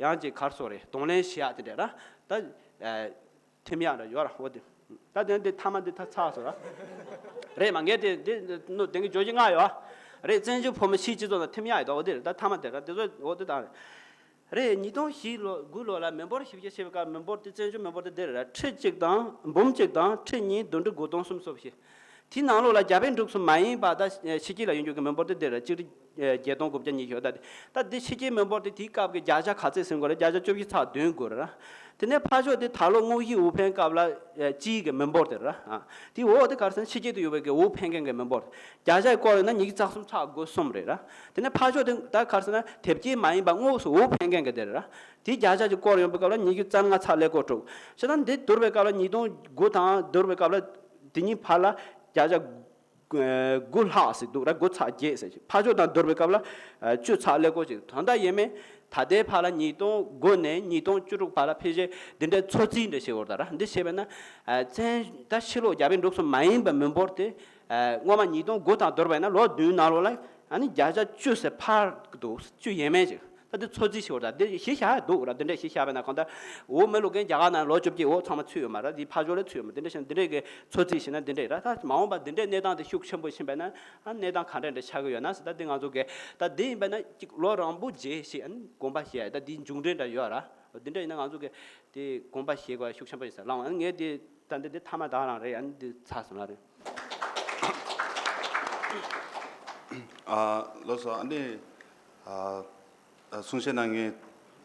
ཡང་ཅིག་ག་རེ་ཟེར་དགོས་རེད། གདོང་ལེན་བྱེད་ཡག་དེ་འདྲ་ར། ད་ཨ་ཐེམ་ཡག་འདྲ་ཡོད་ར། འོ་དེ། ད་དེ་འདི་མཐའ་མ་འདི་ད་ཚར་སོང་ར། རེད་མ་ངས་དེ་འདི་ནོ་དེང་གི་བརྗོད་གཞི་ལྔ་ཡོད་ར། རེད། བཙན་བྱོལ་བོད་མི་སྤྱི་སྤྱི་ཚོགས་ནང་ཐེམ་ཡག་ཡོད་དོ། འོ་དེ་རེད། ད་མཐའ་མ་དེ་ར། དེ་ཚོ་འོ་དེ་དང་རེད། ཉིས་སྟོང་བཞི་ལོ་དགུ་ལོ་ལ་མི་འབོར་ཞིབ་དཔྱད་བྱས་པའི་སྐབས་མི་འབོར་དེ་བཙན་བྱོལ་མི་འབོར་དེ་འདི་རེད་ར། ཁྲི་གཅིག་དང་འབུམ་གཅིག་དང་ཁྲི་གཉིས་བདུན་ཁྲི་དགུ་སྟོང་སུམ་ཅུ་སོ་བཞི། དེའི་ནང་ལོགས་ལ་རྒྱ་བལ་འབྲུག་གསུམ་མ་ཡིན་པ་ད་ཕྱི་རྒྱལ་ལ་ཡོད་རྒྱུ་གི་མི་འབོར་དེ་འདི་རེད། གཅིག་ཁྲི་བརྒྱད་སྟོང་དགུ་བརྒྱ་ཉི་ཤུ། ད་དེ་ད་དེ་ཕྱི་རྒྱལ་མི་འབོར་དེ་དེའི་སྐབས་ཀྱི་བརྒྱ་ཆ་ག་ཚད་ཟིན་དགོས་རེད། བརྒྱ་ཆ་བཅུ་བཞི་ཚེག་བདུན་དགོས་རེད་ར། དེ་ནས་ཕར་ཕྱོགས་དེ་ད་ལོ་དངོས་གཞིའི་འོས་འཕེན་སྐབས་ལ་སྤྱིའི་གི་མི་འབོར་དེ་རེད་ར། དེའི་འོག་དེ་ག་རེ་ཟེར་ན་ཕྱི་རྒྱལ་དུ་ཡོད་པའི་གི་འོས་འཕེན་མཁན་གི་མི་འབོར། བརྒྱ་ཆ་བསྐོར་ཡོད་ན་ཉི་ཤུ་རྩ་གསུམ་ཚེག་དགུ་གསུམ་རེད་ར། དེ་ནས་ཕར་ཕྱོགས་དེ་ད་ག་རེ་ཟེར་ན་དེབ་སྐྱེལ་མ་ཡིན་པ་དངོས་སུ་འོས་འཕེན་མཁན་གི་དེ་རེད་ར། དེ་བརྒྱ་ཆ་ཅིག་བསྐོར་ཡོང་པའི་སྐབས་ལ་ཉི་ཤུ་རྩ་ལྔ་ཚེག་ཀླད་ཀོར་དྲུག། བྱས་ཙང་འདི་བསྡུར་བའི་སྐབས་ལ་ཉིས་སྟོང་དགུ་དང་བསྡུར་བའི་སྐབས་ལ་དེ་གཉིས་བར་ལ་བརྒྱ་ཆ་དགུ་ལྷག་ཟིག་འདུག་ར། དགུ་ཚེག་བརྒྱད་ཟེར་ཞིག་ཕར་ཕྱོགས་དང་བསྡུར་བའི་སྐབས་ལ་བཅུ་ཚེག་ཀླད་ཀོར་ཅིག་ད་ལྟ་ཡིན་མིན་ད་ལྟའི་བར་ལ་ཉིས་སྟོང་དགུ་ནས་ཉིས་སྟོང་བཅུ་དྲུག་བར་ལ་ཕལ་ཆེར་འདི་འདྲའི་འཚོ་རྩིས་འདྲ་བྱེད་འོར་ད་ར། འདི་བྱས་པས་ན་བཙན་ད་ཕྱི་ལོགས་རྒྱ་བལ་འབྲུག་གསུམ་མ་ཡིན་པའི་མི་འབོར་དེ་སྔོན་མ་ཉིས་སྟོང་དགུ་དང་བསྡུར་བས་ན་ལོ་བདུན་ནང་ལོགས་ལ་ཨ་ནི་བརྒྱ་ཆ་བཅུ་ཟེར་འཕར་འདུག་བཅུ་ཡས་མས་ཅིག་ད་འདི་འཚོ་རྩིས་ཞིག་ཡོད་ར། འདི་གཞི་བཞག་འདུག་ར། འདི་འདྲས་གཞི་བཞག་པས་ན་གང་ལྟར་འོ་མི་ལོ་རྒན་རྒྱ་གར་ནང་ལོ་བཅོ་བརྒྱད་འོ་ཚང་མ་ཚུད་ཡོད་མ་ར། འདི་ཕར་ཕྱོགས་ལ་ཚུད་ཡོད་མ། འདི་འདྲས་བྱས་ན་འདི་འདྲས་ཀྱི་འཚོ་རྩིས་བྱས་ན་འདི་འདྲས་ར། ད་མ་འོངས་པ་འདི་འདྲས་གནས་སྟངས་དེ་ཤུགས་ཆེན་པོ་ཕྱིན་པས་ན་ཨ་གནས་སྟངས་ག་འདྲས་འདྲ་ཆགས་ཀྱི་ཡོད་ན་ཟེར། ད་འདི་ང་ཚོ་གི་ད་འདི་ཡིན་པས་ན་གཅིག་ལོ་རིང་པོ་རྗེས་ཤིག་ཨ་ནི་དགོངས་པ་བཞེས་ཡ། ད་འདི་མཇུག་འབྲས་འདྲ་ཡོད་ར། འདི་འདྲས་ཡིན་ན་ང་ཚོ་གི་དེ་དགོངས་པ་བཞེས་དགོས་ཤུགས་ཆེན་པོ་ཡིན་ཟེར་ལངས། ཨ་ནི་ངས་དེ་ད་འདི་འདི་མཐའ་མ་ད་རང་རེད། ཨ་ནི་འདི་ཚར་སོང་ལ་རེད། ཨ་ལགས་སོ། ཨ་ནི་ཨ་གསུང་བཤད་གནང་མཁན་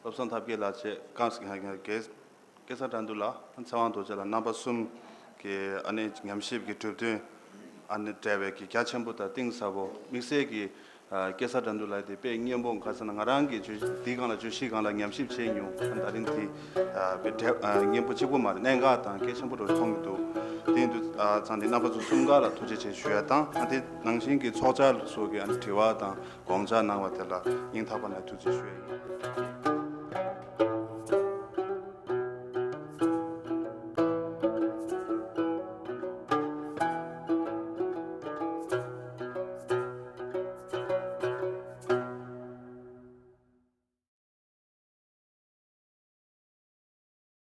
བློ་བཟང་ཐབས་མཁས་ལགས་བཅས་སྐབས་སུ་བབས་པའི་གེ་སར་དགྲ་འདུལ་ལགས། ཚེ་དབང་རྡོ་རྗེ་ལགས། རྣམ་པ་གསུམ་གྱི་ཨ་ནི་ཉམས་ཞིབ་ཀྱི་གྲུབ་དོན་ཨ་ནི་འབྲེལ་བའི་གི་རྒྱ་ཆེན་པོ་དང་གཏིང་ཟབ་པོ་དམིགས་བསལ་གྱི་ཨ་གེ་སར་དགྲ་འདུལ་ལགས་དེ་དཔེ་སྙན་པོ། ག་ཟེར་ན་ང་རང་གིས་བརྗོད་འདིའི་སྒང་ལ་བརྗོད་གཞིའི་སྒང་ལ་ཉམས་ཞིབ་བྱས་མྱོང་། ཨ་ད་རིང་དེ་ཨ་དཔེ་འབྲེལ་ཨ་སྙན་པོ་གཅིག་པོ་མ་རེད། གནད་འགག་དང་གལ་ཆེན་པོ་འདྲ་མཐོང་གི་འདུག་དེ་ཡིན་དུས་ཨ་ཚང་འདི་རྣམ་པ་ཚོ་གསུམ་ཀ་ལ་ཐུགས་རྗེ་ཆེ་ཞུ་ཡ་དང་། ཨ་དེ་ནང་བཞིན་གྱི་ཚོགས་བཅར་སོགས་ཀྱི་ཨ་ནི་དྲི་བ་དང་དགོངས་འཆར་གནང་བ་དེ་ལ་སྙིང་ཐག་པ་ནས་ཐུགས་རྗེ་ཞུ་ཡ་ཡིན།